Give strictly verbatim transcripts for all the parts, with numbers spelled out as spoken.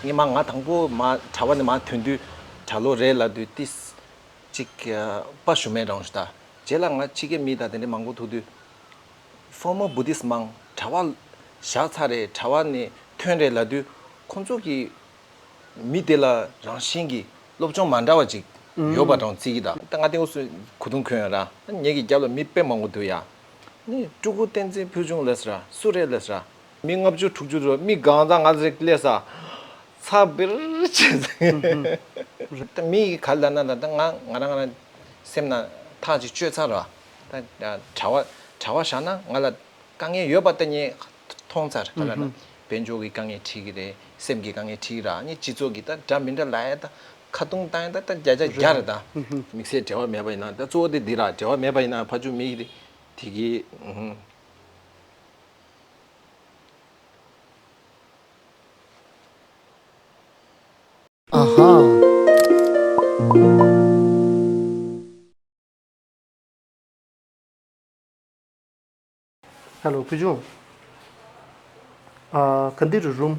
ངས་མ་ང་དང་པོ་མ་གྲྭ་བ་ནས་མ་ཐོན་དུས་གྲྭ་ལོག་རེད་ལབ་དུས་ཏིས་ཅིག་དཔའ་ཞུམ་མེད་རང་ཞུ་ད། རྗེས་ལ་ང་ཕྱི་རྒྱལ་མི་དང་དེ་འདྲ་མང་པོ་ཐུག་དུས། Former Buddhist monk གྲྭ་བ་བཞག་ཚར་རེད། གྲྭ་བ་ནས་ཐོན་རེད་ལབ་དུས་ཁོང་ཚོ་གི་མི་དེ་ལ་རང་བཞིན་གྱི་སློབ་སྦྱོང་མ་འདྲ་བ་ཅིག་ཡོད་པ་དང་བརྩི་གི་ད། ད་ང་དེ་འུ་སུ་གུ་དུང་གོན་ཡོད་ར། ངེད་ཀྱི་རྒྱབ་ལ་མི་དཔེ་མང་པོ་འདུག་ཡ། ནི་སྤྲུལ་སྐུ་བསྟན་འཛིན་ཕུལ་བྱུང་ལས་ར་སུ་རེད་ལས་ར། མི་ལྔ་བཅུ་དྲུག་ཅུ་རུ་མི་གང་ཚང་ང་ཟིག་སླེབས་ས་ཚ་བིར་བྱེད་ཟིག་ད་མི་ག་ལ་ན་ད་ད་ང་ང་རང་ང་རང་སེམས་ན་ཐག་ཅིག་གཅོད་ཚར་ར། ད་གྲྭ་བ་གྲྭ་བ་བཞག་ན་ང་ལ་དཀའ་ངལ་ཡོད་པ་ད་ངས་མཐོང་ཚར། ག་ལ་ན་དཔལ་འབྱོར་གྱི་དཀའ་ངལ་འཕྲད་ཀྱི་རེད། སེམས་ཀྱི་དཀའ་ངལ་འཕྲད་ཀྱི་ར། ནི་སྤྱི་ཚོགས་ཀྱི་ད་འདྲ་མི་འདྲ་ལ་ཡ་ད་ཁ་རྡུང་བཏང་ཡ་ད་ད་བརྒྱ་ཆ་བརྒྱ་རེད་ད། དམིགས་བསལ་འབྲེལ་བ་མེད་པ་ཡིན་ན་ད་གཙོ་བོ་དེ་འདི་ར། འབྲེལ་བ་མེད་པ་ཡིན་ན་ཕ་ཆུ་མི་གི་དེ་གི་ཨ་ཧ། ཧེ་ལོ་ཕུ་ཆུང་། ཨ། ག་འདི་རུ་རུམ།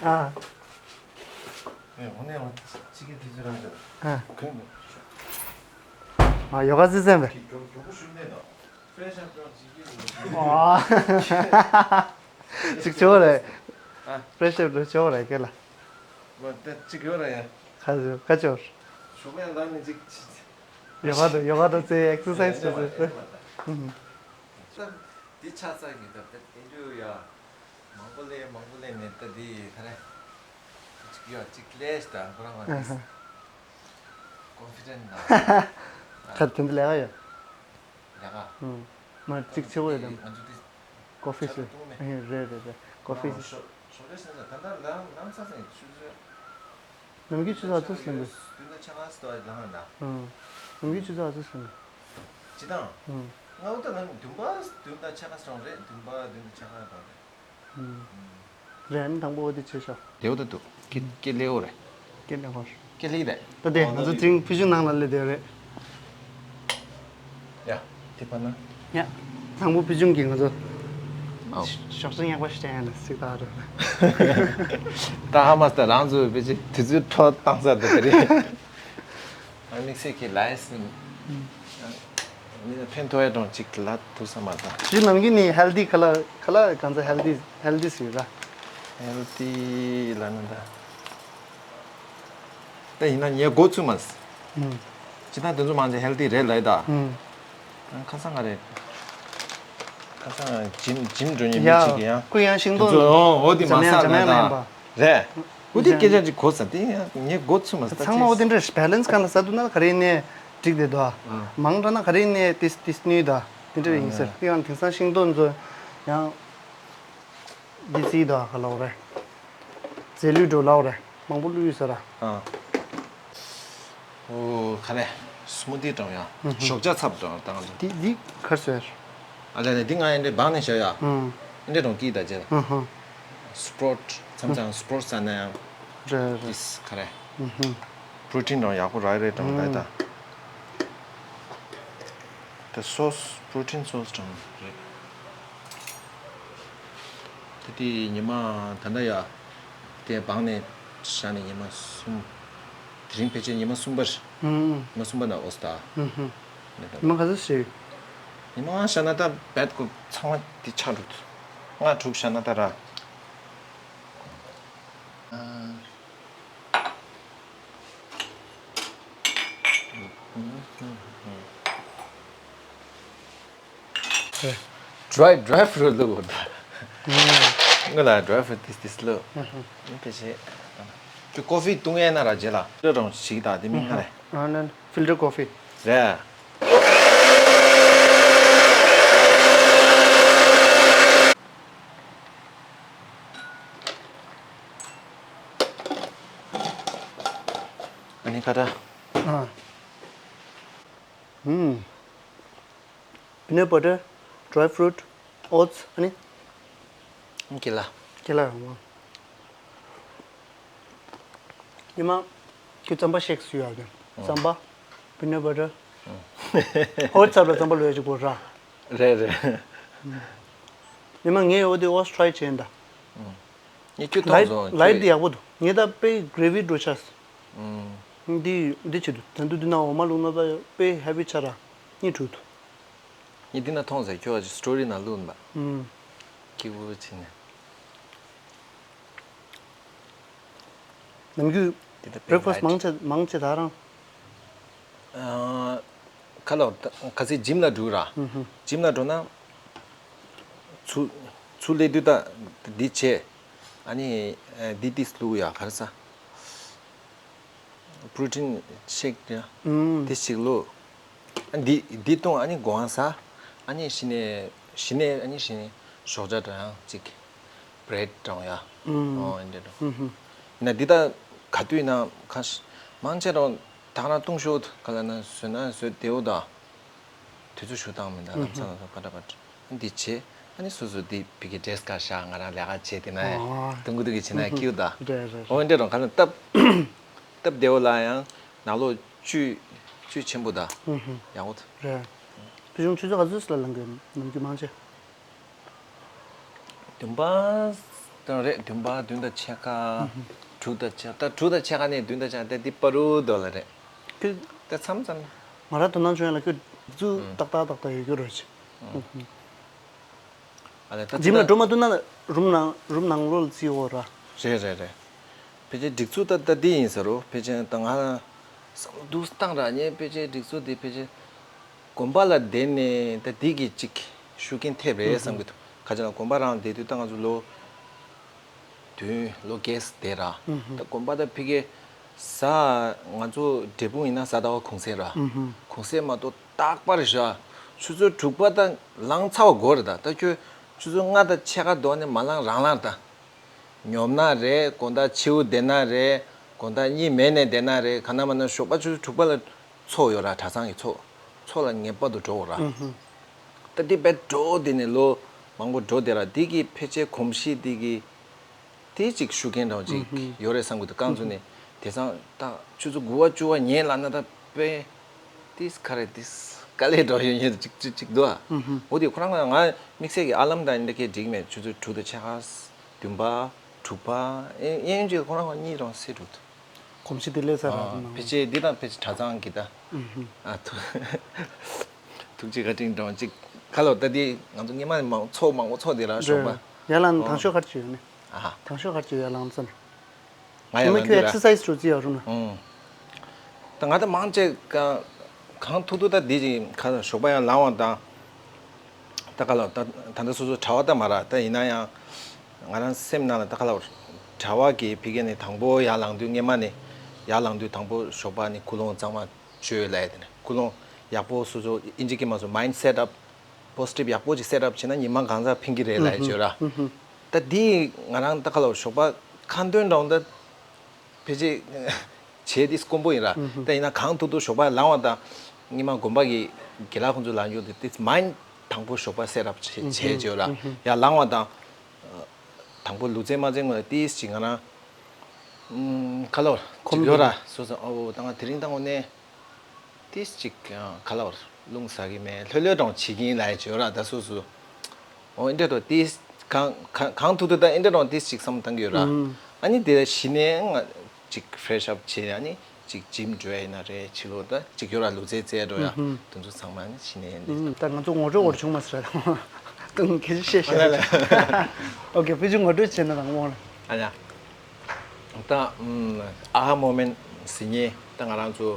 ཨ། ཨ། ཡོ་ག་ཙི་ཙན་པས། ཨ། ཅིག་ཆོག་རེད། ཨ། པྲེ་ཤར་ལོ་ཆོག་རེད་ཁེ་ལ། མ་ད་ཅིག་ཡོད་ར་ཡ། ཁ་ཅོ་ཁ་ཅོ། ཞོགས་ཡ་ལ་ནི་ཅིག་ཡོ་ག་དང་ཡོ་ག་དང་ཙེ་ཨེག་སར་སའིས་ཅོ་ཙེ། ཨུམ། ད་འདི་ཆ་ཚང་གི་ད་ད་ཨེ་འདྲ་ཡ། མང་པོ་ལས་མང་པོ་ལས་ནས་ད་འདི་ག་རེ། ཅིག་ཡོད་ཅིག་ལས་ད་ཁོ་རང་ང་ཨ་ཧ། ཀོན་ཕི་ཌེན་ཊི་ད། ཁ་དེ་འདི་ལས་ཀ་ཡོད། ལས་ཀ་ཨུམ། མ་གཅིག་ཆེ་བོ་ཡོད་དམ། ང་ཚོ་འདི་ཀོ་ཕི་ཆ་ཚང་ཞིག་བཏུང་མེད། ཨེ་རེད་རེད་རེད། ཀོ་ཕི་ཞིག་ཞོགས་ཞོགས་ལས་སེམས་ས་ད་ལྟ་ལམ་ལམ་ས་ཚན་ཆུ་ཚོད། ནམ་རྒྱུན་ཆུ་ཚོད་ཨ་ཚོད་སོང་གི། བདུན་དང་ཕྱེད་ཀ་ཙམ་ལ་ལངས་ཡོད་ད། ཨུམ། ནམ་རྒྱུན་ཆུ་ཚོད་ཨ་ཚོད་སོང་གི། སྤྱི་བཏང་། ཨུམ། ང་འུ་ད་ལམ་བདུན་པ་བདུན་དང་ཕྱེད་ཀ་ཙམ་རེད། བདུན་པ་བདུན་དང་ཕྱེད་ཀ་ཙམ་རེད། ཨུམ། རེད། ཨ་ནི་དང་པོ་འོ་དེ་བྱས་ཤོག་ལེའུ་ད་འདུག་ཀེ་ཀེ་ལེའུ་རེད། ཀེ་ལེའུ་རེད། ཀེ་ལེའུ་རེད། ད་དེ་ང་ཚོ་དེ་རིང་ཕུལ་བྱུང་ནང་ལ་སླེབས་བསྡད་རེད། ཡ། དེ་པ་ན། ཡ། དང་པོ་ཕུལ་བྱུང་གི་ང་ཚོ། ཨའོ། ཞོགས་ཇ་ཉག་པ་ཞིག་སྤྲད་ཡ་ན་སིག་ད་རེད། ད་ཧ་མ་སི་ད་རང་ཚོ་བེ་ཅི་དུས་ཚོད་འཕྲོ་བཏང་ས་ད་དེ་རེད། ཨ་དམིགས་བསལ་གྱི་ལའི་སི་ནི། མི་ལ་ཕན་ཐོགས་ཡ་གྲོང་གཅིག་ལ་ཐུག་ས་མ་ད། ཞུ་ནམ་རྒྱུན་ནི་ཧེལ་ཐི་ག་ལ་ག་ལ་གང་ཚ་ཧེལ་ཐི་ཧེལ་ཐི་ཟེར་ར། ཧེལ་ཐི་ལ་ན་ད། ད་ཡིན་ན་ངས་འགོ་ཚུགས་མ་སི། ཨུམ། ཅི་ད་དེ་ཚོ་མང་ཆེ་ཧེལ་ཐི་རེད་ལ་ཡི་ད། ཨུམ། ཁ་སང་ང་རེད། ཁ་སང་ང་ཇིམ་ཇིམ་འགྲོ་མཁན་མི་ཡ། གཅིག་གི་ཡང་། ཀུན་ཡང་ཤིང་སྡོང་། དེ་ཚོ་ཨོ་ཨོ་དེ་མ་འཇམ་ཡང་ཟ་འཇམ་ཡང་ན་ལེན་པ། ད། རེད། ཨོ་དེ་སྐད་ཆ་ཅིག་གོ་ས་དེ་ཡང་ངས་འགོ་ཚུགས་མ་ས་ད་ཚང་མ་ཨོ་དེ་འདྲ་བེ་ལན་སི་གང་ལ་ཟ་འདུག་ན་ག་རེ་ནས་འགྲིག་བསྡད་འདུག་ཨ། མང་དྲགས་ན་ག་རེ་ནས་ཏིས་ཏིས་ནུས་ད། དེ་འདྲ་ཡིན་ཟེར། དེ་ཡང་དེང་སང་ཤིང་སྡོང་ཚོ་ཡང་། འདི་རྩིས་དང་ག་ལབ་རེད། རྫས་ལུད་འགྲོ་ལབ་རེད། མང་པོ་བླུགས་ཡོད་ས་ར། ཨ། ཨོ་ག་རེ། སྨུ་ཏི་འགྲོ་ཡ། ཞོགས་ཇ་ཚབ་འགྲོ་བཏང་ལ། འདི་འདི་གར་སོས། ཨ་ལས་ནས་འདི་ང་ཡིན་འདྲེ་འབངས་ནས་བཞག་ཡ། ཨ། འདྲེ་གྲོང་སྐྱིད་ད་ཅེ། ཨ་ཧ། སྤྲོ་ཊི་མཚམས་མཚམས་སྤྲོ་ཊི་ཟ་ན་ཡང་། རེད་རེད། ཏིས་ག་རེ། ཨ་ཧ། པྲོ་ཊིན་འགྲོ་ཡག་པོ་རག་རེད་འགྲོ་ད་ད། ད་སོ་སི་པྲོ་ཊིན་སོ་སི་འགྲོ་རེད། ད་དེ་ཉི་མ་ད་ལྟ་ཡ། དེ་འབངས་ནས་བཞག་ནས་ཉི་མ་གསུམ། དེ་རིང་ཕལ་ཆེར་ཉི་མ་གསུམ་པ་རེད། ཨུམ། ཉི་མ་གསུམ་པ་ན་ཨོ་སི་ད། ཨུམ་ཧུམ། ཉི་མ་ག་ཚོད་བཞག་ཉི་མ་ལྔ་བཞག་ན་ད་བད་ཀོ་ཚང་མ་དེ་ཆགས་འགྲོ། ལྔ་དྲུག་བཞག་ན་ད་ར། ཌ་རའི་ཌ་རའི་ཕུ་རུ་ལུ་ད། ང་ལ་ཌ་རའི་ཕུ་རུ་ཏིས་ཏིས་ལུ། ཨ་ཧ། ཨ་ཕལ་ཆེར། ཁྱོད་ཀོ་ཕི་བཏུང་ཡས་ན་ར་རྗེས་ལ། ཀྲོ་རོང་ཞིག་ད་དེ་མིན་ང་རེད། ཨ་ནན་ཕིལ་ཊར་ཀོ་ཕི། རེད། ཨ་ནི་ཁ་ཏ། ཨ། ཧུམ། པི་ནཊ་བ་ཊར། ཌ་རའི་ཕུ་རུཊ། ཨོ་ཊི་སི། ཨ་ནི། ཀེ་ལ། ཀེ་ལ་རང་མ། ཉི་མ། ཁྱོད་རྩམ་པ་ཤེག་བཟོས་ཡག་གི། རྩམ་པ། peanut butter ཧོ་ཚར་བ་ཙམ་པ་ལོས་ཅིག་གོ་ར། རེད་རེད། ཉི་མ་ངས་འོ་དེ་ཨོ་སི་ཊི་རའི་ཡེ་བྱས་ཡིན་ད། ངས་ཁྱོད་མཐོང་སོང་ལའི་ཊི་ཁྱོད། དེ་ཡག་པོ་འདུག་ངས་ད་དཔེ་གྷི་རེ་ཝི་འགྲོ་ཆགས། འདི་འདི་བྱེད་དུ་ད་དུང་འདི་ན་འོ་མ་བླུགས་ན་ད་དཔེ་ཧེ་བི་ཆགས་ར། གཉིད་འཁྲུག་འདུག་ངས་འདི་ན་མཐོང་ཟེར་ཁྱོད་ཨ་ཅི་སི་ཊོ་རི་ནང་བླུགས་ནས་པ། སྐྱིད་པོ་བྱས་ནས། ནམ་རྒྱུན་འདི་ད་དཔེ་བྷི་རེག་ཕ་སི་ཊི་ལའི་ཊི། མང་ཆེ་མང་ཆེ་ད་རང་། ཨ། ཁ་ལོ་ད་ག་ཚོད་ཇིམ་ལ་འགྲོ་ར། ཨུ་ཧུ། ཇིམ་ལ་འགྲོ་ན། ཚུར་ཚུར་སླེབས་དུས་ད་འདི་བྱས། ཨ་ནི་ཨ་འདི་ཏིས་བླུགས་ཡ་ག་རེ་ཟ། པྲོ་ཊིན་ཤེག་ཡ། ཨུམ། དེ་ཞིག་བླུགས། ཨ་འདི་འདི་བཏུང་ཨ་ནི་སྒོ་ང་ཟ། ཨ་ནི་གཞི་ནས་གཞི་ནས་ཨ་ནི་གཞི་ནས་ཞོགས་ཇ་འདྲ་ཡང་གཅིག་བྷི་རེཌ་འདྲ་ཡང་། ཨུམ། ཨོ་འདི་འདྲ། ཨུ་ཧུ། ཡིན་ན་འདི་ད་ག་དུས་ན་ཁ་ཤས་མང་ཆེ་རང་ད་ག་རང་བཏུང་ཤོག་ག་ལ་ན་བཟོས་ན་བཟོས་བདེའུ་ད། དུས་ཚོད་ཞུ་སྟངས་མི་འདུག་ལམ་སང་ལ་ཁ་ཏ་ཁ་ཏ། འདི་བྱེད། ཨ་ནི་སོ་སོ་འདི་བི་གི་ཌེ་སི་ཀ་བཞག་ང་རང་ལས་ཀ་བྱེད་དེ་ན་ཨ། དུང་གུ་དུ་གི་བྱེད་ན་ཁྱིའུ་ད། རེད་རེད། འོ་འདྲ་རང་ག་ལ་སྟབས། སྟབས་བདེ་བོ་ལ་ཡང་ནང་ལོགས་བཅུད་བཅུད་ཆེན་པོ་ད། ཡག་པོ་ད། རེད། ཕུལ་བྱུང་ཆུ་ཚོད་ག་ཚོད་ལ་ལངས་གི་ནམ་རྒྱུན་མང་ཆེ། བདུན་པ། དང་རེད་བདུན་པ་བདུན་དང་ཕྱེད་ཀ་དྲུག་དང་ཕྱེད་ད་དྲུག་དང་ཕྱེད་ཀ་ནས་བདུན་དང་ཕྱེད་ཀ་ད་འདི་བར་དུ་ལ་རེད། ཁྱོད་ད་མཚམས་མཚམས། ང་རང་དོ་སྣང་བྱུང་ཡ་ལ་ཁྱོད་འཛུལ་ཏག་ཏག་ཏག་ཏག་ཡོད་རྒྱུ་རེད་ཅེ། ཨ་ལས་ད་ཇིམ་ལ་འགྲོ་མ་ཐུབ་ན་རུམ་ནང་རུམ་ནང་ལོགས་ལ་བརྩིས་འོ་ར། རེད་རེད་རེད། ཕལ་ཆེར་སྒྲིག་འཛུགས་ད་ད་འདི་ཡིན་ས་རུ་ཕལ་ཆེར་ད་ང་བསམ་བློ་འདུག་བཏང་ར་ཉེ་ཕལ་ཆེར་སྒྲིག་འཛུགས་འདི་ཕལ་ཆེར། དགོན་པ་ལ་བསྡད་ནས་ད་འདི་གི་ཅིག་ཤུགས་རྐྱེན་ཐེབས་རེད་བསམ་གི་འདུག་ཁ་ཅིག་ལ་དགོན་པ་རང་བསྡད་དུས་ད་ང་ཚོ་ལོ་བདུན་ལོ་བརྒྱད་བསྡད་ར། ད་དགོན་པ་ད་ཕ་གི་གཟའ་ང་ཚོ་འབྲས་སྤུངས་ཡིན་ན་གཟའ་ཟླ་བ་གུང་སེང་ར། གུང་སེང་མ་གཏོགས་རྟག་པར་བཞག་ཆུ་ཚོད་དྲུག་པ་ད་ལངས་ཚར་བ་དགོས་རེད་ད། ད་ཁྱོད་ཆུ་ཚོད་ལྔ་དང་ཕྱེད་ཀ་འདོགས་ནས་མ་ལངས་རང་ལངས་ད། ཉོབ་ན་རེད། དགོང་དག་ཕྱི་པོ་བསྡད་ན་རེད། དགོང་དག་གཉིད་མེད་ནས་བསྡད་ན་རེད། ག་ན་མ་ན་ཞོགས་པ་ཆུ་ཚོད་དྲུག་པ་ལ་ཚོགས་ཡོད་ར། གྲྭ་ཚང་གི་ཚོགས་ཚོགས་ལ་ངེས་པར་དུ་འགྲོ་དགོས་ར། ད་འདི་བས་འགྲོ་དེ་ནས་ལོ་མང་པོ་འགྲོ་དེ་ར། འདི་གི་ཕལ་ཆེར་གོམས་གཤིས་འདི་གི་དེ་གཅིག་ཤུགས་རྐྱེན་འདྲ་བོ་ཅིག་ཡོད་རེད་བསམ་གི་འདུག་རྐང་བཙུགས་ནས་དེང་སང་ད་ཆུ་ཚོད་དགུ་པ་བཅུ་པ་ཉལ་ལབ་ན་ད་དཔེ་ཏིས་ཁ་རེ་ཏིས་དཀའ་ལས་འགྲོ་ཡོད་ཡོད་ཅིག་ཅིག་ཅིག་འདུག་ཨ། འོ་དེ་ཁོ་རང་ང་དམིགས་བསལ་གྱི་ཨ་ལམ་དང་འདི་གའི་འགྲིག་མེད། ཆུ་ཚོད་དྲུག་དང་ཕྱེད་ཀ་བདུན་པ། དྲུག་པ། ཨེ་ཨེ་ཡིན་གཅིག་ཁོ་རང་ཁོ་གཉིད་རང་སད་འགྲོ་འདུག་གོམས་གཤིས་དེ་ལས་ས་ར་ཨ། ནང་ཕལ་ཆེར་འདི་དང་ཕལ་ཆེར་གྲྭ་ཚང་གི་ད། ཨ་ཐུག་ཐུགས་རྗེ་བཀའ་དྲིན་གྲོང་གཅིག་ཁ་ལོ་ད་འདི་ང་ཚོ་སྔོན་མ་ནས་མང་ཚོགས་མང་པོ་ཚོགས་དེ་ར་ཞོགས་པ། ཡར་ལངས་ཨ། དང་ཤོས་ག་རེ་བྱེད་ཡོད་ནི། ཨ་ཧ། དང་ཤོས་ག་རེ་བྱེད་ཡར་ལངས་ཙམ། ང་ཉི་ཡར་མ་ལངས་ཁྱོད་དུས་ར། ཨེག་སར་སའི་སི་འགྲོ་རྩིས་ཡོད་རུང་ན། ཨང་། ད་ང་ད་མང་ཆེ་ག་གང་ཐུབ་ཐུབ་ད་འདི་ཅིག་ཁ་ཞོགས་པ་ཡར་ལངས་བ་དང་། ད་ག་ལ་ད་ད་ལྟ་སོ་སོ་གྲྭ་པ་ད་མ་ར། ད་ཡིན་ན་ཡང་ང་རང་སེམས་ནང་ལ་ད་ག་ལ་གྲྭ་པ་གི་ཕ་གི་ནས་དང་པོ་ཡར་ལངས་དུས་སྔས་མ་ནས་ཡར་ལངས་དུས་དང་པོ་ཞོགས་པ་ནས་ཀུན་སློང་གཙང་མ་བཅོས་ལབ་ཡ་དེ་ནས་ཀུན་སློང་ཡག་པོ་སོ་སོ་ཨིན་ཇི་སྐད་མ་སོ་མའིན་ཌི་སེ་ཊི་ཨབ་པོ་སི་ཊིབ་ཡག་པོ་ཅིག་སེ་ཊི་ཨབ་བྱས་ན་ཉི་མ་གང་ཚ་ཕན་གི་རེད་ལབ་ཡ་བཅོས་ར། ད་འདི་ང་རང་ད་ག་ལ་ཞོགས་པ་ཁ་འདོན་འདྲ་བོ་ད། ཕལ་ཆེར་བྱས་ཏེ་དཀོན་པོ་ཡིན་ར། ད་ཡིན་ན་གང་ཐུབ་ཐུབ་ཞོགས་པ་ལངས་བ་དང་། སྔོན་མ་དགོན་པ་གི་དགེ་ལགས་ཁོང་ཚོ་ལ་འཇུག་དེ་ཏིས་མའིན་ཌི་དང་པོ་ཞོགས་པ་སེ་ཊི་ཨབ་བྱས་བྱས་བྱས་ར། ཡར་ལངས་བ་དང་། དང་པོ་ལུས་རྩལ་མ་རྩལ་ངོ་ལ་ཏིས་ཅིག་ང་རང་། ཁ་ལོ་ཅིག་ཡོད་ར་སོ་སོ་ཨོ་ད་ང་དེ་རིང་ད་དངོས་གནས། ཏིས་ཅིག་ཁ་ལོ་རླུང་ཟ་གི་མེད་ལྷོད་ལྷོད་གྲོང་བྱེད་ཀྱིན་ལ་ཡ་བྱོས་ར་ད་སོ་སོ། ཨོ་ཨིན་ཏྲ་རོ་ཏིས་གང་གང་གང་ཐུབ་ཐུབ་ད་ཨིན་ཏྲ་རོ་ཏིས་ཅིག་བསམ་བཏང་གི་ཡོད་ར། ཨ་ནི་དེ་གཞི་ནས་ང་ཅིག་ཕེ་རེ་ཤི་ཨབ་བྱས་ཨ་ནི་ཅིག་ཇིམ་འགྲོ་ཡ་ཡིན་ན་རེད་ཕྱི་ལོགས་ད་ཅིག་ཡོད་ར་ལུས་རྩལ་རྩེད་འགྲོ་ཡ་དེ་ཚོ་ཚང་མ་ཨ་ནི་གཞི་ནས་ཡིན་ད་ང་ཚོ་ངོ་སྤྲོད་འོར་བྱུང་མ་ཟེར་ར་ད་ཁྱེད་ཀྱིས་བཤད་ཤེས་ཨ་ལ་ལ། ཨོ་ཁེ་ཕི་ཅི་ངོ་སྤྲོད་བྱས་ན་རང་དབང་ར། ཨ་ལ། ད་ཨ་ཧ་མོ་མེན་ཟེར་མཁན་ད་ང་རང་ཚོ་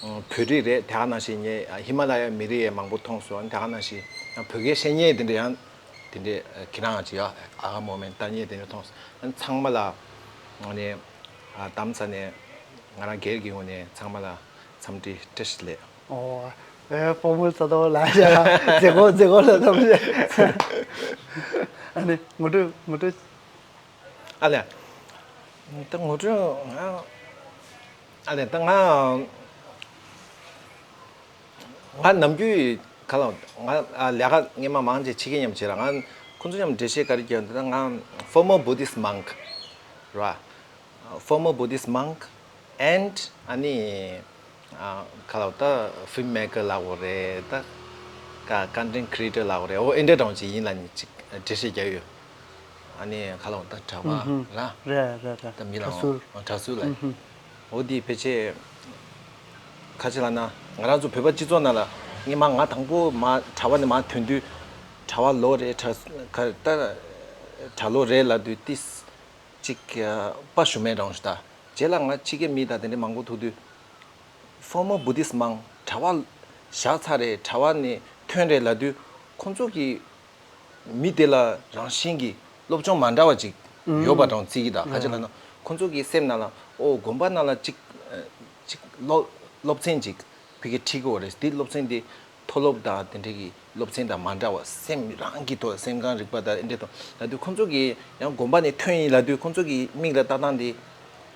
བོད་རིགས་རེད། དེ་ག་ནང་བཞིན་ངས་ཧི་མ་ལ་ཡ་མི་རིགས་ཡང་མང་པོ་མཐོང་སོང་། དེ་ག་ནང་བཞིན་ཡང་བོད་སྐད་བཤད་མཁན་དེ་འདྲ་ཡང་དེ་འདྲས་ཁྱེད་རང་ཅིག་ཡ་ཨ་ཧ་མོ་མེན་ལྟ་མཁན་དེ་འདྲ་མཐོང་སོང་། ཚང་མ་ལ་ངས་ནས་གདམ་ས་ནས་ང་རང་སྒེར་གྱི་ངོས་ནས་ཚང་མ་ལ་འཚམས་འདྲི་བཀྲ་ཤིས་བདེ་ལེགས། ཨོ། ཨེ་ཕོ་མོ་ས་དོ་ལ་ཡ་མཛེས་སྒོ་མཛེས་སྒོ་ལ་ཐམས་ཅད། ཨ་ནི་ངོ་སྤྲོད་ངོ་སྤྲོད། ཨ་ལས། ད་ངོ་སྤྲོད་ང་། ཨ་ལས་ད་ང་། ང་ནམ་རྒྱུན་ག་ལ་ང་ལས་ཀ་སྔས་མ་མང་ཆེ་བྱེད་ཀྱི་མཉམ་བྱེད་ར། ང་ཁོང་ཚོ་མཉམ་འགྲེལ་བཤད་ག་རེ་རྒྱག་འདུག་ད་ང་former Buddhist monk ར། Former Buddhist monk and ཨ་ནི་ ཨ་ག་ལབ་ད། ཕིལམ་མེ་ཀར་ལབ་དགོས་རེད་ད། ཀ་ཀོན་ཊེན་ཊི་ཀི་རི་ཨེ་ཊར་ལབ་དགོས་རེད། འོ་ཨེ་འདྲ་འདྲ་བོ་ཅིག་ཡིན་ལབ་ནས་ཅིག་འགྲེལ་བཤད་རྒྱག་ཡོད། ཨ་ནི་ག་ལབ་ད། དྲ་བ་ཧུམ་ཧུམ། ར། རེད་རེད་རེད། ད་མི་ལ་དྲ་ཟུར། དྲ་ཟུར་ལ། ཧུམ་ཧུམ། འོ་དེ་ཕལ་ཆེར་ག་ཅི་ལབ་ན། ང་རང་ཚོ་བོད་པ་སྤྱི་ཚོགས་ནང་ལ་སྔོན་མ་ང་དང་པོ་མར་དྲ་བ་ནས་མར་ཐོན་དུས། དྲ་བ་ལོ་རེད། དྲ་ག་ད་དྲ་ལོ་རེད་ལབ་དུས་ཏིས་ཅིག་དཔའ་ཞུམ་མེད་རང་ཞུ་ད། རྗེས་ལ་ང་ཕྱི་རྒྱལ་མི་དང་དེ་འདྲ་མང་པོ་ཐུག་དུས། Former Buddhist monk། དྲ་བ་བཞག་ཚར་རེད། དྲ་བ་ནས་ཐོན་རེད་ལབ་དུས། ཁོང་ཚོ་གི་མི་དེ་ལ་རང་བཞིན་གྱི་སློབ་སྦྱོང་མ་འདྲ་བ་ཅིག་ཡོད་པ་དང་བརྩི་གི་ད། ག་ཅི་ལབ་ན། ཁོང་ཚོ་གི་སེམས་ནང་ལ། ཨོ་དགོན་པ་ནང་ལ་ཅིག་ཅིག་སློབ་སློབ་ཚན་ཅིག་ཕ་གིར་ཁྲིད་ཀྱི་ཡོད་རེད། དེ་སློབ་ཚན་དེ་མཐོ་སློབ་དང་དེ་འདྲ་གི་སློབ་ཚན་དང་མ་འདྲ་བ། སེམས་རང་གི་ཐོག་སེམས་ཁམས་རིག་པ་དང་དེ་འདྲ་ཐོག་ལབ་དུས། ཁོང་ཚོ་གི་ཡང་དགོན་པ་ནས་ཐོན་ཡིན་ལབ་དུས། ཁོང་ཚོ་གི་མིག་ལ་ལྟ་སྟངས་དེ་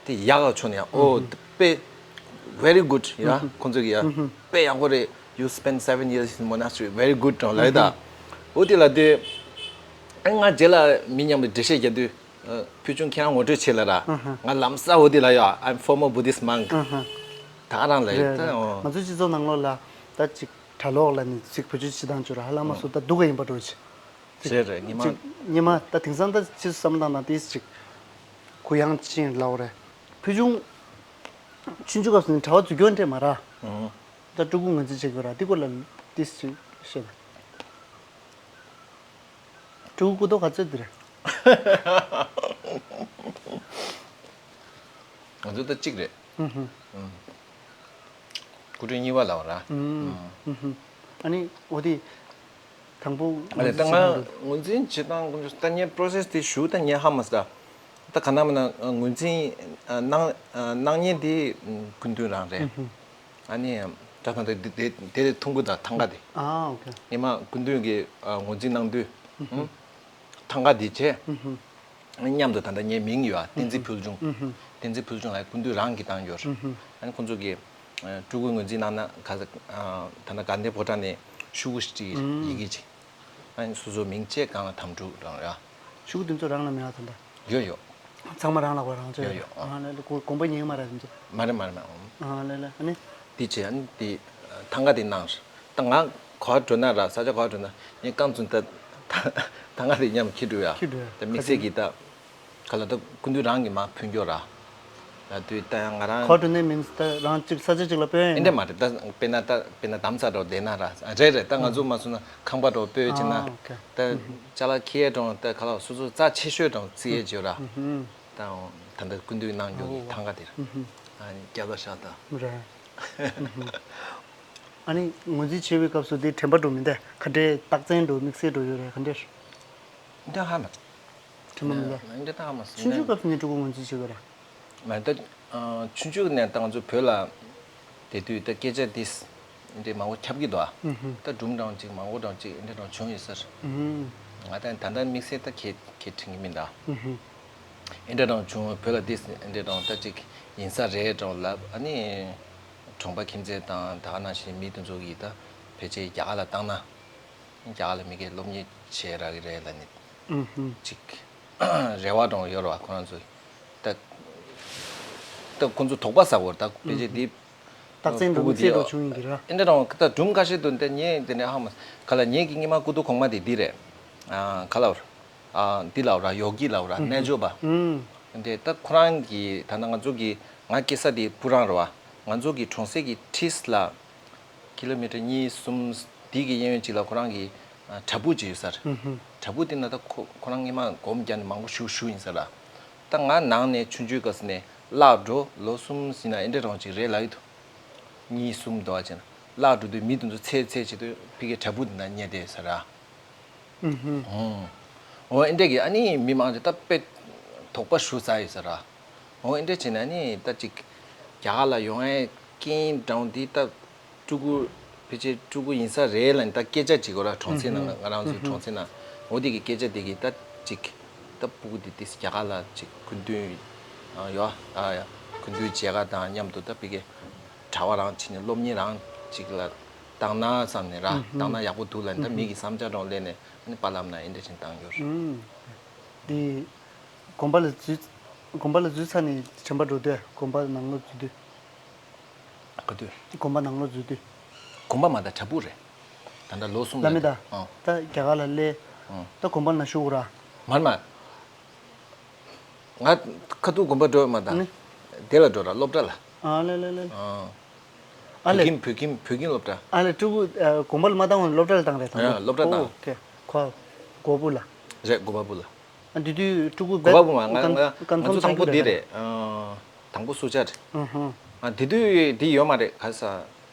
དེ་ཡག་ག་ཆོག་ནས། ཨོ་དཔེ་very good ཡ། ཁོང་ཚོ་གི་ཡ་དཔེ་ཡག་པོ་རེད། You spend seven years in monastery, very good རང་ལབ་ད། འོ་དེ་ལབ་དུས། ཨ་ང་རྗེས་ལ་མི་མཉམ་དུ་འགྲེལ་བཤད་རྒྱག་དུས། ཨ་ཕུལ་བྱུང་ཁྱེད་རང་ངོ་སྤྲོད་བྱེད་ལབ་ར། ང་ལམ་སང་འོ་དེ་ལབ་ཡ། I'm former Buddhist monk ད་རང་ལབ་ཡོད་ད། ཨོ། ང་ཚོའི་སྤྱི་ཚོགས་ནང་ལོགས་ལ་ད་ཅིག་གྲྭ་ལོག་ལབ་ནས་ཅིག་བེད་སྤྱོད་བྱེད་སྟངས་བྱོས་ར། ཧ་ལམ་མ་སོ་ད་སྡུག་ག་ཡིན་པ་འགྲོ་ཅིག་རེད་རེད། ངེས་མ། ཅིག་ངེས་མ་ད་དེང་སང་ད་ཅི་བསམ་བློ་བཏང་ན་ཏིས་ཅིག་གུ་ཡངས་ཅན་ལབ་རེད། ཕུལ་བྱུང་ཆུང་ཆུང་སྐབས་སུ་ནས་གྲྭ་པ་འཛུལ་སྐྱོན་སྤྲད་མ་ར། ད་སྤྲུལ་སྐུ་ངོས་འཛིན་བྱེད་དགོས་ར། དེ་སྐོར་ལ་ཏིས་ཅིག་བཤད་ད། སྤྲུལ་སྐུ་སྐུ་ཐོག་ག་ཚོད་དེ་རེད། ང་ཚོ་ད་གཅིག་རེད། ཨུ་ཧུ། ཨུ། སྐུ་ཕྲེང་གཉིས་པ་ལབ་ར། ཨུ་ཧུ། ཨ་ནི་འོ་དེ་དང་པོ་ཨ་ལས་ད་ང་ངོས་འཛིན་བྱེད་སྟངས་ཀུན་སྤྱོད་ད་ངའི་པོ་རོ་སེ་སི་དེ་ཞུ་ད་ངས་ཧ་མ་སོང་ད། ད་ག་ན་མ་ན་ངོས་འཛིན་གནང་གནང་མཁན་དེ་སྐུ་མདུན་རང་རེད། ཨུ་ཧུ། ཨ་ནི་ད་ཐང་དེ་དེ་དེ་ཐུང་གུ་དང་ཐང་ག་དེ། ཨ་ཨོ་ཁེ། ངས་མ་སྐུ་མདུན་གྱི་ཨ་ངོས་འཛིན་གནང་དུས། ཨུ་ཧུ། ཐང་ག་དེ་བྱས། ཨུ་ཧུ། མཉམ་དུ་ད་ལྟ་ངའི་མིང་ཡོད་ཨ། བསྟན་འཛིན་ཕུལ་བྱུང་། ཨུ་ཧུ། བསྟན་འཛིན་ཕུལ་བྱུང་ལ་སྐུ་མདུན་རང་གིས་བཏང་ཡོད། ཨུ་ཧུ། ཨ་ནི་ཁོང་ཚོ་གིས་ཨ་སྤྲུལ་སྐུ་ངོས་འཛིན་གནང་ན་ག་ས་ཨ་ད་ལྟ་དགའ་ལྡན་ཕོ་བྲང་ནས་ཤོག་གུ་ཞིག་བྲིས། ཨུ། ཡི་གེ་ཅིག་ཨ་ནི་སོ་སོའི་མིང་བཅས་སྒང་ལ་དམ་ཕྲུག་རང་རེད་ཨ། ཤོག་གུ་དེ་ཚོ་རང་ལ་མེད་ཨ་ད་ལྟ། ཡོད་ཡོད། ཚང་མ་རང་ལ་གོ་རང་ཚོད། ཡོད་ཡོད་ཨ། ཨ་ལེ་ལེ། གོ་དགོངས་པ་ཉན་གི་མ་རེད་དེ་ཚོ། མ་རེད་མ་རེད་མ་རེད། ཨ་ལེ་ལེ། ཨ་ནི། དེ་བྱས་ཨ་ནི་དེ་ཐང་ག་དེ་གནང་། ད་ང་ག་པར་འགྲོ་ན་ར། ས་ཆ་ག་པར་འགྲོ་ན་ངས་རྐང་བཙུགས་ད་ཐང་ག་དེ་མཉམ་འཁྱེར་འགྲོ་ཡ། འཁྱེར་འགྲོ་ཡ། ད་དམིགས་བསལ་གྱི་ད་ག་ལ་ད་སྐུ་མདུན་རང་གིས་མར་ཕུལ་མགྱོགས་ར། ལབ་དུས་ད་ཡང་ང་རང་། ག་པར་འགྲོ་ནས་མིན་ད་རང་གཅིག་ས་ཆ་གཅིག་ལ་སྤོས་ཡིན་ཨེ་འདྲ་ན། མ་རེད། ད་དཔེར་ན་ད་དཔེར་ན་དྷ་རམ་ས་ལ་འགྲོ་བསྡད་ན་ར། རེད་རེད། ད་ང་ཚོ་མ་སོང་ན་ཁང་པ་འགྲོ་སྤོས་བྱས་ན། ཨ་ཨོ་ཁེ། ད་ཅ་ལག་འཁྱེར་ཡས་དང་ད་ག་ལ་སོ་སོ་རྩ་ཆེ་ཤོས་དང་བརྩི་ཡས་བྱོས་ར། ད་ད་ལྟ་སྐུ་མདུན་གནང་མགྱོགས་ཀྱི་ཐང་ག་དེར། ཨ་ནི་སྐྱབས་ལ་བཞག་ད། རེད། ཨ་ནི་ངོས་འཛིན་བྱེད་པའི་སྐབས་སུ་དེ་དྲན་པ་འགྲོ་མི་འདུག་ག་འདྲའི་རྟགས་མཚན་འགྲོ། དམིགས་བསལ་འགྲོ་ཡོད་རེད། ག་འདྲ། འདི་ཧ་མ། དྲན་པ་མི་འདུག་འདི་ད་ཧ་མ་སོང་། ཆུང་ཆུང་སྐབས་སུ་ནས་སྤྲུལ་སྐུ་ངོས་འཛིན་བྱེད་དགོས་རེད། མ་ད་ཆུང་ཆུང་ནས་ད་ང་ཚོ་བོད་ལ་བསྡད་དུས་ད་སྐད་ཆ་འདི་འདྲའི་མང་པོ་ཁྱབ་ཀྱི་འདུག་ཨ། ད་སྒྲུང་གྲངས་གཅིག་མང་པོ་གྲངས་གཅིག་འདི་གྲངས་བྱུང་ཡོད་ས་རེད། ང་ད་ད་ལྟ་དམིགས་བསལ་ད་ཁས་ཁས་དྲན་གྱི་མི་འདུག་ཨ། འདི་འདྲ་གྲངས་བྱུང་། བོད་ལ་འདི་འདྲ་གྲངས་ད་ཅིག་ཡིན་ས་རེད་གྲངས་ལབ། ཨ་ནི་གྲོང་པ་ཁྱིམ་མཚེས་དང་ད་ག་ནང་བཞིན་མི་དེ་ཚོ་གིས་ད་ཕལ་ཆེར་རྒྱ་གར་ལ་བཏང་ན། རྒྱ་གར་ལ་མི་སྒེར་སློབ་གཉེར་བྱས་རག་གི་རེད་ལབ་ནས་ཅིག་རེ་བ་གྲངས་ཡོད་རེད་བ། ཁོ་རང་ཚོ་ད་ད་ཁོ་ཚོ་དོགས་པ་ཟ་གི་ཡོད་རེད། ད་དཔེ་ཆ་འདི་རྟགས་མཚན་འགྲོ་མི་ཚེ་འགྲོ་བྱུང་ཡིན་གྱི་རེད། ཨེ་འདྲ་རང་ད་སྒྲུང་ཁ་ཤས་འདུག་འདི་ངས་འདི་ནས་ཧ་མ་ག་ལ། ངེད་ཀྱི་སྔོན་མ་སྐུ་ཐོག་གོང་མ་དེ་འདི་རེད། ཨ་ག་ལབ་ར། ཨ་འདི་ལབ་ར། ཡོ་གི་ལབ་ར། རྣལ་འབྱོར་པ། འདི་ད་ཁོ་རང་གི་ད་ལྟ་ང་ཚོ་གི་ང་སྐྱེས་ས་དེ་སྤུ་རང་རེད་བ། ང་ཚོ་གི་གྲོང་གསེབ་ཀྱི་འཁྲིས་ལ་ཀི་ལོ་མི་ཊར་གཉིས་གསུམ་དེ་གི་གཡས་གཡོན་ཅིག་ལ་ཁོ་རང་གི་ཨ་བྲག་ཕུག་ཅིག་ཡོད་ས་རེད། བྲག་ཕུག་དེ་ན་ད་ཁོ་ཁོ་རང་སྔོན་མ་སྒོམ་བརྒྱབ་ནས་མང་པོ་བཞུགས་བཞུགས་ཡིན་ས་རེད། ད་ང་ནང་ནས་ཆུང་ཆུང་སྐབས་ནས་བརླག་འགྲོ། ལོ་གསུམ་ཟིན་ན་ཨེ་འདྲ་རང་ཅིག་རེད་ལབ་ཀྱི་འདུག་གཉིས་གསུམ་འདུག་ཨ། བྱས་ན་བརླག་འགྲོ་དུས་མི་དེ་ཚོ་འཚོལ་འཚོལ་བྱེད་དུས་ཕ་གིའི་བྲག་ཕུག་དེ་ན་རྙེད་བསྡད་ས་རེད། ཨུ་ཧུ། ཨོ། ཨོ་ཨེ་འདྲ་གི་ཨ་ནི་མི་མང་ཚོ་ད་དཔེ་དོགས་པ་ཞེ་པོ་ཟ་ཡོད་ས་རེད། ཨོ་ཨེ་འདྲ་བྱས་ན་ཨ་ནི་ད་ཅིག་རྒྱ་གར་ལ་ཡོང་ཡས་རྐྱེན་གྲོང་འདི་ད་སྤྲུལ་སྐུ་ཕལ་ཆེར་སྤྲུལ་སྐུ་ཡིན་ས་རེད་ལབ་ནས་ད་སྐད་ཆ་ཅིག་ཡོད་ར། གྲོང་གསེབ་ནང་ང་རང་ཚོའི་གྲོང་གསེབ་ནང་། ཨོ་དེ་གི་སྐད་ཆ་དེ་གི་ད་ཅིག་ད་སྤུ་གུ་དེ་དེ་རྒྱ་གར་ལ་ཅིག་སྐུ་མདུན་ཡོད་ཨ། ཡ་སྐུ་མདུན་མཇལ་ཁ་དང་མཉམ་དུ་ད་ཕ་གི་གྲྭ་པ་རང་བྱས་ནས་སློབ་གཉེར་རང་ཅིག་ལ་བཏང་ན་བསམ་ནས་ར། བཏང་ན་ཡག་པོ་འདུག་ལབ་ནས་ད་མི་གི་བསམ་འཆར་རང་སླེབས་ནས་ཨ་ནི་པཱ་ལགས་ན་ཨེ་འདྲ་བྱས་ནས་བཏང་ཡོད་རེད། འདི་དགོན་པ་ལ་འཛུལ། དགོན་པ་ལ་འཛུལ་ཚར་ནས་དྲན་པ་འགྲོ་དུས། དགོན་པ་ནང་ལོགས་འཛུལ་དུས། ག་དུས། དགོན་པ་ནང་ལོགས་འཛུལ་དུས། དགོན་པ་མ་ད་བྲག་ཕུག་རེད། ད་ལྟ་ལོ་གསུམ་ལ་མེ་ད། ཨང་། ད་རྒྱ་གར་ལ་སླེབས། ད་དགོན་པ་ནང་བཞུགས་ར། མར་མ། ང་ཁ་ཐུག་དགོན་པ་འགྲོ་མ་ད། ནི། དེ་ལ་འགྲོ་ར་སློབ་གྲྭ་ལ། ཨ་ལེ་ལེ་ལེ། ཨང་། ཨ་ལེ། བོད་ཁྱིམ་བོད་ཁྱིམ་སློབ་གྲྭ། ཨ་ལེ་སྤྲུལ་སྐུ་ཨ་དགོན་པ་ལ་མ་བཏང་བར་སློབ་གྲྭ་ལ་བཏང་རེད་དང་པོ། ཨ་སློབ་གྲྭ་བཏང་། ཨོ་ཁེ། ཁོ་སྒོ་བུ་ལ། རེད་སྒོ་བ་བུ་ལ། ཨ་དེ་དུས་སྤྲུལ་སྐུ་སྒོ་བ་བུ་མ་ང་ང་ང་ཚོ་དང་པོ་འདི་རེད། རེད། ཨ་དང་པོ་སུ་ཆ་རེད། ཨ་ཧ། ཨ་དེ་དུས་དེ་ཡོད་མ་རེད་ག་ས།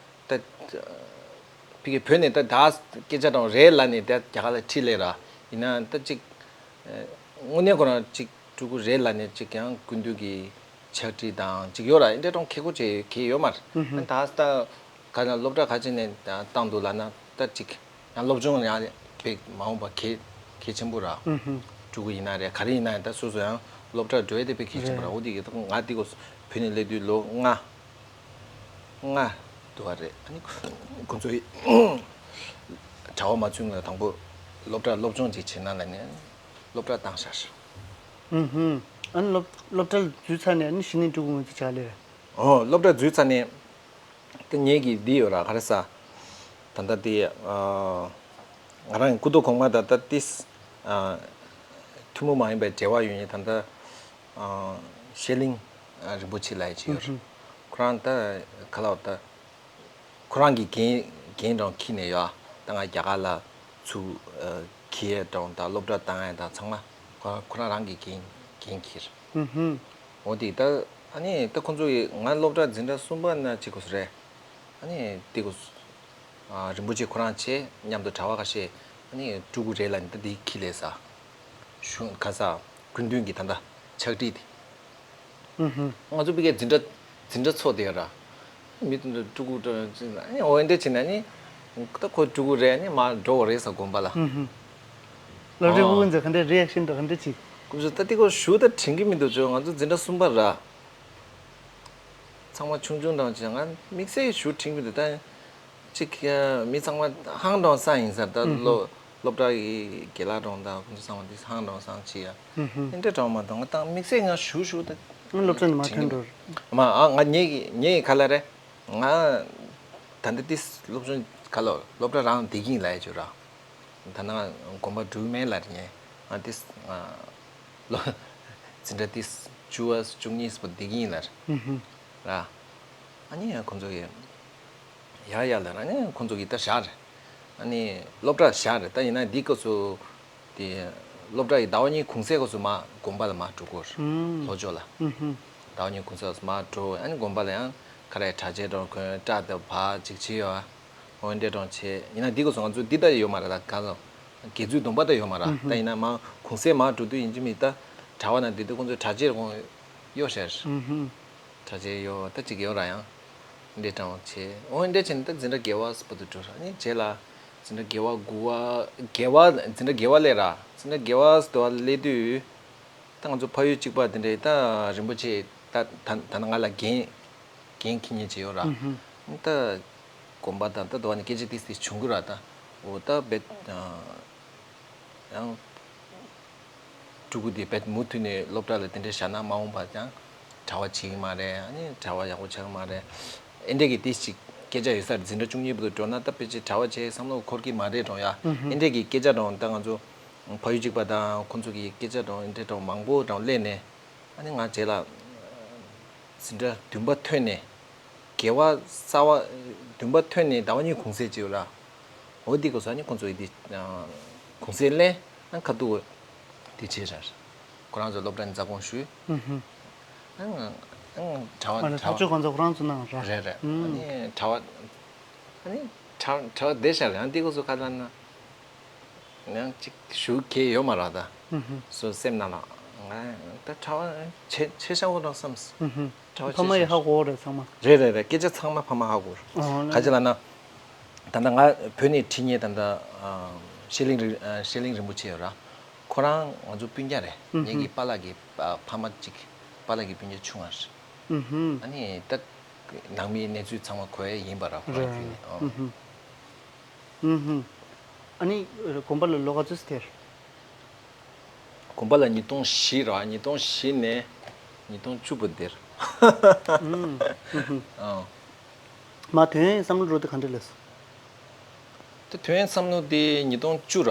ད་ཕ་གི་བོད་ནས་ད་ད་སྐད་ཆ་དང་རེད་ལ་ནས་ད་རྒྱ་གར་ལ་ཁྲིད་ལས་ར། ཡིན་ན་ད་ཅིག་དངོས་གནས་ཁོ་རང་ཅིག་སྤྲུལ་སྐུ་རེད་ལ་ནས་ཅིག་ཡང་སྐུ་མདུན་གྱི་ཕྱག་བྲིས་དང་ཅིག་ཡོད་ར། ཨེ་འདྲ་གྲོང་ཁེ་གོ་ཅེ་གེ་ཡོད་མ་རེད། ད་ད་ག་ན་སློབ་གྲྭ་ག་ཅིག་ནས་བཏང་འདུག་ལ་ན་ད་ཅིག་ཡང་སློབ་སྦྱོང་ཡང་དཔེ་མ་འོངས་པ་གལ་གལ་ཆེན་པོ་ར། སྤྲུལ་སྐུ་ཡིན་ན་རེད་ག་རེ་ཡིན་ན་ཡང་ད་སོ་སོ་ཡང་སློབ་གྲྭ་འགྲོ་ཡ་དེ་དཔེ་གལ་ཆེན་པོ་ར། འོ་དེ་གི་ད་ང་དེ་གོ་བོད་ནས་སླེབས་དུས་ལོ་ལྔ། ལྔ་འདུག་བ་རེད། ཨ་ནི་ཁོ་ཚོའི་གྲྭ་བ་མ་ཚུད་ང་དང་པོ་སློབ་གྲྭ་སློབ་སྦྱོང་ཅིག་བྱེད་ན་ལ་ནས་སློབ་གྲྭ་བཏང་ཤག་ཨུ་ཧུམ། ཨ་ནི་སློབ་སློབ་གྲྭ་ལ་འཛུལ་ཚར་ནས་ཨ་ནི་གཞི་ནས་སྤྲུལ་སྐུ་ངོས་འཛིན་བྱ་ལེ་རེད། ཨོ་སློབ་གྲྭ་འཛུལ་ཚར་ནས་དེ་ངེད་ཀྱི་འདི་ཡོད་ར་ག་རེ་ས། ད་ལྟ་དེ་ང་རང་གི་སྐུ་ཐོག་གོང་མ་ད་ལྟ་ཏིས་ཐུན་མོང་མ་ཡིན་པའི་འབྲེལ་བ་ཡོད་ནི་ད་ལྟ་ཤེ་ལིང་རིན་པོ་ཆེ་ལ་ཡི་བྱེད་ཡོད་རེད། ཁོ་རང་ད་ག་ལ་བ་ད་ཁོ་རང་གི་འགན་འགན་དང་འཁྱེར་ནས་ཡོད། ད་ང་རྒྱ་གར་ལ་ཚུར་འཁྱེར་ཡས་དང་ད་སློབ་གྲྭ་བཏང་ཡས་དང་ཚང་མ་ཁོ་ཁོ་རང་རང་གི་འགན་འགན་འཁྱེར། འོ་དེ་ད་ཨ་ནི་ད་ཁོ་ཚོ་ཡི་ང་སློབ་གྲྭ་འཛིན་གྲྭ་གསུམ་པ་ན་གཅིག་གོ་སོ་རེད། ཨ་ནི་དེ་གོ་སོ། རིན་པོ་ཆེ་ཁོ་རང་བྱས་མཉམ་དུ་གྲྭ་བ་ཁ་ཤས་ཨ་ནི་སྤྲུལ་སྐུ་རེད་ལ་ནི་ད་དེ་ཁྱི་ལས་ས། གཞུང་ག་ས་སྐུ་མདུན་གྱི་ད་ལྟ་ཕྱག་བྲིས་དེ། ང་ཚོ་ཕ་གིའི་འཛིན་གྲྭ་འཛིན་གྲྭ་ཚོགས་དེ་ར། མི་དེ་འདྲ་སྤྲུལ་སྐུ་འདྲ་ཨ་ནི་འོ་འདྲ་བྱས་ན་ནི་ད་ཁོ་སྤྲུལ་སྐུ་རེད་ནི་མ་འགྲོ་བ་རེད་ས་དགོན་པ་ལ། སློབ་གྲྭའི་སྤུ་གུ་ཚོ་ག་འདྲ་རི་ཨེག་ཤན་འདྲ་ག་འདྲ་བྱེད། སྐུ་ཚོ་ད་དེ་ཁོ་ཞུ་ད་དྲན་གི་མི་འདུག་ཅོ་ང་ཚོ་འཛིན་གྲྭ་གསུམ་པ་ར། ཚང་མ་ཆུང་ཆུང་འདྲ་བྱས་ང་དམིགས་བསལ་ཞུ་དྲན་གི་མི་འདུག་ད། གཅིག་མི་ཚང་མ་ཧང་ཀྲང་སང་ཡིན་ས་ད་ལོ་སློབ་གྲྭ་ཡི་དགེ་ལགས་ཀྲང་དང་ཁོང་ཚོ་ཚང་མ་འདི་ཧང་ཀྲང་སང་བྱེད་ཡ། ཨེ་འདྲ་ཀྲང་མ་དང་ང་ཏང་དམིགས་བསལ་ང་ཞུ་ཞུ་ད། སློབ་གྲྭ་ནས་མ་ཐོན་འགྲོ། མ་ཨ་ང་ངེད་ཀྱི་ངེད་ཀྱི་ཁ་ལ་རེད། ང་ད་འདི་ཏིས་སློབ་སྦྱོང་ཁ་ལོ་སློབ་གྲྭ་རང་བསྡད་ཀྱིན་ལ་ཡ་ཅོ་ར། ད་ནང་དགོན་པ་འགྲུལ་མེད་ལ་རེད་ངས་ང་ཏིས་ལོ་འཛིན་གྲྭ་ཏིས་བཅུ་བ་བཅུ་གཉིས་པོ་བསྡད་ཀྱིན་ལ་རེད། ར། ཨ་ནི་ཁོང་ཚོ་གི་ཡ་ཡ་ལ་ར་ནི་ཁོང་ཚོ་གི་ད་བཞག་རེད། ཨ་ནི་སློབ་གྲྭ་བཞག་རེད་ད་ཡིན་ན་འདི་སྐབས་སུ་དེ་སློབ་གྲྭ་ཡི་ཟླ་བ་གཉིས་གུང་སེང་སྐབས་སུ་མ་དགོན་པ་ལ་མ་འགྲོ་གོ་རེད་ལྷོ་ཕྱོགས་ལ། ཟླ་བ་གཉིས་གུང་སེང་སྐབས་སུ་མ་འགྲོ་ཨ་ནི་དགོན་པ་ལ་ཡང་ཁ་རས་གྲྭ་ཆས་གྲོང་གོན་སྐྲ་དེ་བག་ཅིག་བྱེད་ཡོད་ཨ། འོན་ཏེ་གྲོང་ཆེ་ཡིན་ན་འདི་སྐབས་སུ་ང་ཚོ་འདི་ལྟ་ཡོད་མ་རེད་ད་ག་ཚོད་དགེ་ཚུལ་སྡོམ་པ་ད་ཡོད་མ་རེད་ད་ཡིན་ན་མ་གུང་སེང་མ་འགྲོ་དུས་ཡིན་གཅིག་མིན་ད་གྲྭ་བ་ན་འདི་དུས་ཁོང་ཚོ་གྲྭ་ཆས་གོན་ཡོད་ཤར། གྲྭ་ཆས་ཡོད་ད་ཅིག་ཡོད་ར་ཡང་། འདི་གྲོང་ཆེ་འོན་ཏེ་ཕྱིན་ད་འཛིན་གྲྭ་དགེ་བ་སྤུ་དུ་འགྲོ་ར་ནི་རྗེས་ལ་འཛིན་གྲྭ་དགེ་བ་དགུ་བ་དགེ་བ་འཛིན་གྲྭ་དགེ་བ་སླེབས་ར་འཛིན་གྲྭ་དགེ་བ་སྤུ་དུ་བ་སླེབས་དུས། ད་ང་ཚོ་ཕ་ཡུལ་གཅིག་པ་དེ་འདྲའི་ད་རིན་པོ་ཆེ་ད་ད་ད་ང་ལ་འགན་འགན་འཁྱེར་མཁན་ཅིག་ཡོད་ར། ད་དགོན་པ་དང་ད་དུ་བ་ནི་སྐད་ཆ་ཏིས་ཏིས་བྱུང་གི་ར་ད་འོ་ད་བེད་ཡང་ཕྲུ་གུ་དེ་བེད་མུ་མཐུད་ནས་སློབ་གྲྭ་ལ་དེ་འདྲའི་བཞག་ན་མ་འོངས་པ་ཀྱང་གྲྭ་བ་བྱེད་ཀྱི་མ་རེད་ཨ་ནི་གྲྭ་བ་ཡག་པོ་ཆགས་ཀྱི་མ་རེད། ཨེ་འདྲས་ཀྱི་ཏིས་ཅིག་སྐད་ཆ་ཡོད་ས་རེད་འཛིན་གྲྭ་བཅུ་གཉིས་པ་དུ་འགྲོ་ན་ད་ཕལ་ཆེར་གྲྭ་བ་བྱེད་བསམ་བློ་འཁོར་གྱི་མ་རེད་གྲོང་ཡ་ཨེ་འདྲས་ཀྱི་སྐད་ཆ་གྲོང་ད་ང་ཚོ་ཕ་ཡུལ་གཅིག་པ་དང་ཁོང་ཚོ་གི་སྐད་ཆ་གྲོང་ཨེ་འདྲས་གྲོང་མང་པོ་གྲོང་སླེབས་ནས། ཨ་ནི་ང་རྗེས་ལ་འཛིན་གྲྭ་བདུན་པ་ཐོན་ནས་དགེ་བ་རྩ་བ་བདུན་པ་ཐོན་ནས་ཟླ་བ་གཉིས་གུང་སེང་བྱས་ཡོད་ར། འོ་འདི་སྐབས་སུ་ཨ་ནི་ཁོང་ཚོ་ཡི་འདི་གུང་སེང་ལེན་ཨ་ཁ་ཐུག་འདི་བྱས་ར། ཁོ་རང་ཚོ་སློབ་གྲྭ་ནས་རྩ་དགོངས་ཞུས། ཨ་ནི་ཨ་ནི་གྲྭ་བ་ཨ་ནི་གྲྭ་ཐག་གཅོད་ཁོང་ཚོ་ཁོ་རང་ཚོ་གནང་ར། རེད་རེད་ཨ་ནི་གྲྭ་བ་ཨ་ནི་གྲྭ་གྲྭ་བ་བསྡད་ཤག་རེད་ཨ་འདི་སྐབས་སུ་ཁ་ལ་ན། ཡང་ཅིག་ཞུ་གི་ཡོད་མ་རེད་ད། སོ་སེམས་ནང་ལ་ང་ད་གྲྭ་བ་ཆེ་ཆེ་ཤ་བོ་རང་བསམ། གྲྭ་བ་ཕ་མ་ཡི་ཧ་གོ་རེད་ཚང་མ། རེད་རེད་རེད་སྐད་ཆ་ཚང་མ་ཕ་མ་ཧ་གོ་རེད། ག་ཅི་ལ་ན། ད་ལྟ་ང་བོད་ནས་ཁྲིད་མཁན་ད་ལྟ་ཤེ་ལིང་རི་ཤེ་ལིང་རིན་པོ་ཆེ་ཡོད་ར། ཁོ་རང་ང་ཚོ་སྤུན་ཀྱག་རེད། ངེད་ཀྱི་པཱ་ལགས་ཀྱི་ཕ་མ་གཅིག་པཱ་ལགས་ཀྱི་སྤུན་ཀྱག་ཆུང་བ་རེད། ཨ་ནི་ད་ནང་མིའི་གནས་ཚུལ་ཚང་མ་གོ་ཡས་ཡིན་པ་ར་ཁོ་རང་ཁྱོད་ནས། ཨུ་ཧུམ། ཨུ་ཧུམ། ཨ་ནི་དགོན་པ་ལ་ལོ་ག་ཚོད་སྟེར། དགོན་པ་ལ་ཉིས་སྟོང་བཞི་ར་ཉིས་སྟོང་བཞི་ནས་ཉིས་སྟོང་བཅུ་བར་སྟེར། ཨུ་ཧུམ། ཨ། མ་དོན་བསམ་བློ་འགྲོ་དེ་ག་འདྲ་ལས། དེ་དོན་བསམ་བློ་དེ་ཉིས་སྟོང་བཅུ་ར།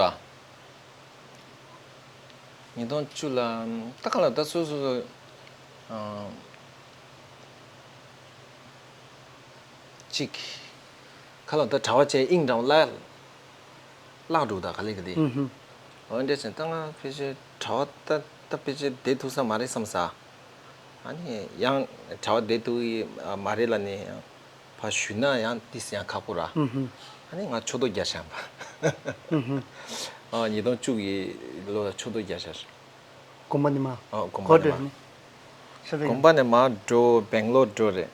ཉིས་སྟོང་བཅུ་ལ་ད་ག་ལ་ད་སོ་སོ་སོ་ཨ་ཅིག་ག་ལ་ད་གྲྭ་བ་བྱས་དབྱིངས་འདྲ་བ་བརླག་བརླག་འགྲོ་ད་ག་ལེ་ག་ལེ། ཨུ་ཧུམ། འོ་འདྲ་བྱས་ད་ང་ཕལ་ཆེར་གྲྭ་བ་ད་ད་ཕལ་ཆེར་བསྡད་ཐུབ་ས་མ་རེད་བསམ་ས། ཨ་ནི་ཡང་གྲྭ་བ་བསྡད་ཐུབ་ཀྱི་མ་རེད་ལབ་ནས་ཡང་ཕར་ཞུས་ན་ཡང་ཏིས་ཡང་ཁག་པོ་ར། ཨུ་ཧུམ། ཨ་ནི་ང་ཆོས་ཐོག་རྒྱག་བཞག་པ། ཨུ་ཧུམ། ཨ་ཉིས་སྟོང་བཅུ་གི་ལོ་ལ་ཆོས་ཐོག་རྒྱག་བཞག། དགོན་པ་ནས་མར། ཨ་དགོན་པ་ག་ནས་འགྲོ་མར། ནི། ཤ་ཚ་དགོན་པ་ནས་མར་འགྲོ་སྦེང་ལོར་འགྲོ་རེད།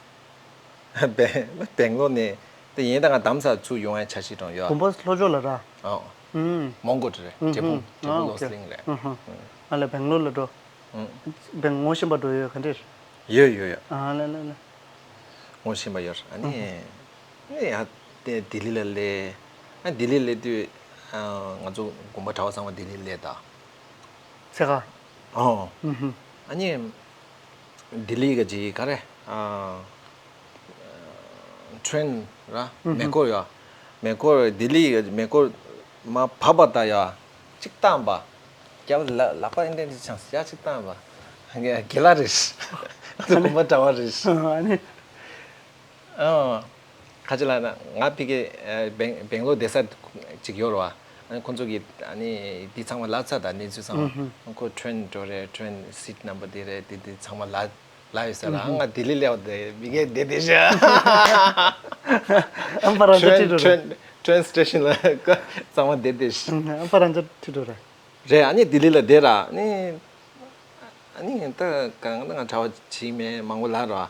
སྦེང་སྦེང་ལོར་ནས་དེ་ཡིན་ད་ང་དམ་ས་ཚུར་ཡོང་ཡ་འཆར་གཞི་དང་ཡོད། དགོན་པ་ལྷོ་ཕྱོགས་ལ་ར། ཨ་ཨུམ། མོན་གྷོ་དེ་རེད། ཨུམ་འབྲས་སྤུངས་ཨུམ། འབྲས་ཨ་སྤུངས་ལོ་ཨོ་ཁེ། སི་ལིང་རེད། ཨུམ་ཧུམ། ཨ་ལས་སྦེང་ལོར་ལ་འགྲོ། ཨུམ། སྦེང་ངོ་ཤེས་པ་འགྲོ་ཡོད་ག་འདྲས། ཡོད་ཡོད་ཡོད། ཨ་ལས་ལས་ལས། ངོ་ཤེས་པ་ཡོད། ཨ་ནི། ཨུམ། ཨེ་ཡ་དེ་ལྡི་ལི་ལ་སླེབས། ཨ་ལྡི་ལི་སླེབས་དུས་ཨ་ང་ཚོ་དགོན་པ་གྲྭ་བ་ཚང་མ་ལྡི་ལི་སླེབས་ད། ཚེ་ཁ། ཨོ། ཨུམ་ཧུམ། ཨ་ནི། ལྡི་ལི་ག་ཅིག་ག་རེ། ཨ་ཁྲེན་ར། ཨུམ་ཧུམ། མེ་འཁོར་ཡ། མེ་འཁོར་ལྡི་ལི་ག་མེ་འཁོར་མར་བབས་པ་ད་ཡ། གཅིག་བཏང་པ། རྒྱབ་ལ་ལག་པ་ཨེ་འདྲ་འདྲ་བྱང་ཡ་གཅིག་བཏང་པ། དགེ་ལགས་རེད། དགོན་པ་གྲྭ་བ་རེད། ཨ་ནི། ཨ་ཁ་ཅིག་ལབ་ན་ང་ཕ་གི་ཨ་སྦེང་སྦེང་ལོར་བསྡད་ས་ཅིག་ཡོད་རེད་བ། ཨ་ནི་ཁོང་ཚོ་གིས་ཨ་ནི་འདི་ཚང་མ་ལབ་ཚར་ད་གནས་ཚུལ་ཚང་མ། ཨུ་ཧུམ། ཁོ་ཁྲེན་འགྲོ་རེད། ཁྲེན་སིཊ་ནམ་བར་འདི་རེད། འདི་འདི་ཚང་མ་ལབ་ལབ་ཡོད་ས་ར། ཨུ་ཧུམ། ང་ལྡི་ལི་སླེབས་དེ་མི་གས་བསྡད་བསྡད་ཤག་ཨ་ཕ་རང་ཚོ་ཁྲེན་ཁྲིད་འགྲོ་རེད། ཁྲེན་ཁྲེན་སི་ཊེ་ཤན་ལ་ཚང་མ་བསྡད་བསྡད་ཤག་ཨ་ཕ་རང་ཚོ་ཁྲིད་འགྲོ་རེད། རེད། ཨ་ནི་ལྡི་ལི་ལ་བསྡད་ར། ཨ་ནི་ཨ་ནི་ད་གང་ལྟར་ང་གྲྭ་བ་བྱེད་མེད་མང་པོ་ལབ་ར། ཨ་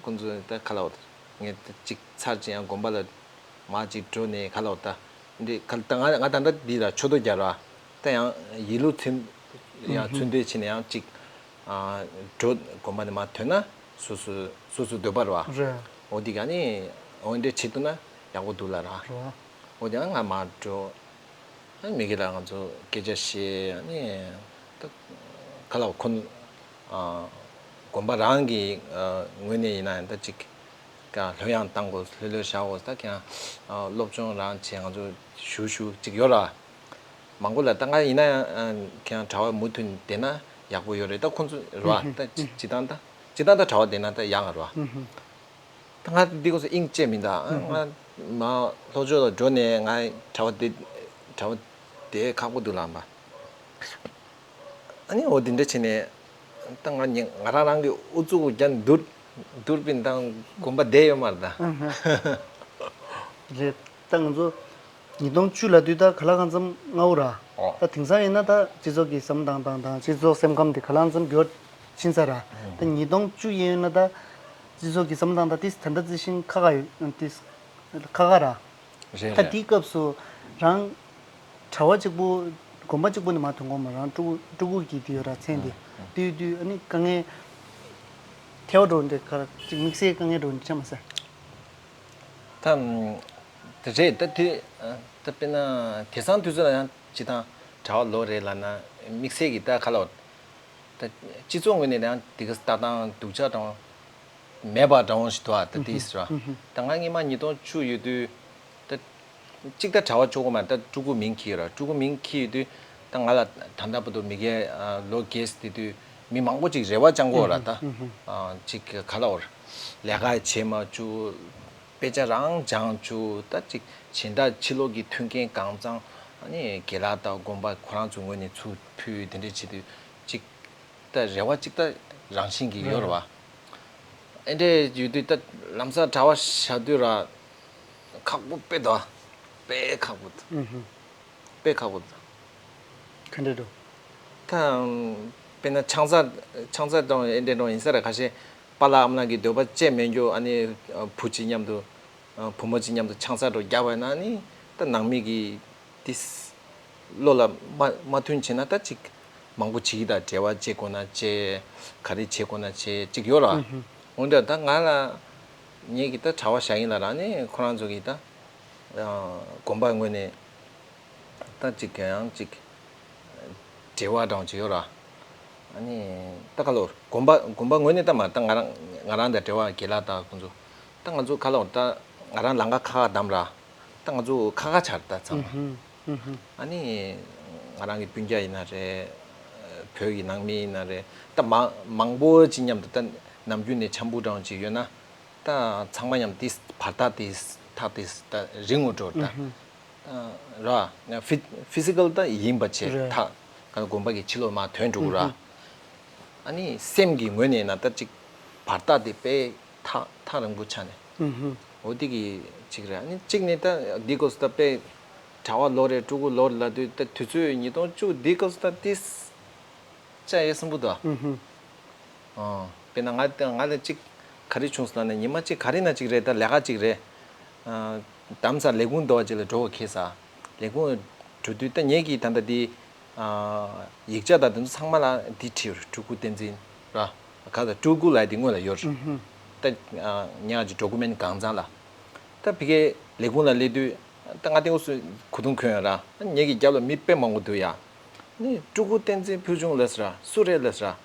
ཁོང་ཚོས་ད་ག་ལབ་འོ། ངས་ད་གཅིག་ཚར་གཅིག་ཡང་དགོན་པ་ལ་མར་གཅིག་འགྲོ་ནས་ག་ལབ་འོ། ད་འདི་ག་ད་ང་ང་ད་ལྟ་འདི་ལ་ཆོས་ཐོག་རྒྱག་ར། ད་ཡང་ཡིད་ལུས་ཚིམ་ཡང་ཚུར་འདོད་བྱས་ནས་ཡང་གཅིག་ཨ་འགྲོ་དགོན་པ་ནས་མར་ཐོན་ན་སོ་སོ་སོ་སོ་འདོད་པ་རེད་བ། རེད། འོ་འདི་ག་ནི་འོ་འདྲ་བྱེད་ཐུབ་ན་ཡག་པོ་འདུག་ལབ་ར། རེད་བ། འོ་དེ་ཡང་ང་མར་འགྲོ། ཨ་མི་གི་ལ་ང་ཚོ་སྐད་ཆ་བཤད། ཨ་ནི་ད་ག་ལ་ཁོ་ཨ་དགོན་པ་རང་གི་ཨ་ངོས་ནས་ཡིན་ན་ད་ཅིག་ཀ་ལྷོད་ཡངས་བཏང་དགོས། ལྷོད་ལྷོད་བཞག་དགོས། ད་ཁྱེད་རང་ཨ་སློབ་སྦྱོང་རང་བྱས། ང་ཚོ་ཞུ་ཞུ་ཅིག་ཡོད་ར། མང་པོ་ལ་ད་ང་ཡིན་ན་ཡང་ཨ་ཁྱེད་རང་གྲྭ་བ་མུ་མཐུད་བསྡད་ན་ཡག་པོ་ཡོད་རེད། ད་ཁོ་ཚོ་རེད་བ། ད་སྤྱི་བཏང་ད་སྤྱི་བཏང་ད་གྲྭ་བ་བསྡད་ན་ད་ཡག་རེད་བ། ད་ང་འདི་སྐོར་སུ་དབྱིངས་བཅས་མི་འདུག་ཨ་ང་མ་ལྷོ་ཕྱོགས་ལ་འགྲོ་ནས་ང་གྲྭ་བ་དེ་གྲྭ་བ་དེ་ཁག་པོ་འདུག་ལབ་པ། ཨ་ནི་འོ་དེ་འདྲ་བྱས་ནས་ད་ང་ཉིད་ང་རང་རང་གི་ཨུ་ཚུགས་རྒྱ་འདུར་འདུར་པིན་དང་དགོན་པ་བསྡད་ཡོད་མ་རེད་ད། རེད། ད་ང་ཚོ་ཉིས་སྟོང་བཅུ་ལ་དུས་ད་ག་ལ་གང་འཚམ་སྔ་བོ་ར། ཨོ། ད་དེང་སང་ཡིན་ན་ད་སྤྱི་ཚོགས་ཀྱི་བསམ་སྟངས་དང་དང་སྤྱི་ཚོགས་སེམས་ཁམས་དེ་ག་ལ་གང་འཚམ་འགྱུར་ཕྱིན་ས་ར། ད་ཉིས་སྟོང་བཅུ་ཡིན་ན་ད་སྤྱི་ཚོགས་ཀྱི་བསམ་སྟངས་ད་ཏིས་ད་ལྟ་རྩི་ཤིང་ཁ་ཁ་ཡོད་ཏིས་ཁ་ཁ་ར། རེད་ད་རེད། དེའི་སྐབས་སུ་རང་གྲྭ་བ་གཅིག་པུ་དགོན་པ་གཅིག་པུ་ནས་མར་ཐོན་གོ་མ་རང་སྤྲུལ་སྐུ་སྤྲུལ་སྐུ་གི་དེ་ཡོད་ར་མཚན་དེ། ཨ་ཨ་དུས་དུས་ཨ་ནི་དཀའ་ངལ་ཐེ་བ་འགྲོ་འདྲ་ག་ར་ཅིག་དམིགས་བསལ་དཀའ་ངལ་འགྲོ་འདྲ་ཆ་མ་ཟད། ད་དེ་རེད་ད་དེ་ད་དཔེར་ན་དེང་སང་དུས་ཚོད་ལ་ཡང་སྤྱི་བཏང་གྲྭ་བ་ལོ་རེད་ལབ་ན་དམིགས་བསལ་གྱི་ད་ག་ལ་བ། ད་སྤྱི་ཚོགས་ངོས་ནས་ཡང་དེ་ག་ལྟ་སྟངས་སྡུག་ཅག་དང་མེད་པ་འདྲ་བོ་ཞིག་འདུག་ཨ་ད་དེ་ཟེར་བ། ད་ང་སྔོན་མ་ཉིས་སྟོང་བཅུ་ཡོད་དུས་ད་གཅིག་ད་གྲྭ་བ་གཅིག་པོ་མ་ད་སྤྲུལ་སྐུ་མིང་འཁྱེར་ར་སྤྲུལ་སྐུ་མིང་འཁྱེར་ཡོད་དུས་ད་ང་ལ་ད་ལྟ་བར་དུ་མི་སྒེར་ལོ་རྒས་དེ་དུས་མི་མང་པོ་ཅིག་རེ་བ་བཅང་གི་ཡོད་ར་ད། ཅིག་ག་ལ་བ་ལས་ཀ་བྱེད་མ་བཅུག་དཔེ་ཆ་རང་སྦྱང་བཅུག་ད་ཅིག་གཞན་དག་ཕྱི་ལོགས་ཀྱི་མཐུན་རྐྱེན་གང་ཚང་ཨ་ནི་དགེ་ལགས་དང་དགོན་པ་ཁོ་རང་ཚོའི་ངོས་ནས་ཚུར་ཕུལ་དེ་འདྲས་བྱེད་དུས་ཅིག་ད་རེ་བ་ཅིག་ད་རང་བཞིན་གྱིས་ཡོད་རེད་བ། ཨེ་འདྲས་ཡོད་དུས་ད་ལམ་སང་གྲྭ་བ་བཞག་དུས་ར་ཁག་པོ་དཔེ་འདུག་དཔེ་ཁག་པོ་འདུག་དཔེ་ཁག་པོ་འདུག་ག་འདྲས་འདུག་ད་དཔེར་ན་ཆང་ས་ཆང་ས་དང་ཨེ་འདྲས་འགྲོ་ཡིན་ས་རེད། ཁ་ཤས་པཱ་ལགས་ཨ་མ་ལགས་ཀྱི་འདོད་པ་བཅད་མེད་རྒྱུ་ཨ་ནི་བུ་གཅིག་མཉམ་དུ་བུ་མོ་གཅིག་མཉམ་དུ་ཆང་ས་འགྲོ་རྒྱག་པ་ཡིན་ན་ཨ་ནི་ད་ནང་མི་གི་ཏིས་བློ་ལ་མ་མ་མཐུན་བྱས་ན་ད་ཅིག་མང་པོ་བྱེད་ཀྱི་ད་འབྲེལ་བ་བྱེད་དགོས་ན་བྱེད། ག་རེ་བྱེད་དགོས་ན་བྱེད་ཅིག་ཡོད་ར། འོན་ཀྱང་ད་ང་ལ་ངེད་ཀྱི་ད་གྲྭ་བ་བཞག་ཡིན་ལ་ར་ནི་ཁོ་རང་ཚོ་གི་ད་དགོན་པ་ངོས་ནས་ད་ཅིག་ཡང་ཅིག་འབྲེལ་བ་འདྲ་བོ་ཅིག་ཡོད་ར། ཨ་ནི་ད་ག་ལོར་དགོན་པ་དགོན་པ་ངོས་ནས་ད་མ་ད་ང་རང་ང་རང་དང་འབྲེལ་བ་དགེ་ལགས་དང་ཁོང་ཚོ་ད་ང་ཚོ་ག་ལོར་ད་ ང་རང་ལམ་ཁ་ཁ་ཁ་བསྡམས་ར། ད་ང་ཚོ་ཁ་ཁ་ཆགས་རེད་ད་ཚང་མ། ཨ་ནི་ང་རང་གི་སྤུན་ཀྱག་ཡིན་ན་རེད། བོད་ཀྱི་ནང་མི་ཡིན་ན་རེད། ད་མང་མང་པོ་ཅིག་མཉམ་དུ་ད་ནམ་རྒྱུན་ནས་འཆམ་པོ་འདྲ་བོ་ཅིག་ཡོད་ན། ད་ཚང་མ་མཉམ་དུ་བར་ཐག་དེ་ཐག་དེ་ད་རིང་ངོ་འགྲོ་ད། ར། ཕི་ཕི་སི་ཀལ་ད་ཡིན་པ་བྱས། རེད། ཐག་ག་དགོན་པ་གི་ཕྱི་ལོགས་མར་ཐོན་འགྲོ་གི་ར། ཨ་ནི་སེམས་ཀྱི་ངོས་ནས་ན་ད་ཅིག་བར་ཐག་དེ་དཔེ་ཐག་ཐག་རིང་པོ་ཆགས་ནས། འོ་དེ་གི་ཅིག་རེད། ཨ་ནི་གཅིག་ནས་ད་འདི་སྐབས་སུ་ད་དཔེ་གྲྭ་བ་ལོ་རེད། སྤྲུལ་སྐུ་ལོ་རེད་ལབ་དུས་ད་དུས་ཚོད་ཉིས་སྟོང་བཅུ་འདི་སྐབས་སུ་ད་ཏིས་ཅ་ཡེ་སུན་པོ་ད། ཨོ། དཔེར་ན་ང་ང་ལ་གཅིག་ག་རེ་བྱུང་སོང་ལབ་ན། ཉི་མ་གཅིག་ག་རེ་ན་གཅིག་རེད། ད་ལས་ཀ་གཅིག་རེད། ཨ། དམ་ས་ལས་ཁུངས་འདྲ་བ་ཅིག་ལ་འགྲོ་བ་ཁེལ་ས། ལས་ཁུངས་འགྲོ་དུས་ད་ངེད་ཀྱིས་ད་ལྟ་འདི། ཨ། ཡིག་ཆ་དང་དེ་ཚོ་ཚང་མ་ལ་འདི་བྲིས་ཡོད་རེད། སྤྲུལ་སྐུ་བསྟན་འཛིན་ར། ག་ད་སྤྲུལ་སྐུ་ལབ་དེ་སྔོན་ལ་ཡོད་རེད། ད། ཨ། ཉག་ཅིག་ཌོ་ཀུ་མེན་ཊི་གང་ཚང་ལ། ད་ཕ་གིའི་ལས་ཁུངས་ལ་སླེབས་དུས། ད་ང་དེ་སྐབས་སུ་གོས་ཐུང་གོན་ཡོད་ར། ངེད་ཀྱི་རྒྱབ་ལ་མི་དཔེ་མང་པོ་འདུག་ཡ། ནི་སྤྲུལ་སྐུ་བསྟན་འཛིན་ཕུལ་བྱུང་ལབ་ཟེར་ར། སུ་རེད་ལབ་ཟེར་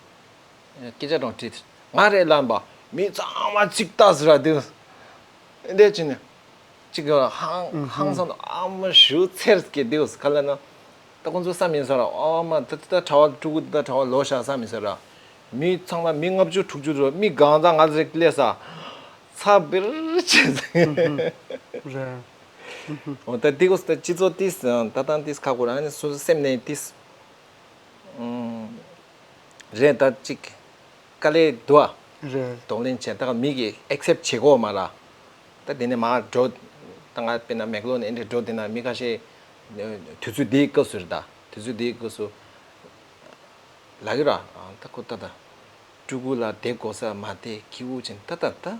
ར། སྐད་ཆ་རང་དྲིས། ང་རེད་ལབ་པ། མི་ཚང་མ་གཅིག་ལྟ་ཟེར་ར་དེ། འདི་ཅི་ནས། གཅིག་གི་ཧང་ཧང་སང་དུ་ཨ་མ་ཞུ་ཚེར་སྐད་དེ་ག་ལ་ན། ད་ཁོང་ཚོ་བསམ་ཡིན་ས་ར། ཨ་མ་ད་ད་གྲྭ་བ་སྤྲུལ་སྐུ་ད་གྲྭ་བ་ལོ་ཤ་བསམ་ཡིན་ས་ར། མི་ཚང་མ་མི་ལྔ་བཅུ་དྲུག་ཅུ་རུ་མི་གང་ཚང་ང་རེག་ལས་ས། ཚ་བིར་བྱེད་ཟིན། རེད། འོ་ད་འདི་གོ་ད་སྤྱི་ཚོགས་ཏིས་ད་དང་ཏིས་ཁ་ཁོ་རང་ནི་སོ་སོ་སེམས་ནས་ཏིས། རེད་ད་ཅིག་དཀའ་ལས་འདུག་ཨ། རེད། གདོང་ལེན་བྱས་ད་མི་གིས་ཨེག་སེབ་བྱེད་གོ་མ་ར། ད་དེ་ནས་མ་འགྲོ། ད་ང་དཔེར་ན་མེག་ལོ་ནས་ཨེ་འདྲས་འགྲོ་དེ་ན་མི་ཁ་ཤས། དུས་ཚོད་འདིའི་སྐབས་སུ་རེད་ད། དུས་ཚོད་འདིའི་སྐབས་སུ། ལགས་ར། ད་ཁོ་ད་ད། སྤྲུལ་སྐུ་ལ་བསྡད་དགོས་ས་མ་བསྡད་ཁྱི་འུ་ཅན་ད་ད་ད།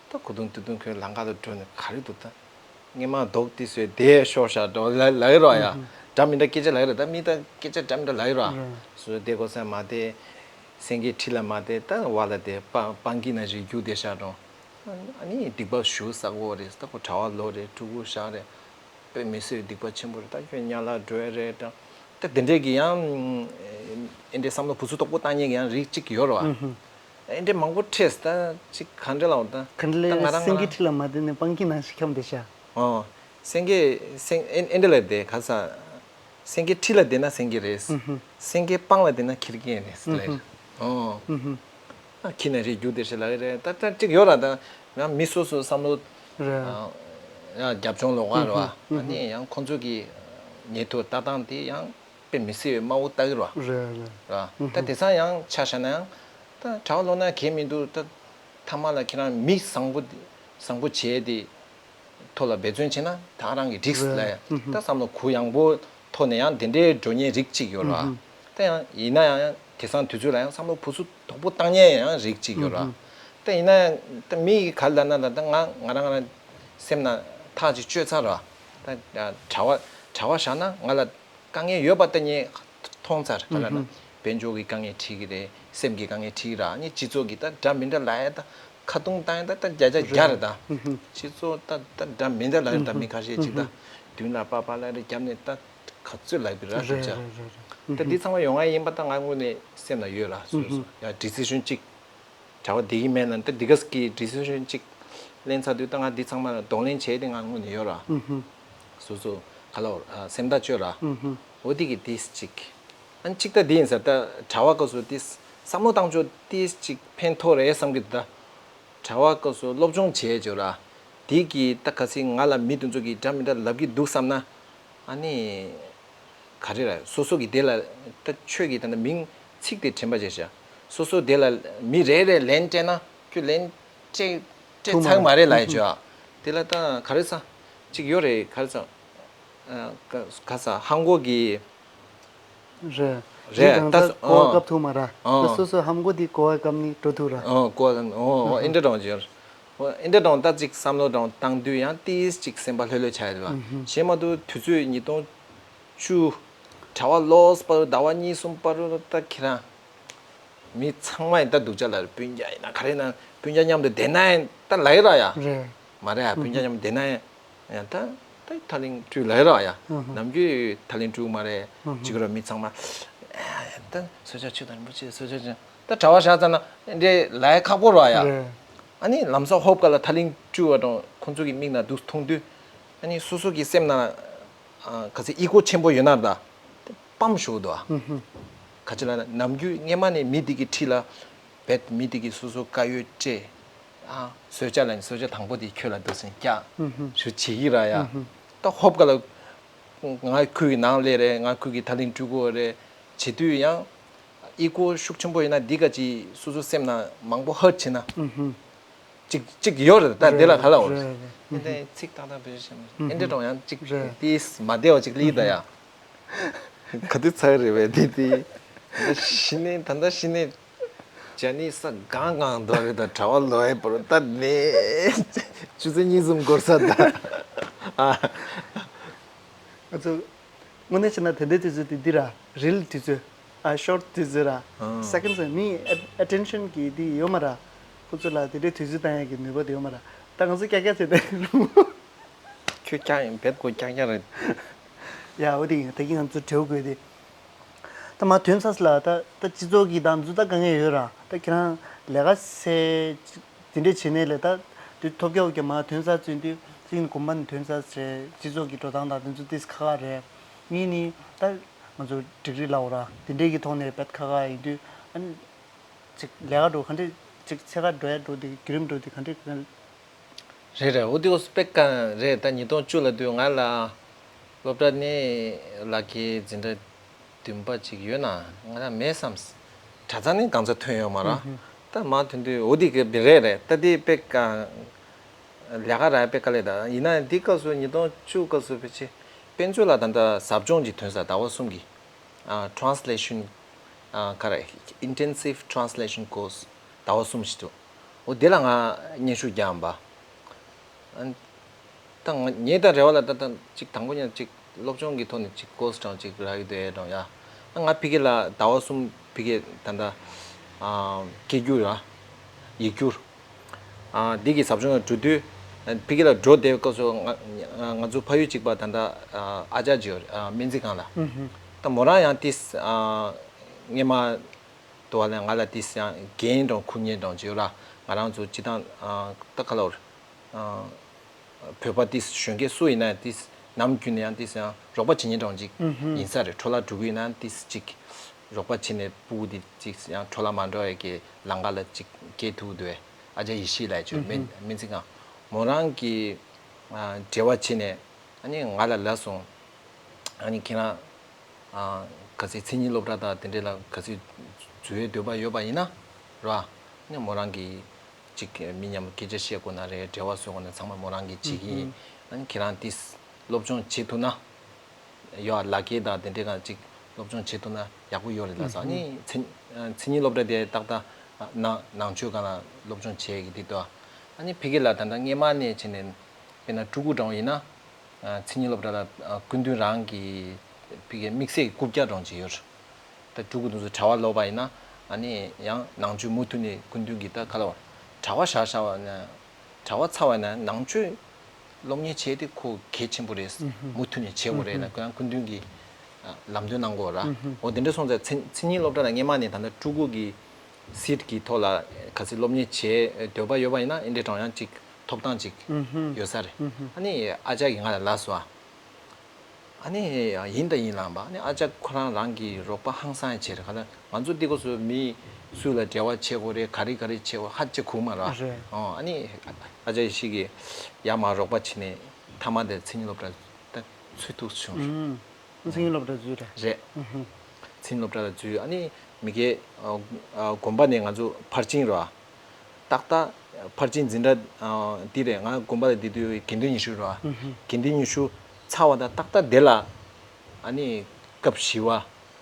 ད་གོ་དུང་དུ་དུང་ཁོའི་ལང་ཀ་ལ་འགྲོ་ནས་ག་རེ་འདུག་ད། ངས་མ་རྡོག་ཏི་སོས་དེ་ཤོར་ཤ་འགྲོ་ལ་ལ་ཡི་རོ་ཡ། འདྲ་མི་འདྲ་སྐད་ཆ་ལ་ཡི་རོ། ད་མི་ད་སྐད་ཆ་འདྲ་མི་འདྲ་ལ་ཡི་རོ། སོས་བསྡད་དགོས་ས་མ་བསྡད། སེང་གེའི་ཁྲི་ལ་མ་བསྡད་ད་བ་ལ་བསྡད་པ་སྤང་གི་ན་རི་རྒྱུ་བསྡད་ཤ་འགྲོ། ཨ་ནི་སྡིག་པ་ཞུ་ས་གོ་རེད། ད་ཁོ་གྲྭ་བ་ལོ་རེད། སྤྲུལ་སྐུ་ཞག་རེད། དཔེ་མི་སྲིད་སྡིག་པ་ཆེན་པོ་རེད། ད་ཁྱོད་ཉ་ལ་འགྲོ་ཡ་རེད་ད། ད་དེ་འདྲས་ཀྱི་ཡང་ཨེ་འདྲས་བསམ་བློ་བུ་ཚུགས་དོག་པོ་བཏང་མཁན་གྱི་ཡང་རིགས་གཅིག་ཡོད་རེད་བ། ཨེ་འདྲས་མང་པོ་འཕྲད་ད་ཅིག་ག་འདྲས་ལ་འོ་ད། ག་འདྲས་ད་ང་ལས་རང་སེང་གེ་ང་ཁྲི་ལ་མ་བསྡད་ནས་སྤང་གི་ན་ཞིག་འཁྱམས་བསྡད་ཤག་ཨོ། སེང་གེ་སེང་ཨེ་ཨེ་འདྲས་ལ་བསྡད་ག་ས། སེང་གེ་ཁྲི་ལ་བསྡད་ན་སེང་གེ་རེད། སེང་གེ་སྤང་ལ་བསྡད་ན་ཁེར་རྐྱང་རེད་ལབ། ཨོ། ཨ་ཁྱི་ན་རེ་རྒྱུ་དེ་ཞེ་ལ་རེད། ད་ད་ཅིག་ཡོད་ར། ད་ཡང་མི་སོ་སོའི་བསམ་བློ། རེད། ཡང་རྒྱབ་ལྗོངས་ལོགས་ཀ་རེད་བ། ཨ་ནི་ཡང་ཁོང་ཚོ་གི་ཉེ་དུ་ལྟ་སྟངས་དེ་ཡང་དཔེ་མི་སྲིད་པའི་དམའ་བོ་ལྟ་གི་རེད་བ། རེད་རེད། ར། ད་དེང་སང་ཡང་ཆ་བཞག་ན་ཡང་ད་གྲྭ་བ་ལོ་ན་གལ་མི་འདུག་ད་ཐ་མ་ལ་ཁྱེད་རང་མི་བཟང་པོ་བཟང་པོ་བྱས་ཏེ། ཐོག་ལ་འབད་བརྩོན་བྱས་ན་ད་རང་གི་འགྲིག་ལ་ཡ། ད་བསམ་བློ་གུ་ཡངས་པོ་ཐོག་ནས་ཡང་དེ་འདྲའི་འགྲོ་མཁན་རིགས་གཅིག་ཡོད་ར། ད་ཡང་ཡིན་ན་ཡང་དེང་སང་དུས་ཚོད་ལ་ཡང་བསམ་བློ་བུ་ཚུགས་དོག་པོ་བཏང་མཁན་ཡང་རིགས་གཅིག་ཡོད་ར། ད་ཡིན་ན་ཡང་ད་མི་ག་ལ་ན་ལ་ད་ང་ང་རང་ང་རང་སེམས་ན་ཐག་ཅིག་གཅོད་ཚར་ར། ད་གྲྭ་བ་གྲྭ་བ་བཞག་ན་ང་ལ་དཀའ་ངལ་ཡོད་པ་ལྟ་ཉེ་མཐོང་ཚར། ག་ལ་ན་དཔལ་འབྱོར་གྱི་དཀའ་ངལ་འཕྲད་ཀྱི་རེད། སེམས་ཀྱི་དཀའ་ངལ་འཕྲད་ཀྱི་ར། ནི་སྤྱི་ཚོགས་ཀྱི་ད་འདྲ་མི་འདྲ་ལ་ཡ་ད་ཁ་རྡུང་བཏང་ཡ་ད་ད་བརྒྱ་ཆ་བརྒྱ་རེད་ད། སྤྱི་ཚོགས་ད་ད་འདྲ་མི་འདྲ་ལ་ཡ་ད་མི་ཁ་ཤས་ཅིག་ད་མདུན་ལ་པ་པ་ལ་རེ་བརྒྱབ་ནས་ད་ག་ཚོད་ལབ་པའི་ར་རེད་ཅག་ད་འདི་ཚང་མ་ཡོང་ང་ཡིན་པ་ད་ང་དངོས་ནས་སེམས་ལ་ཡོད་ར། སོ་སོ་ཡ་ཌི་སི་ཤན་གཅིག་གྲྭ་བ་བསྡད་ཀྱི་མེད་ན་ད་འདི་ག་གི་ཌི་སི་ཤན་གཅིག་ལེན་ཚར་དུས་ད་ང་འདི་ཚང་མ་ལ་གདོང་ལེན་བྱས་ཏེ་ང་དངོས་ནས་ཡོད་ར། སོ་སོ་ག་ལ་བར་སེམས་ཐག་གཅོད་ར། འོ་དེ་གི་ཏིས་གཅིག་ཨ་ནི་གཅིག་ད་འདི་ཡིན་ས། ད་གྲྭ་བ་སྐབས་སུ་ཏིས་བསམ་བློ་བཏང་ཕྱོགས་ཏིས་གཅིག་ཕན་ཐོགས་རེད་བསམ་གི་འདུག་ད་གྲྭ་བ་སྐབས་སུ་སློབ་སྦྱོང་བྱས་བྱས་ར། དེ་གི་ད་ག་སྲིད་ང་ལ་མི་དེ་ཚོ་གི་འདྲ་མི་འདྲ་ལབ་ཀྱི་འདུག་བསམ་ན། ཨ་ནི། ག་རེ་ར་སོ་སོ་གི་དེ་ལ་ད་ཆོས་ཀྱི་ད་ནི་མིང་ཚིག་དེ་དྲན་པ་བྱས་ཤག་སོ་སོ་དེ་ལ་མི་རེ་རེ་ལན་སྤྲད་ན་ཁྱོད་ལན་སྤྲད་སྤྲད་ཐུབ་མ་ཚར་མ་རེད་ལབ་ཡ་ཅོ། དེ་ལ་ད་ག་རེ་ས་གཅིག་ཡོད་རེད། ག་རེ་ས་ག་ས་ཧང་གོ་གི་རེད། རེད། ད་གོ་བ་སྐབས་ཐུབ་མ་ར། ད་སོ་སོ་ཧང་གོ་དེ་གོ་བ་སྐབས་ནི་འགྲོ་ཐུབ་ར། ཨོ་གོ་བ་ཨོ་ཨེ་འདྲ་གྲོང་ཅིག་ཡོད་རེད། ཨེ་འདྲ་གྲོང་ད་གཅིག་བསམ་བློ་གྲོང་བཏང་དུས་ཡང་ཏིས་གཅིག་སེམས་པ་ལྷོད་ལྷོད་ཆགས་ཡོད་རེད་བ། གཞན་མ་གཏོགས་དུས་ཚོད་ཉིས་སྟོང་བཅུ། གྲྭ་བ་ལོས་པ་རུ་ཟླ་བ་གཉིས་གསུམ་པ་རུ་ད་ཁྱེད་རང་། མི་ཚང་མ་ཡིན་ད་སྡུག་ཅག་ལ་སྤུན་ཀྱག་ཡིན་ན་ག་རེ་ཡིན་ན་སྤུན་ཀྱག་མཉམ་དུ་བསྡད་ན་ཡང་ད་ལབ་ཡོད་ར་ཡ། རེད། མ་རེད་ཡ། སྤུན་ཀྱག་མཉམ་དུ་བསྡད་ན་ཡང་ཡང་ད་ད་ཐག་ལིང་སྤྲུལ་ལབ་ཡོད་ར་ཡ། ནམ་རྒྱུན་ཐག་ལིང་སྤྲུལ་མ་རེད། གཅིག་ར་མི་ཚང་མ་ད་གསོལ་ཇ་མཆོད་དང་རིན་པོ་ཆེ་གསོལ་ཇ་མཆོད་ད་གྲྭ་བ་བཞག་ཙ་ན་འདྲེ་ལབ་ཡ་ཁག་པོ་ར་ཡ། རེད། ཨ་ནི་ལམ་སང་ཧོབ་ག་ལ་ཐ་ལིང་སྤྲུལ་བ་དང་ཁོང་ཚོ་གི་མིག་ནང་འདུག་མཐོང་དུས། ཨ་ནི་སོ་སོ་གི་སེམས་ནང་ཨ་ག་ཚོད་ཨི་གོ་ཆེན་པོ་ཡོད་ན་ད་དེ་སྤམ་ཞུགས་འདུག་ཨ། ག་ཅི་ལ་ན་ནམ་རྒྱུན་སྔས་མ་ནས་མི་དེ་གི་འཁྲིས་ལ་བེད་མི་དེ་གི་སོ་སོ་དཀར་ཡོལ་སྤྲད། ཨ་གསོལ་ཇ་ལ་ནི་གསོལ་ཇ་དང་པོ་དེ་ཁྱོད་ལ་འདུག་སེ་སྐྱག་ཞུ་བྱེད་ཀྱི་ར་ཡ། ད་ཧོབ་ག་ལ་ང་ཁུལ་གི་ནང་ལས་རེད། ང་ཁུལ་གི་ཐ་ལིང་སྤྲུལ་སྐུ་རེད། བྱེད་དུས་ཡང་ཨི་གོ་ཤུགས་ཆེན་པོ་ཡིན་ན་འདི་ག་ཅིག་སོ་སོ་སེམས་ནང་མང་པོ་ཧར་བྱེད་ན། ཅིག་ཅིག་ཡོད་རེད། ད་འདི་ལ་ག་ལ་འོ་རེད། རེད་རེད། ཨེ་འདྲ་ཚིག་ཏག་ཏག་བེད་སྤྱོད་བྱེད་མ་ཨེ་འདྲ་གྲོང་ཡང་ཅིག་རེད། དེས་མ་བདེ་བ་ཅིག་ལི་ད་ཡ། ག་དུས་ཚར་རེད་བས་དེ་དེ། ད་ཤི་ནས་ད་ད་ཤི་ནས་ཇ་ནི་ས་གང་གང་འདོར་རེད། ད་གྲྭ་བ་ལོ་ཡི་བར་ད་ནས་ཆུ་ཚོད་གཉིས་གསུམ་འགོར་ས་ད། ཨ། ང་ཚོ་དངོས་གནས་བྱས་ན་དེ་འདྲའི་དུས་ཚོད་དེ་འདི་ར་རིལ་དུས་ཚོད། ཨ་ཤོར་དུས་ཚོད་ར། ཨ་སེ་ཀེན་ཌི་མི་ཨེ་ཊེན་ཤན་གི་འདི་ཡོད་མ་ར། ཁོ་ཚོ་ལ་དེ་འདྲའི་དུས་ཚོད་བཏང་ཡ་གི་ནུས་པ་དེ་ཡོད་མ་ར། ད་ང་ཚོ་ཀྱག་ཀྱག་བྱས་ཏེ། ཁྱོད་ཀྱག་ཡིན་བེད་ཀོ་ཀྱག་ཀྱག་རེད། ཡ་འོ་དེ་ཡིན། ད་གིན་ང་ཚོ་བྲེལ་དགོས་དེ། ད་མ་ཐོན་ས་ལ་ད་ད་སྤྱི་ཚོགས་ཀྱི་ད་ང་ཚོ་ད་དཀའ་ངལ་ཡོད་ར། ད་ཁྱེད་རང་ལས་ཀ་སེ་དེ་འདྲས་བྱེད་ནས་ལས་ད་དུས་ཐོབ་རྒྱག་གི་མ་ཐོན་ས་བཙུན་དུས་ཅིག་གོམ་པ་ནས་ཐོན་ས་རེད། སྤྱི་ཚོགས་ཀྱི་འགྲོ་སྟངས་དང་དེ་ཚོ་ཏིས་ཁག་ཁག་རེད། གཉིས་ནི་ད་ང་ཚོ་སྒྲིག་རིགས་ལ་འོ་ར་དེ་འདྲས་ཀྱི་ཐོག་ནས་བེད་ཁག་ཁག་ཡིན་དུས་ཨ་ནི་ཅིག་ལས་ཀ་འགྲོ་ག་འདྲས་ཅིག་ཚེ་ཁ་འགྲོ་ཡ་འགྲོ་དེ་བརྒྱུད་རིམ་འགྲོ་དེ་ག་འདྲས་ག་འདྲས། རེད་རེད། འོ་དེ་འོ་སྤེ་ཀ་རེད། ད་ཉིས་སྟོང་བཅུ་ལ་དུས་ང་ལ་སློབ་གྲྭ་ནས་ལག་ཁྱེར་འཛིན་གྲྭ་བདུན་པ་ཅིག་ཡོད་ན་ང་ལ་མེད་བསམ། གྲྭ་ཚང་ནས་གང་ཚ་ཐོན་ཡོད་མ་ར། ད་མ་ཐོན་དུས་འོ་དེ་གི་རེད་རེད། ད་དེ་སྤེ་ཀ་ལས་ཀ་ར་སྤེ་ཀ་ལས་ད་ཡིན་ན་དེ་སྐབས་སུ་ཉིས་སྟོང་བཅུ་སྐབས་སུ་ཕལ་ཆེར་དཔེ་མཛོད་ལ་ད་ལྟ་ཟབ་སྦྱོང་ཅིག་ཐོན་ས་ཟླ་བ་གསུམ་གྱི་ཨ་translation ཨ་ག་རེ་intensive translation course ཟླ་བ་གསུམ་ཞིག་འདུག་འོ་དེ་ལ་ང་སྙན་ཞུ་རྒྱག་འམ་པ། ཨ་ད་ང་ངས་ད་རེ་བ་ལ་ད་ད་ཅིག་དང་པོ་ཉིད་ཅིག་སློབ་སྦྱོང་གི་ཐོག་ནས་ཅིག་course་དང་ཅིག་རག་གི་འདུག་ཨེ་དང་ཡ། ང་ཕ་གི་ལ་ཟླ་བ་གསུམ་ཕ་གི་ད་ད་ཨ་སྐད་སྒྱུར་ར་ཡིག་སྒྱུར་ཨ་འདི་གི་ཟབ་སྦྱོང་ལ་འགྲོ་དུས་ཕ་གི་ལ་འགྲོ་བསྡད་སྐབས་སུ་ང་ང་ང་ཚོ་ཕ་ཡུལ་གཅིག་པ་ད་ད་ཨ་ཅག་ཅིག་ཡོད་རེད། ཨ་སྨན་རྩིས་ཁང་ལ། ད་མོ་རང་ཡང་ཏིས་ཨ་སྔས་མ་དུ་བ་ལས་ང་ལ་ཏིས་ཡང་འགན་དང་ཁུར་མཁན་དང་ཅིག་ཡོད་ར། ང་རང་ཚོ་སྤྱི་བཏང་ཨ་ད་ག་ལ་བར་ཨ་བོད་པ་ཏིས་གཞོན་སྐྱེས་སུ་ཡིན་ན་ཏིས་ནམ་རྒྱུན་ནས་ཡང་ཏིས་ཡང་རོགས་པ་བྱེད་མཁན་དང་ཅིག་ཡིན་ས་རེད། འཕྲོ་བརླག་འགྲོ་གི་ཡིན་ན་ཏིས་ཅིག་རོགས་པ་བྱེད་ནས་སྤུ་གུ་དེ་ཅིག་ཡང་འཕྲོ་བརླག་མ་འགྲོ་ཡ་གི་ལམ་ཁ་ལ་ཅིག་སྐྱེལ་ཐུབ་འདུག་ཨ་ཅག་ཡེ་ཤེས་ལགས་ཅིག་སྨན་སྨན་རྩིས་ཁང་མོ་རང་གི་ཨ་འབྲེལ་བ་བྱས་ནས་ཨ་ནི་ང་ལ་ལབ་སོང་། ཨ་ནི་ཁྱེད་རང་ཨ་གལ་སྲིད་མཚན་ཉིད་སློབ་གྲྭ་དང་དེ་འདྲས་ལ་གལ་སྲིད་འཛུལ་བའི་འདོད་པ་ཡོད་པ་ཡིན་ན་ར། ཨ་ནི་མོ་རང་གི་ཅིག་མི་མཉམ་སྐད་ཆ་བཤད་དགོས་ན་རེད། འབྲེལ་བ་བཟོ་དགོས་ན་ཚང་མ་མོ་རང་གིས་བྱེད་ཀྱི་ཡིན། ཨ་ནི་ཁྱེད་རང་དེ་སློབ་སྦྱོང་བྱེད་ཐུབ་ན་ཡོད། ལག་འཁྱེར་དང་དེ་འདྲས་གང་ཅིག་སློབ་སྦྱོང་བྱེད་ཐུབ་ན་ཡག་པོ་ཡོད་རེད་ལབ་སོང་། ཨ་ནི་མཚན་མཚན་ཉིད་སློབ་གྲྭ་དེ་ཏག་ཏག་ནང་ནང་ཆོས་སྒང་ལ་སློབ་སྦྱོང་བྱེད་ཀྱི་འདུག་ཨ་ནི་ཕ་གི་ལ་ད་ལྟ་སྔས་མ་ནས་བྱས་ནས་དཔེར་ན་སྤྲུལ་སྐུ་འདྲ་བོ་ཡིན་ན། ཨ་མཚན་ཉིད་སློབ་གྲྭ་ལ་ཨ་སྐུ་མདུན་རང་གི་ཕ་གི་དམིགས་བསལ་གྱི་རྐུབ་བཀྱག་འདྲ་བོ་ཅིག་ཡོད་རེད། ད་སྤྲུལ་སྐུ་དེ་ཚོ་གྲྭ་པ་ལོག་པ་ཡིན་ན་ཨ་ནི་ཡང་ནང་ཆོས་མུ་མཐུད་ནས་སྐུ་མདུན་གྱི་ད་ག་ལ་བ་གྲྭ་པ་བཞག་བཞག་པ་ན་གྲྭ་པ་ཚར་བ་ན་ནང་ཆོས་སློབ་གཉེར་བྱས་ཏེ་ཁོ་གལ་ཆེན་པོ་རེད། མུ་མཐུད་ནས་བྱེད་དགོས་རེད་ལ་ཁོ་ཡང་སྐུ་མདུན་གྱིས་ཨ་ལམ་སྟོན་གནང་དགོས་ར། འོ་དེ་འདྲ་སོང་ཙང་མཚན་མཚན་ཉིད་སློབ་གྲྭ་ལ་སྔས་མ་ནས་ད་ལྟ་སྤྲུལ་སྐུ་གི་སིཊ་གི་ཐོག་ལ་གལ་སྲིད་སློབ་གཉེར་བྱེད་འདོད་པ་ཡོད་པ་ཡིན་ན་ཨེ་འདྲའི་གྲངས་ཡང་ཅིག་ཐོབ་ཐང་ཅིག་ཡོད་ས་རེད། ཨ་ནི་ཨ་ཅག་གིས་ང་ལ་ལབ་སོང་ཨ། ཨ་ནི་ཡིན་ད་ཡིན་ལབ་པ། ཨ་ནི་ཨ་ཅག་ཁོ་རང་རང་གི་རོགས་པ་ཧང་སང་ཡ་བྱེད་རེད། ག་ལ་ང་ཚོ་འདི་སྐབས་སུ་མི་སུ་ལ་འབྲེལ་བ་བྱེད་དགོས་རེད། ག་རེ་ག་རེ་བྱེད་དགོས་ཧ་ཅང་གོ་མ་རེད། རེད། ཨོ་ཨ་ནི་ཨ་ཅག་ཡེ་ཤེས་ཀྱིས་ཡར་མར་རོགས་པ་བྱས་ནས་མཐའ་མ་དེ་མཚན་ཉིད་སློབ་གྲྭ་ད་ཚུད་ཐུབ་བྱུང་། མཚན་ཉིད་སློབ་གྲྭ་འཛུལ་རེད། རེད། མཚན་ཉིད་སློབ་གྲྭ་ལ་འཛུལ། ཨ་ནི་མི་སྒེར་ཨ་ཨ་དགོན་པ་ནས་ང་ཚོ་ཕར་ཕྱིན་རེད་བ། ཏག་ཏག་ཕར་ཕྱིན་འཛིན་གྲྭ་ཨ་འདི་རེད། ང་དགོན་པ་ལ་བསྡད་དུས་དགེ་འདུན་ཉི་ཤུ་རེད་བ། དགེ་འདུན་ཉི་ཤུ་ཚར་བ་དང་ཏག་ཏག་དེ་ལ་ཨ་ནི་སྐབས་བཞི་བ་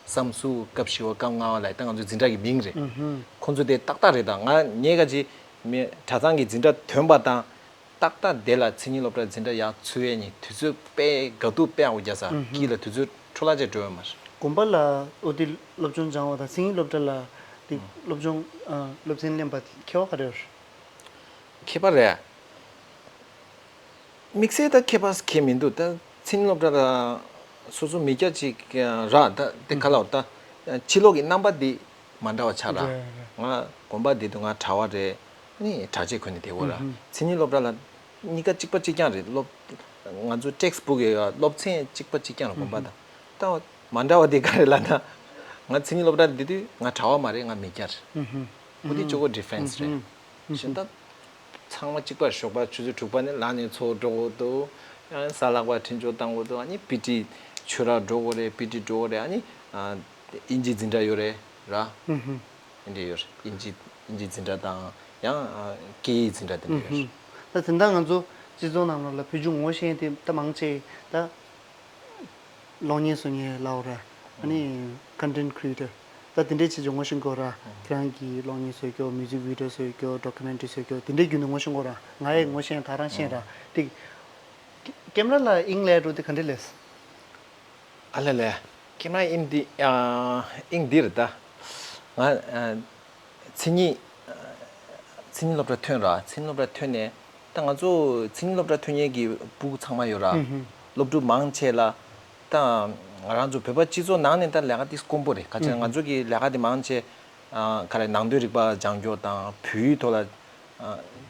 བསམ་གཟུགས་སྐབས་བཞི་བ་སྐབས་ལྔ་བ་ལ་ད་ང་ཚོའི་འཛིན་གྲྭ་གི་མིང་རེད། ཁོང་ཚོ་དེ་ཏག་ཏག་རེད། ད་ང་ངས་ག་ཅི་མི་གྲྭ་ཚང་གི་འཛིན་གྲྭ་ཐོན་པ་དང་། ཏག་ཏག་དེ་ལ་མཚན་ཉིད་སློབ་གྲྭ་འཛིན་གྲྭ་ཡག་ཚུད་ཡས་ནི་དུས་ཚོད་དཔེ་དགའ་སྡུག་དཔེ་ཡག་པོ་རྒྱག་ས་ཨུ་ཧུ། དཀྱིལ་ལ་དུས་ཚོད་འཕྲོ་བརླག་ཅིག་འགྲོ་ཡོད་མ་རེད། དགོན་པ་ལ་ཨོ་དེ་སློབ་སྦྱོང་སྦྱང་བ་དང་མཚན་ཉིད་སློབ་གྲྭ་ལ་དེ་སློབ་སྦྱོང་ཨ་སློབ་ཚན་ལེན་པ་དེ་ཁྱད་པར་ག་རེ་ཡོད་རེད། ཁྱད་པར་རེད། དམིགས་བསལ་ད་ཁྱད་པར་གང་ཡང་མི་འདུག་ད་མཚན་ཉིད་སློབ་གྲྭ་ལ་སོ་སོ་མི་སྐྱ་ཅིག་ར་ད་དེ་ག་ལ་ད་ཕྱི་ལོགས་ཀྱི་རྣམ་པ་འདི་མ་འདྲ་བ་ཆགས་ར། རེད་རེད། ང་དགོན་པ་འདི་དུས་ང་གྲྭ་པ་རེད། ནི་གྲྭ་ཆས་གོན་ནས་བསྡད་དགོས་ར། མཚན་ཉིད་སློབ་གྲྭ་ལ་གཉིས་ཀ་གཅིག་པ་གཅིག་རྐྱང་རེད། སློབ་ང་ཚོ་ཊེགསི་བུག་ཡོད། སློབ་ཚན་གཅིག་པ་གཅིག་རྐྱང་རེད་དགོན་པ་དང་། ད་མ་འདྲ་བ་དེ་ག་རེ་ལབ་ན། ང་མཚན་ཉིད་སློབ་གྲྭ་ལ་བསྡད་དུས་ང་གྲྭ་བ་མ་རེད། ང་མི་སྐྱ་རེད། འོ་དེ་ཅོ་གོ་ཌི་ཕེ་རེན་སི་རེད། གཞན་དག་ཚང་མ་གཅིག་པ་རེད། ཞོགས་པ་ཆུ་ཚོད་དྲུག་པ་ནས་ལངས་ནས་འཚོ་འགྲོ་དགོས་འདུག་ཡང་ས་ལག་པ་འཕྲིན་སྦྱོར་བཏང་དགོས་འདུག་ཨ་ནི་པི་ཊི་ཆོས་རར་འགྲོ་དགོས་རེད། པི་ཊི་འགྲོ་དགོས་རེད། ཨ་ནི་ཨ་དབྱིན་ཇི་འཛིན་གྲྭ་ཡོད་རེད་ར། འདི་འདྲ་ཡོད་རེད། དབྱིན་ཇི་དབྱིན་ཇི་འཛིན་གྲྭ་དང་ཡང་ཨ་སྐད་ཡིག་འཛིན་གྲྭ་དེ་འདྲ་ཡོད་རེད། ད་དེ་འདྲ་ང་ཚོ་སྤྱི་ཚོགས་ནང་ལོགས་ལ་བོད་བརྒྱུད་ངོ་ཤེས་དེ་ད་མང་ཆེ་ད་གློག་བརྙན་བཟོ་མཁན་ལབ་ར། ཨ་ནི་ཀོན་ཊེན་ཊི་ཀི་རི་ཨེ་ཊར་ད་དེ་འདྲས་བྱེད་ཀྱི་ངོ་ཤེས་དགོས་ར། ཁྱེད་རང་གིས་གློག་བརྙན་བཟོ་རྒྱུ། མིའུ་ཟིག་བི་ཌི་ཡོ་བཟོ་རྒྱུ། ཌོ་ཀུ་མེན་ཊ་རི་བཟོ་རྒྱུ། དེ་འདྲས་བརྒྱུད་ནས་ངོ་ཤེས་དགོས་ར། ང་ཡང་ངོ་ཤེས་ད་རང་ཤེས་ར། དེ་ཀེམ་ར་ལ་དབྱིངས་ལས་འགྲོ་དེ་ག་འདྲས་ལས། ཨ་ལེ་ལེ། ཀེམ་ར་དབྱིངས་འདི་ཨ་དབྱིངས་འདི་རེད་ད། ང་ཨ་མཚན་ཉིད་ཨ་མཚན་ཉིད་སློབ་གྲྭ་ཐོན་ར། མཚན་ཉིད་སློབ་གྲྭ་ཐོན་ནས་ད་ང་ཚོ་མཚན་ཉིད་སློབ་གྲྭ་ཐོན་མཁན་གྱི་ཕྲུ་གུ་ཚང་མ་ཡོད་ར། སློབ་ཕྲུག་མང་ཆེ་ལ་ད་ང་རང་ཚོ་བོད་པ་སྤྱི་ཚོགས་ནང་ནས་ད་ལས་ཀ་དེ་དཀོན་པོ་རེད། ག་ཅི་ང་ཚོ་གི་ལས་ཀ་དེ་མང་ཆེ་ཨ་ག་རེ་ནང་དོན་རིག་པ་སྦྱང་རྒྱུ་དང་བོད་ཡིག་ཐོག་ལ་ཨ་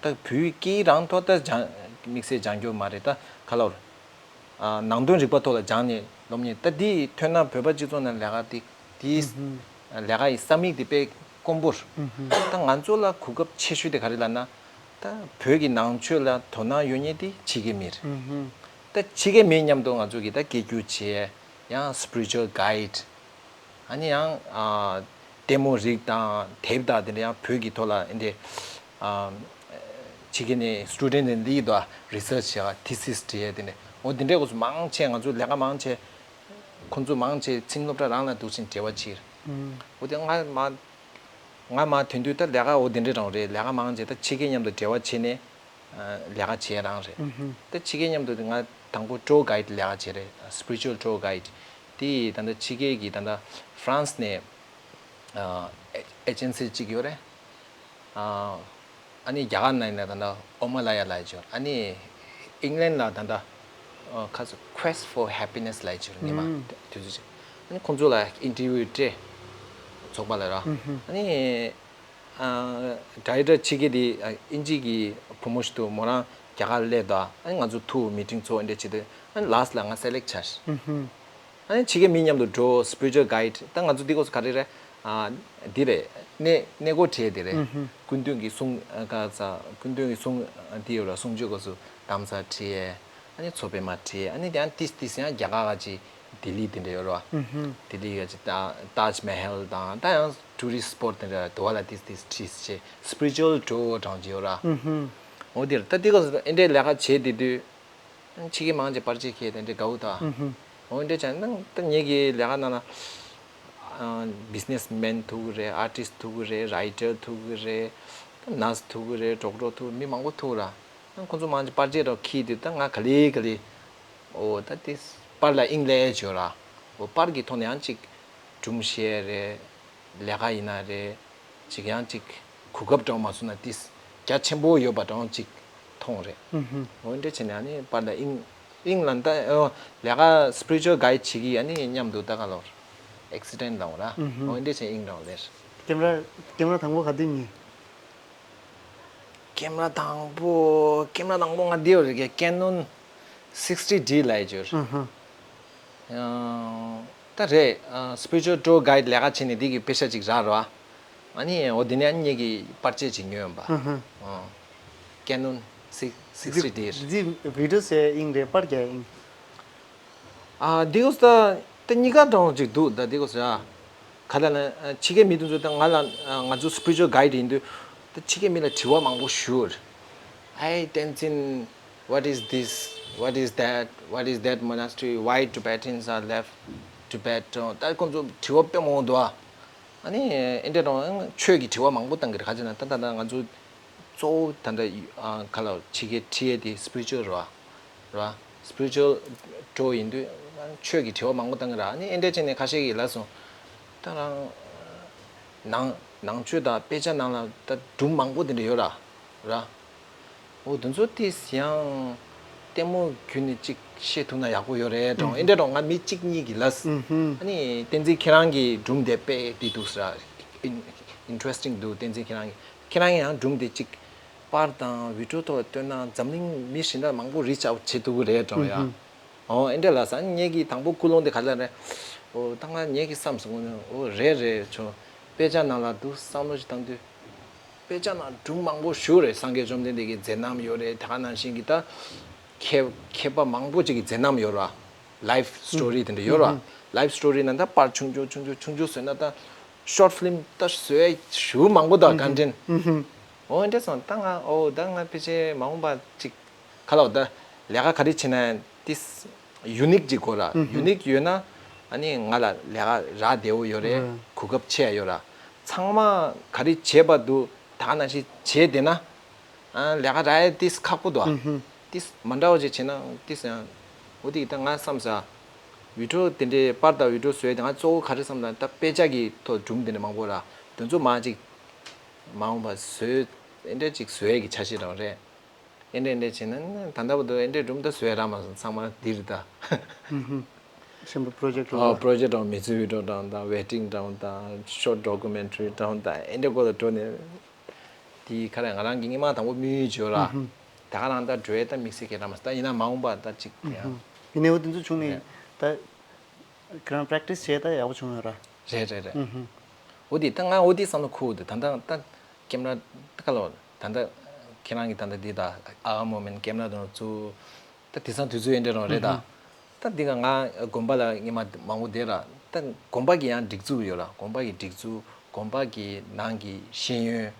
ད་བོད་ཡིག་སྐད་ཡིག་རང་ཐོག་ད་སྦྱང་དམིགས་བསལ་སྦྱང་རྒྱུ་མ་རེད། ད་ག་ལབ་ར། ནང་དོན་རིག་པ་ཐོག་ལ་སྦྱངས་ནས་སློབ་གཉེར། ད་འདི་ཐོན་ན་བོད་པ་སྤྱི་ཚོགས་ནང་ལས་ཀ་འདི་འདི་ལས་ཀ་ཡི་ས་མིག་འདི་དཔེ་དཀོན་པོ་རེད། ད་ང་ཚོ་ལ་གོ་སྐབས་ཆེ་ཤོས་དེ་ག་རེ་ལབ་ན། ད་བོད་ཀྱི་ནང་ཆོས་ལ་དོ་སྣང་ཡོད་མཁན་དེ་ཕྱི་རྒྱལ་མི་རེད། ད་ཕྱི་རྒྱལ་མི་མཉམ་དུ་ང་ཚོ་གིས་ད་སྐད་སྒྱུར་བྱས། ཡང་སི་པི་རི་ཅུ་ཨལ་གྷའིཌ། ཨ་ནི་ཡང་ཨ་ལྟད་མོ་རིགས་དང་དེབ་དང་དེ་འདྲ་ཡང་བོད་ཀྱི་ཐོག་ལ་འདི་འདྲ་ཨ་ཕྱི་རྒྱལ་ནས་སི་ཊུ་ཌེན་ཊི་འདི་འདྲ་རི་སར་ཆི་བྱེད་ཡ། ཐི་སིས་བྲིས་ཡ་དེ་འདྲ། འོ་དེ་འདྲའི་སྐོར་སུ་མང་ཆེ་ང་ཚོ་ལས་ཀ་མང་ཆེ་ཁོང་ཚོ་མང་ཆེ་མཚན་སློབ་གྲྭ་རང་ལ་འདུག་ཕྱིན་འབྲེལ་བ་བྱེད། འོ་དེ་ང་མ་ང་མ་ཐོན་དུས་ད་ལས་ཀ་འོ་དེ་འདྲ་རང་རེད། ལས་ཀ་མང་ཆེ་ད་ཕྱི་རྒྱལ་མཉམ་དུ་འབྲེལ་བ་བྱས་ནས། ལས་ཀ་བྱེད་རང་རེད། ད་ཕྱི་རྒྱལ་མཉམ་དུ་ང་དང་པོ་ཊུར་གྷའིཌ་ལས་ཀ་བྱེད་རེད། སི་པི་རི་ཅུ་ཨལ་ཊུར་གྷའིཌ་དེ་ད་ལྟ་ཕྱི་རྒྱལ་གྱི་ད་ལྟ་ཧྥ་རན་སི་ནས་ཨེ་ཨེ་ཇེན་སི་གཅིག་ཡོད་རེད། ཨ་ནི་རྒྱ་གར་ནང་ནས་ད་ལྟ་ཨོ་མ་ལ་ཡ་ལབ་ཡ་ཅིག་ཡོད་རེད། ཨ་ནི་ཨིང་ལན་ལ་ད་ལྟ་ཁ་སང་Quest for Happiness ལབ་ཡ་ཅིག་ཡོད་རེད། ཉི་མ་དེ་དུས་ཚོད་ཅིག་ཨ་ནི་ཁོང་ཚོ་ལ་ཨིན་ཊར་བིའུ་སྤྲད། ཚོགས་པ་ལ་ར། ཨ་ནི། ཌའི་རེག་ཊར་ཕྱི་རྒྱལ་དེ་ཨིན་ཇི་གི་བུ་མོ་ཞིག་འདུག་མོ་རང་རྒྱ་གར་སླེབས་དུས་ཨ་ནི་ང་ཚོ་ཐུག་མི་ཊིང་ཚོགས་འདྲ་བྱེད་དུས་ཨ་ནི་ལ་སི་ཊི་ལ་ང་སེ་ལེག་ཊི་བྱས། ཨ་ནི་ཕྱི་རྒྱལ་མི་མཉམ་དུ་འགྲོ། སི་པི་རི་ཅུ་ཨལ་གྷའིཌ་ད་ང་ཚོ་འདི་སྐོར་སུ་ག་རེ་རེད། འདི་རེད། གནས་གནས་སྐོར་བྲིས་དེ་རེད། སྐུ་མདུན་གྱི་གསུང་ག་ས་སྐུ་མདུན་གྱི་གསུང་འདི་ཡོད་ར། གསུང་ཆོས་སྐོར་སུ་གདམས་ས་བྲིས། ཨ་ནི་མཚོ་པདྨ་བྲིས། ཨ་ནི་དེ་ཡང་ཏིས་ཏིས་ཡང་རྒྱ་གར་ག་ཅིག་ལྡི་ལི་དེ་འདྲ་ཡོད་རེད་བ། ལྡི་ལི་ཡོད་ཅིག་ད་ཏཱཇ་མ་ཧལ་དང་ད་ཡང་ཊུ་རི་སི་ཊི་སི་པོ་ཊི་དེ་འདྲ་དུ་བ་ལ་ཏིས་ཏིས་བྲིས་བྱས། སི་པི་རི་ཅུ་ཨལ་ཊུར་དྲངས་ཀྱི་ཡོད་རེད། འོ་དེར་ད་དེ་ག་ཨེ་འདྲའི་ལས་ཀ་བྱས་དེ་དུས་ཕྱི་རྒྱལ་མང་ཆེ་པར་ཆས་འཁྱེར་དེ་འདྲའི་དགའ་བོ་ད། འོ་འདྲ་བྱས་ན་ད་ངེད་ཀྱི་ལས་ཀ་ནང་ལ་ཨ་བི་ཛི་ནེ་སི་མེན་ཐུག་གི་རེད། ཨར་ཊིསི་ཊི་ཐུག་གི་རེད། རའི་ཊར་ཐུག་གི་རེད། ནར་སི་ཐུག་གི་རེད། ཌོག་ཊར་ཐུག་མི་མང་པོ་ཐུག་ར། ཁོང་ཚོ་མང་ཆེ་པར་ཆས་རོགས་འཁྱེར་དུས་ད་ང་ག་ལེ་ག་ལེ། འོ་ད་དེ་པར་ལ་དབྱིངས་སླེབས་བྱོས་ར། འོ་པར་གྱི་ཐོག་ནས་ཡང་ཅིག་སྒྲུང་བཤད་རེད། ལས་ཀ་ཡིན་ན་རེད། ཅིག་ཡང་ཅིག་གོ་སྐབས་འདྲ་བོ་མ་བཟུང་ན་ཏིས་རྒྱ་ཆེན་པོ་ཡོད་པ་འདྲ་བོ་ཅིག་མཐོང་རེད། འོ་འདྲ་བྱས་ནས་ཨ་ནི་པར་ལ་དབྱིངས་དབྱིངས་ལ་ད་ལས་ཀ་སི་པི་རི་ཅུ་ཨལ་གྷའིཌ་བྱེད་ཀྱི་ཨ་ནི་མཉམ་དུ་ད་ག་ལོར་ཨེག་སི་ཌེན་ཊི་ལ་འོང་ར། འོ་འདྲ་བྱས་དབྱིངས་འདྲ་བོ་ལེར། ཀེམ་ར་ཀེམ་ར་དང་པོ་ག་དུས་རྙེད། ཀེམ་ར་དང་པོ་ཀེམ་ར་དང་པོ་ང་འདི་ཡོད་རེད་ཀེ་ནོན་སིག་སི་ཊི་ཌི་ལབ་ཡ་ཅིག་ཡོད་རེད། ད་རེད། སི་པི་རི་ཅུ་ཨལ་ཊུར་གྷའིཌ་ལས་ཀ་བྱས་ནས་འདི་གི་པེ་ཤ་ཅིག་རག་རེད་བ། ཨ་ནི་འོ་དེ་ནས་ཨ་ནི་ངེད་ཀྱིས་པར་ཆས་ཅིག་ཉོས་ཡོང་པ། ཀེ་ནོན་སིག་སིག་སི་ཊི་ཌི་རེད། འདི་བི་ཌི་ཡོ་ཟེར་ཨིན་རེད་པར་རྒྱག་ཨིན། ཨ་འདི་གོ་ས་ད་གཉིས་ཀ་འདྲ་བོ་ཅིག་འདུག་ད་འདི་གོ་ས་ཡ། ག་ལ་ན་ཕྱི་རྒྱལ་མི་དེ་ཚོ་ད་ང་ལ་ང་ཚོ་སི་པི་རི་ཅུ་ཨལ་གྷའིཌ་ཡིན་དུས་ད་ཕྱི་རྒྱལ་མི་ལ་དྲི་བ་མང་པོ་ཞུ། Hey Tenzin, what is this? What is that? What is that monastery? Why Tibetans are left Tibet? ད་ཁོང་ཚོ་དྲི་བ་དཔེ་མང་པོ་འདུག་ཨ་ནི་ཨེ་འདྲ་རང་ཆོས་ཀྱི་དྲི་བ་མང་པོ་བཏང་གི་རེད། ག་ཅི་ན་ད་ད་ད་ང་ཚོ་གཙོ་བོ་ད་ལྟ་ཨ་ག་ལ་ཕྱི་རྒྱལ་ཁྲིད་ཡས་དེ་སི་པི་རི་ཅུ་ཨལ་རེད་བ། རེད་བ། སི་པི་རི་ཅུ་ཨལ་ཊུར་ཡིན་དུས་ཆོས་ཀྱི་དྲི་བ་མང་པོ་བཏང་གི་རེད། ཨ་ནི་ཨེ་འདྲ་བྱས་ནས་ཁ་ཤས་ཀྱིས་ལབ་སོང་། ད་རང་ནང་ནང་ཆོས་དང་དཔེ་ཆ་ནང་ལ་ད་སྒྲུང་མང་པོ་དེ་འདྲ་ཡོད་ར། རེད་བ། འོ་དེ་ཚོ་ཏིས་ཡང་ལྟད་མོ་བརྒྱུད་ནས་ཅིག་ཤེས་ཐུབ་ན་ཡག་པོ་ཡོད་རེད་དྲང་། ཨེ་འདྲ་དྲང་ང་མི་གཅིག་གཉིས་ཀྱིས་ལབ། ཨ་ནི་བསྟན་འཛིན་ཁྱེད་རང་གི་སྒྲུང་དེ་དཔེ་དེ་འདུག་ཟེར། ཨིན་ཨིན་ཊི་རེ་སི་ཊིང་འདུག་བསྟན་འཛིན་ཁྱེད་རང་གི་ཁྱེད་རང་ཡང་སྒྲུང་དེ་གཅིག་ པར་དང་བི་ཌིའོ་ཐོག་ལ་བཏོན་ན་འཛམ་གླིང་མི་གཞན་དག་མང་པོ་རི་ཆག་བྱེད་ཐུབ་ཀྱི་རེད་དྲན་ཡ། ཨོ་ཨེ་འདྲ་ལ་ས་ངེད་ཀྱི་དང་པོ་ཀུན་སློང་དེ་ག་ལ་རེད། ཨོ་ད་ང་ངེད་ཀྱི་བསམ་སོང་ཨོ་རེད་རེད་ཆོ། དཔེ་ཆ་ནང་ལ་འདུག་བསམ་བློ་ཞིག་བཏང་དུས། དཔེ་ཆ་ནང་སྒྲུང་མང་པོ་ཞིག་རེད། སངས་རྒྱས་བཅོམ་ལྡན་འདས་ཀྱི་མཛད་རྣམ་ཡོད་རེད། ད་ག་ནང་བཞིན་གྱི་ད་མཁས་མཁས་པ་མང་པོ་ཅིག་གི་མཛད་རྣམ་ཡོད་ར། ལའིཕ་སི་ཊོ་རི་དེ་འདྲ་ཡོད་ར། ལའིཕ་སི་ཊོ་རི་ནང་ད་པར་ཆུང་ཆུང་ཆུང་ཆུང་ཆུང་ཆུང་བཟོས་ན་ད་ཤོར་ཊི་ཕི་ལིམ་ད་བཟོས་ཞུ་མང་པོ་དང་ཀོན་ཊེན་ཊི། འོ་འདྲ་སོང་ད་ང་ཨོ་ད་ང་ཕལ་ཆེར་མ་འོངས་པ་ཅིག་ག་ལ་འོ་ད་ལས་ཀ་ག་རེ་བྱེད་ན་ཏིས་ཡུ་ནིག་ཅིག་དགོས་ར། ཡུ་ནིག་ཡོད་ན་ཨ་ནི་ང་ལ་ལས་ཀ་རག་བདེ་བོ་ཡོད་རེད། གོ་སྐབས་ཆེ་ཡ་ཡོད་ར། ཚང་མ་ག་རེ་བྱེད་པ་འདུག་ད་ག་ནང་བཞིན་བྱས་བསྡད་ན། ལས་ཀ་རག་ཡ་ཏིས་ཁག་པོ་འདུག་ཨ། ཏིས་མ་འདྲ་བ་ཅིག་བྱས་ན་ཏིས་ཡང་འོ་དེ་ད་ང་བསམ་ས། བི་ཌིའོ་དེ་འདྲའི་པར་དང་བི་ཌིའོ་བཟོས་ཏེ་ང་གཙོ་བོ་ག་རེ་བསམ་ན་ད་དཔེ་ཆ་གི་ཐོག་སྒྲུང་དེ་འདྲ་མང་པོ་ར། དེ་ཚོ་མ་ཅིག་མ་འོངས་པ་བཟོས་ཨེ་འདྲ་ཅིག་བཟོས་ཡ་གི་ཆ་ཤས་རང་རེད། ཨེ་འདྲ་ཨེ་འདྲ་བྱས་ན་ད་ལྟ་བར་དུ་ཨེ་འདྲའི་སྒྲུང་ད་བཟོས་རག་མ་སོང་ཚང་མ་འདིར་ད། ཧུམ་ཧུམ། གཞན་པ་པྲོ་ཇེག་ཨོ་རོ་པྲོ་ཇེག་འདྲ་བོ་མི་ཚེ་བི་ཌིའོ་འདྲ་བོ་དང་ཝེ་ཌིང་འདྲ་བོ་དང་ཤོར་ཊི་ཌོ་ཀུ་མེན་ཊ་རི་འདྲ་བོ་དང་ཨེ་འདྲ་སྐོར་ལ་འགྲོ་ནས། དེ་ག་རེ་ང་རང་གི་སྔོན་མ་དང་པོ་དམིགས་ཡུལ་བརྗོད་ར། ཧུམ་ཧུམ། ད་ག་རང་ད་འགྲོ་ཡས་ད་དམིགས་བསལ་གྱི་རག་མ་སོང་ད་ཡིན་ན་མ་འོངས་པ་ད་ཅིག་ཧུམ་ཡང་ཧུམ། ཡིན་ནའི་འོ་དེ་ཚོ་བྱུང་ནས་རེད། ད་ཁྱེད་རང་པྲེག་ཊི་སི་བྱས་ད་ཡག་པོ་བྱུང་ཡོད་ར། རེད་རེད་རེད། ཧུམ་ཧུམ། འོ་དེ་ད་ང་འོ་དེ་བསམ་བློ་འཁོར་འདུག་ད་ད་ད་ཀེམ་ར་ད་ག་ལོ་ད་ད་ཁྱེད་རང་གི་ད་ད་འདི་ད་ཨ་ཧ་མོ་མེན་ཊི་ཀེམ་ར་དང་ཚུ་ད་དེང་སང་དུས་ཚོད་ཨེ་འདྲ་རང་རེད་ད། ཧུམ་ཧུམ། ད་འདི་ག་ང་དགོན་པ་ལ་ངེད་མ་མང་པོ་བསྡད་ར། ད་དགོན་པ་གི་ཡང་སྒྲིག་འཛུགས་ཡོད་ར། དགོན་པ་གི་སྒྲིག་འཛུགས་དགོན་པ་གི་ནང་གི་ཤེས་ཡོན།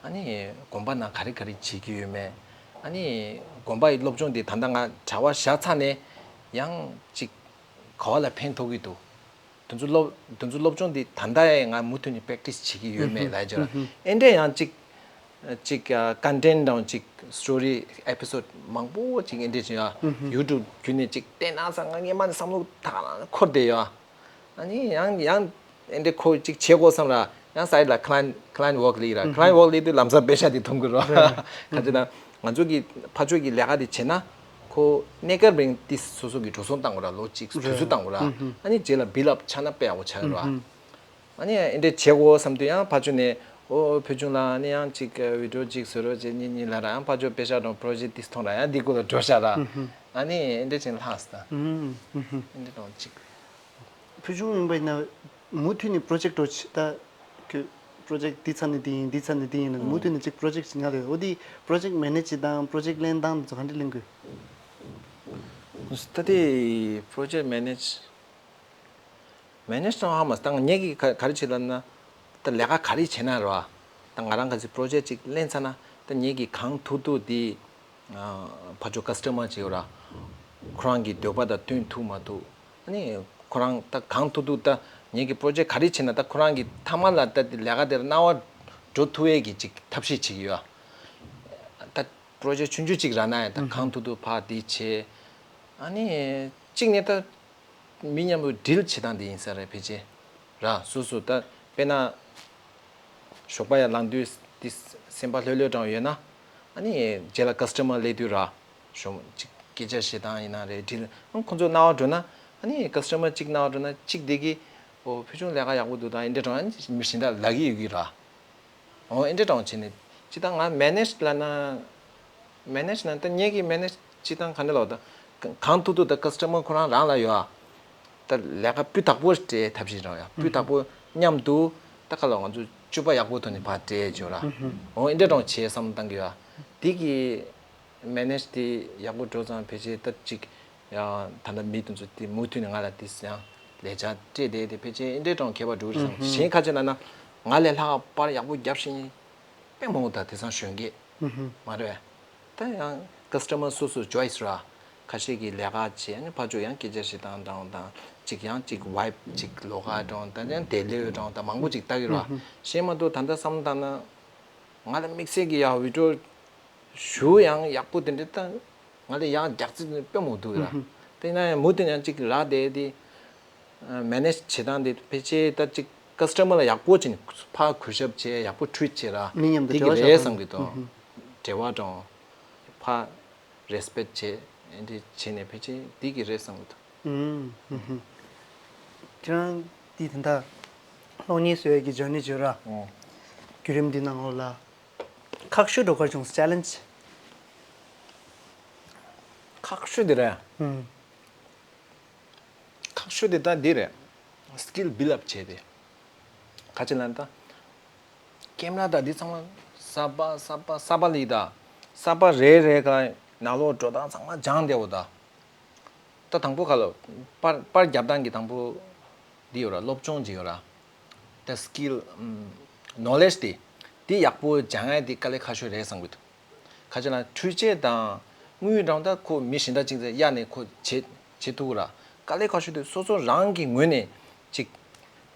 ཨ་ནི་དགོན་པ་ནང་ག་རེ་ག་རེ་བྱེད་ཀྱི་ཡོད་མེད། ཨ་ནི་དགོན་པ་ཡི་སློབ་སྦྱོང་འདི་ད་ལྟ་ང་གྲྭ་པ་བཞག་ཚར་ནས་ཡང་ཅིག་ག་བ་ལ་ཕན་ཐོགས་ཀྱི་འདུག་དེ་ཚོ་སློབ་དེ་ཚོ་སློབ་སྦྱོང་འདི་ད་ལྟ་ཡང་ང་མུ་མཐུད་ནས་པྲེག་ཊི་སི་བྱེད་ཀྱི་ཡོད་མེད་ལབ་ཡ་ཅིག་ར། ཨེ་འདྲ་ཡང་ཅིག་ཅིག་ཀོན་ཊེན་ཊི་དང་ཅིག་སི་ཊོ་རི་ཨེ་པི་སོ་ཌི་མང་པོ་ཅིག་ཨེ་འདྲ་ཅིག་ཡ་ཡུ་ཊུབ་བརྒྱུད་ནས་ཅིག་བལྟས་ན་ས་ང་སྔོན་མ་ནས་བསམ་བློ་ད་ག་རང་འཁོར་བསྡད་ཡོད། ཨ་ནི་ཡང་ཡང་ཨེ་འདྲ་ཁོ་ཅིག་བྱེད་དགོས་བསམ་ར། ཡང་སའིཌ་ལ་ཁི་ལའེན་ཁི་ལའེན་ཝོག་ལས་ར། ཁི་ལའེན་ཝོག་ལས་དུས་ལམ་སང་པེ་ཤ་དེ་ཐོན་གི་རོ། ག་ཅི་ན་ང་ཚོ་གི་ཕར་ཕྱོགས་ཀྱི་ལས་ཀ་དེ་བྱེད་ན་ཁོ་གནས་སྐབས་རིང་ཏིས་སོ་སོ་གི་འགྲོ་སོང་བཏང་དགོས་ར། ལོ་གཅིག་དུས་ཚོད་བཏང་དགོས་ར། ཨ་ནི་རྗེས་ལ་བིལ་ལ་ཆགས་ན་དཔེ་ཡག་པོ་ཆགས་ར། ཨ་ནི་ཨེ་འདྲ་བྱེད་དགོས་བསམ་དུས་ཡང་ཕར་ཕྱོགས་ནས་ཨོ་ཕུལ་བྱུང་ལ་ཨ་ནི་ཡང་ཅིག་བི་ཌིའོ་ཅིག་བཟོ་རོགས་བྱེད་གཉིས་གཉིས་ལ་ར། ཡང་ཕར་ཕྱོགས་པེ་ཤ་དང་པྲོ་ཇེག་ཏིས་ཐོང་ར། ཡང་འདི་སྐོར་ལ་འགྲོ་ཤག་ར། ཨ་ནི་ཨེ་འདྲ་བྱས་ལྷག་སོང་ད། ཨེ་འདྲ་དང་ཅིག་ཕུལ་བྱུང་ཡིན་པ་ཡིན་ན་མུ་མཐུད་ནས་པྲོ་ཇེག་འགྲོ་ཆེ་ད། ཁྱོད་པྲོ་ཇེག་འདི་ཚར་ནས་འདི་ཡིན་འདི་ཚར་ནས་འདི་ཡིན་ན་མུ་མཐུད་ནས་ཅིག་པྲོ་ཇེག་ཅིག་ཉར་ཡོད། འོ་དེ་པྲོ་ཇེག་མེ་ནེཇ་བྱེད་སྟངས་པྲོ་ཇེག་ལེན་སྟངས་དེ་ཚོ་ག་འདྲ་ལེན་དགོས། ད་དེ་པྲོ་ཇེག་མེ་ནེཇ་མེ་ནེཇ་བཏང་ཧ་མ་སོང་། ད་ངེད་ཀྱིས་ག་ག་རེ་བྱེད་ལབ་ན། ད་ལས་ཀ་ག་རེ་བྱེད་ན་རེད་བ། ད་ང་རང་ག་ཚོད་པྲོ་ཇེག་ཅིག་ལེན་ཚར་ན་ད་ངེད་ཀྱིས་གང་ཐུབ་ཐུབ་དེ། ཕར་ཕྱོགས་ཀ་སི་ཊ་མར་ཅིག་ཡོད་ར། ཁོ་རང་གི་འདོད་པ་དང་བསྟུན་ཐུབ་མ་ཐུབ། ཨ་ནི་ཁོ་རང་ད་གང་ཐུབ་ཐུབ་ད་ངེད་ཀྱི་པྲོ་ཇེག་ག་རེ་བྱེད་ན་ད་ཁོ་རང་གི་མཐའ་མ་ལ་ད་དེ་ལས་ཀ་དེར་སྣང་བ་འགྲོ་ཐུབ་ཡས་ཀྱི་ཅིག་ཐབས་ཤེས་བྱེད་ཀྱི་ཡོད། ད་པྲོ་ཇེག་ཆུང་ཆུང་ཅིག་རག་ན་ཡང་ད་གང་ཐུབ་ཐུབ་ཕར་དེ་བྱེད། ཨ་ནི་གཅིག་ནས་ད། མི་མཉམ་དུ་ཌིལ་བྱེད་སྟངས་དེ་ཡིན་ས་རེད་ཕལ་ཆེར། ར་སོ་སོ་ད་དཔེར་ན་ཞོགས་པ་ཡར་ལངས་དུས་དེ་སེམས་པ་ལྷོད་ལྷོད་དྲགས་ཡོད་ན། ཨ་ནི་རྗེས་ལ་ཀ་སི་ཊ་མར་སླེབས་དུས་ར། ཞོགས་ཅིག་སྐད་ཆ་བཤད་སྟངས་ཡིན་ན་རེད་ཌིལ་ཨང་ཁོང་ཚོ་སྣང་བ་འགྲོ་ན། ཨ་ནི་ཀ་སི་ཊ་མར་གཅིག་སྣང་བ་འགྲོ་ན་གཅིག་དེ་གིས་ཨོ་ཕུལ་བྱུང་ལས་ཀ་ཡག་པོ་འདུག་ད་ཨེ་འདྲ་དྲང་མི་གཞན་དག་ལབ་ཀྱི་ཡོད་ཀྱི་ར། འོ་ཨེ་འདྲ་དྲང་བྱས་ནས་ཅི་ད་ང་མེ་ནེཇ་ལབ་ན། མེ་ནེཇ་ན་ད་ངེད་ཀྱི་མེ་ནེཇ་སྤྱི་བཏང་ག་འདྲ་ལབ་ད། གང་ཐུབ་ཐུབ་ད་ཀ་སི་ཊ་མར་ཁོ་རང་རང་ལ་ཡོད་ཨ། ད་ལས་ཀ་སྤུས་དག་པོ་སྤྲད་ཐབས་ཤེས་རང་ཡོད་སྤུས་དག་པོ་མཉམ་དུ་ད་ག་ལ་ང་ཚོ་སྤྱོད་པ་ཡག་པོ་ཐོག་ནས་ཕར་སྤྲད་བྱོས་ར། འོ་ཨེ་འདྲ་དྲང་བྱས་བསམ་བཏང་གི་ཡོད་ཨ། དེ་གི་མེ་ནེཇ་དེ་ཡག་པོ་འགྲོ་ཙང་ཕལ་ཆེར་ད་ཅིག་ཡང་ད་ལྟ་མི་དེ་ཚོ་དེ་མུ་མཐུད་ནས་ང་ལ་དེ་ཡང་ལས་འཆར་སྤྲད་བསྡད་དེ་ཕལ་ཆེར་ཨེ་འདྲའི་གྲངས་ཁྱད་པར་འགྲོ་རེད་བསམ། གཞན་ཁ་ཅིག་ལབ་ན་ང་ལས་ལྷག་པར་ཡག་པོ་རྒྱབ་ཤེས་དཔེ་མང་པོ་ད་དེང་སང་གཞོན་སྐྱེས་མ་རེད། ད་ཡང་ཀ་སི་ཊ་མར་སོ་སོའི་ཅོའི་སི་ར། ཁ་ཤས་ཀྱིས་ལས་ཀ་བྱེད་ཨ་ནི་ཕར་ཕྱོགས་ཡང་སྐད་ཆ་བཤད་སྟངས་འདྲ་བོ་དང་ཅིག་ཡང་ཅིག་ཝའེབ་ཅིག་ལོགས་ཀ་འདྲ་བོ་དང་ཡང་དེ་ལེའུ་འདྲ་བོ་དང་མང་པོ་ཅིག་ལྟ་གི་ར། གཞན་མ་གཏོགས་ད་ལྟ་བསམ་བློ་བཏང་ན་ང་ལ་དམིགས་བསལ་གྱི་ཡང་བི་ཌིའོ་ཞུ་ཡང་ཡག་པོ་དེ་འདྲ་ད་ང་ལ་ཡང་རྒྱག་རྩིས་དཔེ་མང་པོ་འདུག་ར། དེ་ན་ཡང་མུ་མཐུད་ཡང་ཅིག་རག་བསྡད་དེ། མེ་ནེཇ་བྱེད་སྟངས་དེ་ཕལ་ཆེར་ད་ཅིག་ཀ་སི་ཊ་མར་ལ་ཡག་པོ་བྱས་ནས་ཕར་གུས་ཞབས་བྱས་ཡག་པོ་ཊི་རིཊ་བྱས་ར། མི་མཉམ་དུ་དེ་གི་འབྲེལ་བ་རེད་བཞག་བསམ་གི་འདུག་འབྲེལ་བ་དང་ཕར་རེ་སི་པེག་བྱས་འདི་བྱས་ནས་ཕལ་ཆེར་འདི་གི་རེད་བསམ་གི་འདུག་ཁྱེད་རང་འདི་ད་ལྟ་གློག་བརྙན་བཟོ་ཡས་ཀྱི་ཇར་ནི་བརྗོད་ར། བརྒྱུད་རིམ་འདི་ནང་ལོགས་ལ། ཁག་ཤོས་འགྲོ་གར་བྱུང་སོང་། ཅེ་ལེན་ཇི། ཁག་ཤོས་དེ་རེད། ཨུམ། ཁག་ཤོས་དེ་ད་འདི་རེད། སི་ཀིལ་བིལ་ཌི་ཨབ་བྱས་ཏེ། ག་ཅི་ལབ་ན་ད། ཀེམ་ར་ད་འདི་ཚང་མ་གསར་པ་གསར་པ་གསར་པ་ལི་ད། གསར་པ་རེ་རེ་ག་ནང་ལོགས་འགྲོ་སྟངས་ཚང་མ་སྦྱངས་བསྡད་འོ་ད། ད་དང་པོ་ག་ལ་པར་པར་རྒྱབ་སྟངས་ཀྱི་དང་པོ་འདི་ཡོད་ར། སློབ་སྦྱོང་ཅིག་ཡོད་ར། ད་སི་ཀིལ་ནོ་ལེཇ་དེ་འདི་ཡག་པོ་སྦྱང་ཡ་དེ་དཀའ་ལས་ཁག་ཤོས་རེད་བསམ་གི་འདུག་ག་ཅི་ལ་འཕྲུལ་ཆས་དང་དངུལ་རང་ད་ཁོ་མི་གཞན་དག་ཅིག་ཚེ་གཡར་ནས་ཁོ་བྱེད་བྱེད་ཐུབ་གི་ར། དཀའ་ལས་ཁག་ཤོས་དེ་སོ་སོ་རང་གི་ངོས་ནས་ཅིག་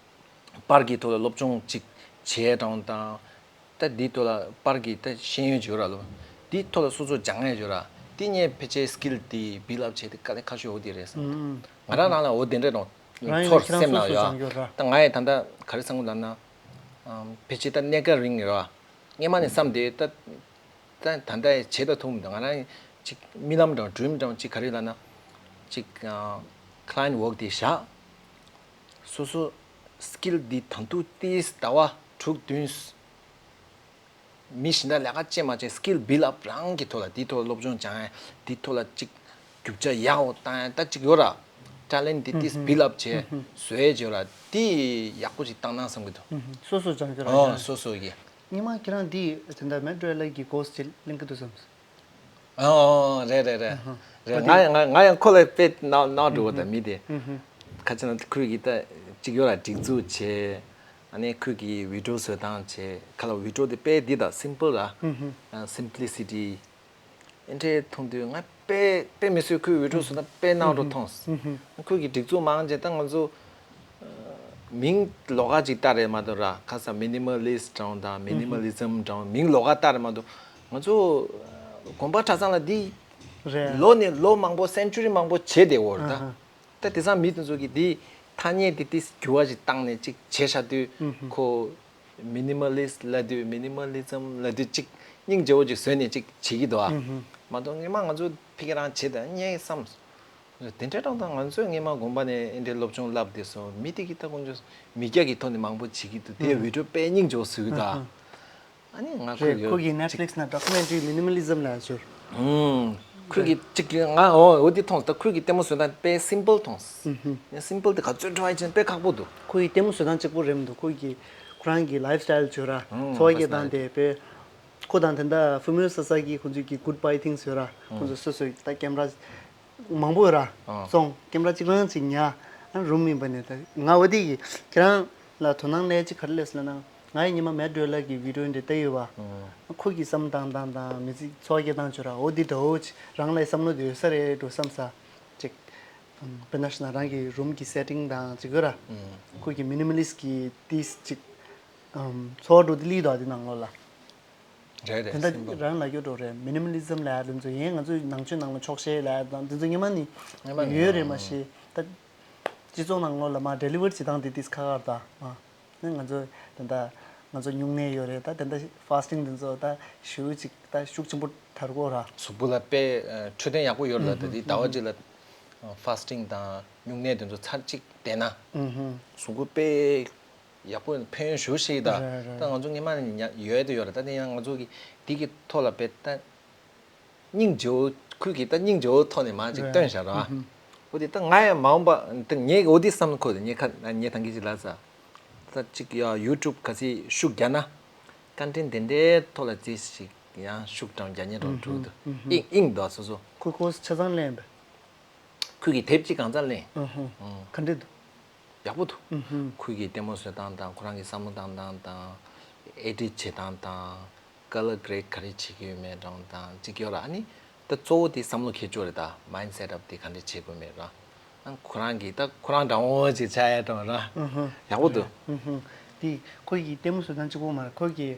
པར་གྱི་ཐོག་ལ་སློབ་སྦྱོང་ཅིག་བྱས་གྲོང་དང་། ད་འདི་ཐོག་ལ་པར་གྱི་ད་ཤེས་ཡོན་ཅིག་ཡོད་ར་ལོ། འདི་ཐོག་ལ་སོ་སོ་སྦྱང་ཡ་ཡོད་ར། འདི་ངས་ཕལ་ཆེར་སི་ཀིལ་འདི་བིལ་ཌི་ཨབ་བྱས་ཏེ་དཀའ་ལས་ཁག་ཤོས་འོ་དེ་རེད་བསམ། ང་རང་རང་ལ་འོ་དེ་འདྲ་རང་ཚོར་སེམས་ནང་ཡོད། ད་ང་ཡི་ད་ལྟ་ག་རེ་བསམ་གི་ལབ་ན། ཕལ་ཆེར་ད་གནས་སྐབས་རིང་ཡོད་ར། སྔས་མ་ནས་བསམ་དེ་ད། ད་ད་ལྟ་བྱེད་ད་ཐུབ་མི་འདུག་ང་རང་ཅིག་རྨི་ལམ་དང་ཌི་རིམ་དང་ཅིག་ག་རེ་ལབ་ན། ཅིག་ཁ་ལ་ཡན་ཊི་ཝོག་དེ་བཞག་སོ་སོ་སི་ཀིལ་འདི་ད་དུང་ཏིས་ཟླ་བ་དྲུག་བདུན། མི་གཞན་དག་ལས་ཀ་ཅེས་མ་བྱས་སི་ཀིལ་བིལ་ཌི་ཨབ་རང་གི་ཐོག་ལ་འདི་ཐོག་ལ་སློབ་སྦྱོང་སྦྱང་ཡ། འདི་ཐོག་ལ་ཅིག་རྒྱུ་ཆ་ཡག་པོ་བཏང་ཡ་ད་ཅིག་ཡོད་ར། ཊེ་ལེན་ཊི་འདི་ཏིས་བིལ་ཌི་ཨབ་བྱས་བཟོ་ཡ་ཅིག་ཡོད་ར། འདི་ཡག་པོ་ཅིག་བཏང་ན་བསམ་གི་འདུག་སོ་སོ་སྦྱང་རྒྱུ་ར། ཨོ་སོ་སོ་གི་སྔོན་མ་ཁྱེད་རང་འདི་དེ་འདྲ་མེག་ཌོ་ཝེལ་གྱི་ཀོར་སི་ཅིག་ལེན་གྱི་འདུག་བསམ། ཨོ་རེད་རེད་རེད། རེད། ང་ཡང་ང་ང་ཡང་ཁོ་ལ་དཔེ་ནག་ནག་འགྲོ་བ་དང་མི་དེ། ཁ་ཅིག་ན་ཁོས་ཀྱི་ད་ཅིག་ཡོད་ལ་སྒྲིག་འཛུགས་བྱས། ཨ་ནི་ཁོས་ཀྱི་བི་ཌིའོ་བཟོ་སྟངས་བྱས། ཁ་ལ་བི་ཌིའོ་དེ་དཔེ་འདི་དང་སིམ་པལ་ར། སིམ་པི་ལི་སི་ཊི། ཨེ་འདྲས་མཐོང་དུས་ང་དཔེ་དཔེ་མི་སྲིད་ཁོའི་བི་ཌིའོ་བཟོ་ན་དཔེ་ནག་འགྲོ་མཐོང་། ཁོས་ཀྱི་སྒྲིག་འཛུགས་མང་ཆེ་ད་ང་ཚོ་མིང་ལོགས་ཀ་ཅིག་ལྟ་རེད་མ་གཏོགས་ར། ཁ་ས་མི་ནི་མ་ལི་སི་ཊི་འདྲ་བོ་དང་མི་ནི་མ་ལི་ཛམ་འདྲ་བོ་མིང་ལོགས་ཀ་ལྟ་རེད་མ་གཏོགས་ང་ཚོ་དགོན་པ་གྲྭ་ཚང་ལ་འདི་རེད། ལོ་ནས་ལོ་མང་པོ་སེན་ཅུ་རི་མང་པོ་བྱས་བསྡད་ཡོད་རེད་ད། ད་དེང་སང་མི་དེ་ཚོ་གིས་འདི་ཐ་སྙད་དེ་ཏིས་འགྱུར་བ་ཞིག་བཏང་ནས་ཅིག་བྱས་བཞག་དུས་ཁོ། མི་ནི་མ་ལི་སི་ཊི་ལབ་དུས་མི་ནི་མ་ལི་ཛམ་ལབ་དུས་ཅིག་སྙིང་རྗེ་བོ་ཅིག་བཟོས་ནས་ཅིག་བྱེད་ཀྱི་འདུག་ཨ། མ་གཏོགས་སྔོན་མ་ང་ཚོ་ཕ་གི་རང་བྱེད་དང་ངས་བསམ། དེ་འདྲའི་གྲངས་དང་ང་ཚོས་སྔོན་མ་དགོན་པ་ནས་ཨེ་འདྲའི་སློབ་སྦྱོང་བསླབ་བསྡད་སོང་། མི་དེ་གི་ད་ཁོང་ཚོ་མི་སྐྱ་གི་ཐོག་ནས་མང་པོ་བྱེད་ཀྱི་འདུག་དེ་བི་ཌིའོ་དཔེ་སྙིང་རྗེ་བོ་བཟོས་ཀྱི་འདུག་ཨ། ཨ་ནི་ང་ཁོས་རེད། ཡོད། ཁོ་གི་ནེཊ་ཕི་ལིག་སི་ན་ཌོ་ཀུ་མེན་ཊི་རི་མི་ནི་མ་ལི་ཛམ་ལབ་ཡ་ཅིག་ཡོད། ཁོས་ཀྱི་གཅིག་གི་ང་འོ་འོ་དེ་མཐོང་། ད་ཁོས་ཀྱི་ལྟད་མོ་བཟོ་སྟངས་དཔེ་སིམ་པལ་མཐོང་། ཡང་སིམ་པལ་དེ་ག་ཚོད་འགྲོ་ཡ་ཅན་དཔེ་ཁག་པོ་འདུག་ཁོ་ཡི་ལྟད་མོ་བཟོ་སྟངས་གཅིག་པོ་རེད་མི་འདུག་ཁོ་གི་ཁོ་རང་གི་ལའིཕ་སི་ཊལ་བརྗོད་ར། འཚོ་བ་སྐྱེལ་སྟངས་དེ་དཔེ། ཁོ་དང་དེ་འདྲ་ཧྥུ་མིའོ་ས་ས་ཀི་ཁོ་ཚོས་ཀྱི་གུཌ་བྷའི་ཐིང་ཟེར་ར། ཁོ་ཚོ་སོ་སོའི་ད་ཀེམ་ར་མང་པོ་ཡོད་ར། སོང་ཀེམ་ར་གཅིག་རང་གཅིག་ཉར། ཨ་རུམ་ཡིན་པ་ནས་ད་ང་འོ་དེ་གི་ཁྱེད་རང་ལ་དོ་སྣང་སླེབས་ཅིག་ག་རེ་སླེབས་སོང་ལབ་ན། ང་ཡི་ཉི་མ་མེག་ཌོ་ཝེལ་གྱི་བི་ཌིའོ་འདི་ལྟ་ཡོད་པ། ཁོ་གི་བསམ་སྟངས་དང་དང་མི་ཚེ་འཚོ་བ་སྐྱེལ་སྟངས་བྱོས་ར། འོ་འདི་འདྲ་བོ་ཅིག་རང་ལ་བསམ་བློ་འདི་ཡོད་ས་རེད་འགྲོ་བསམ་ས། ཅིག་དཔེར་ན་ཞུ་ན་རང་གི་རུམ་གྱི་སེ་ཊིང་དང་ཅིག་ཡོད་ར། ཁོ་གི་མི་ནི་མ་ལི་སི་ཊི་གི་ཏིས་ཅིག་འཚོ་བ་འགྲོ་འདི་ལི་དོ་དེ་ནང་ལོགས་ལ། རེད་རེད། དེ་འདྲ་སིམ་པལ། རང་ལ་སྐྱོ་འགྲོ་རེད། མི་ནི་མ་ལི་ཛམ་ལབ་ཡ་དེ་ཚོ་ཡིན། ང་ཚོའི་ནང་ཆོས་ནང་ལ་ཆོག་ཤེས་ལབ་ཡ་དང་དེ་ཚོ་སྔོན་མ་ནས་སྔོན་མ་ནས་ཡོད་རེད། མ་གཞི་ད་སྤྱི་ཚོགས་ནང་ལོགས་ལ་མ་ཌེ་ལི་ཝར་བྱེད་སྟངས་དེ་ཏིས་ཁག་ཁག་རེད་ད། མ་ནི་ང་ཚོ་དེ་འདྲ་ང་ཚོ་སྨྱུང་གནས་ཡོད་རེད་ད། དེ་འདྲ་ཕ་སི་ཊིང་དེ་ཚོ་ད་ཞེ་པོ་ཅིག་ད་ཤུགས་ཆེན་པོ་དར་གོ་ར། གཟུགས་པོ་ལ་དཔེ་འཕྲོད་བསྟེན་ཡག་པོ་ཡོད་རེད་ད། དེ་ཟླ་བ་གཅིག་ལ་ཕ་སི་ཊིང་དང་སྨྱུང་གནས་དེ་ཚོ་ཚར་གཅིག་བསྡད་ན་གཟུགས་པོ་དཔེ། ཡག་པོ་ཕན་ཡོན་ཞུ་ཞིག་ད། རེད་རེད། ད་ང་ཚོ་སྔོན་མ་ནས་ཡོད་དེ་ཡོད་རེད། ད་དེ་ཡང་ང་ཚོ་གི་དེ་གི་ཐོག་ལ་བེད་ད་སྙིང་རྗེ་བོ་ཁོས་གི་ད་སྙིང་རྗེ་བོ་ཐོག་ནས་མ་ཅིག་རེད་སྟོན་བཞག་ར། འོ་དེ་ད་ང་ཡང་མ་འོངས་པ་ད་ངས་འོ་དེ་བསམ་ཁོ་དེ་ངས་ཁ་ངས་ད་གི་ཅིག་ལ་ས་ད་ཅིག་ཡ་ཡུ་ཊུབ་ག་ཚི་ཤུགས་རྒྱག་ན་ཀོན་ཊེན་ཊི་དེ་འདྲའི་ཐོག་ལ་ཅིག་ཅིག་ཡང་ཤུགས་དྲང་རྒྱག་ཉེ་རང་འགྲོ་འདུག་ཨིང་ཨིང་འདུག་སོ་སོ། ཁོ་ཁོ་ཆ་ཚང་ལེན་པས། ཁོས་གི་དེབ་ཅིག་གང་ཙམ་ལེན། ཨ་ཧུ། ཨང་། ག་འདྲ་འདུག་ཡག་པོ་འདུག་ཨ་ཧུ། ཁོས་གི་ལྟད་མོ་བཟོ་སྟངས་དང་ཁོ་རང་གི་བསམ་བློ་བཏང་སྟངས་དང་། ཨེ་ཌིཊ་བྱེད་སྟངས་དང་། ཀ་ལར་གྷེ་རེ་ཌི་ག་རེ་བྱེད་ཀྱི་ཡོད་མེད་རང་དང་ཅིག་ཡོད་ར། ཨ་ནི་ད་གཙོ་བོ་དེ་བསམ་བློ་འཁྱེར་ཕྱོགས་རེད་ད། མའིན་ཌི་སེ་ཊི་ཨབ་དེ་ག་འདྲ་བྱེད་དགོས་མེད་ར། ཨ་ཁོ་རང་གི་ད་ཁོ་རང་འདྲ་བོ་ཅིག་ཆགས་ཡ་འདྲ་བོ་ར། ཨ་ཧུ། ཡག་པོ་འདུག་ཨ་ཧུ། དེ་ཁོ་གི་ལྟད་མོ་བཟོ་སྟངས་གཅིག་པོ་མ་རེད། ཁོ་གི་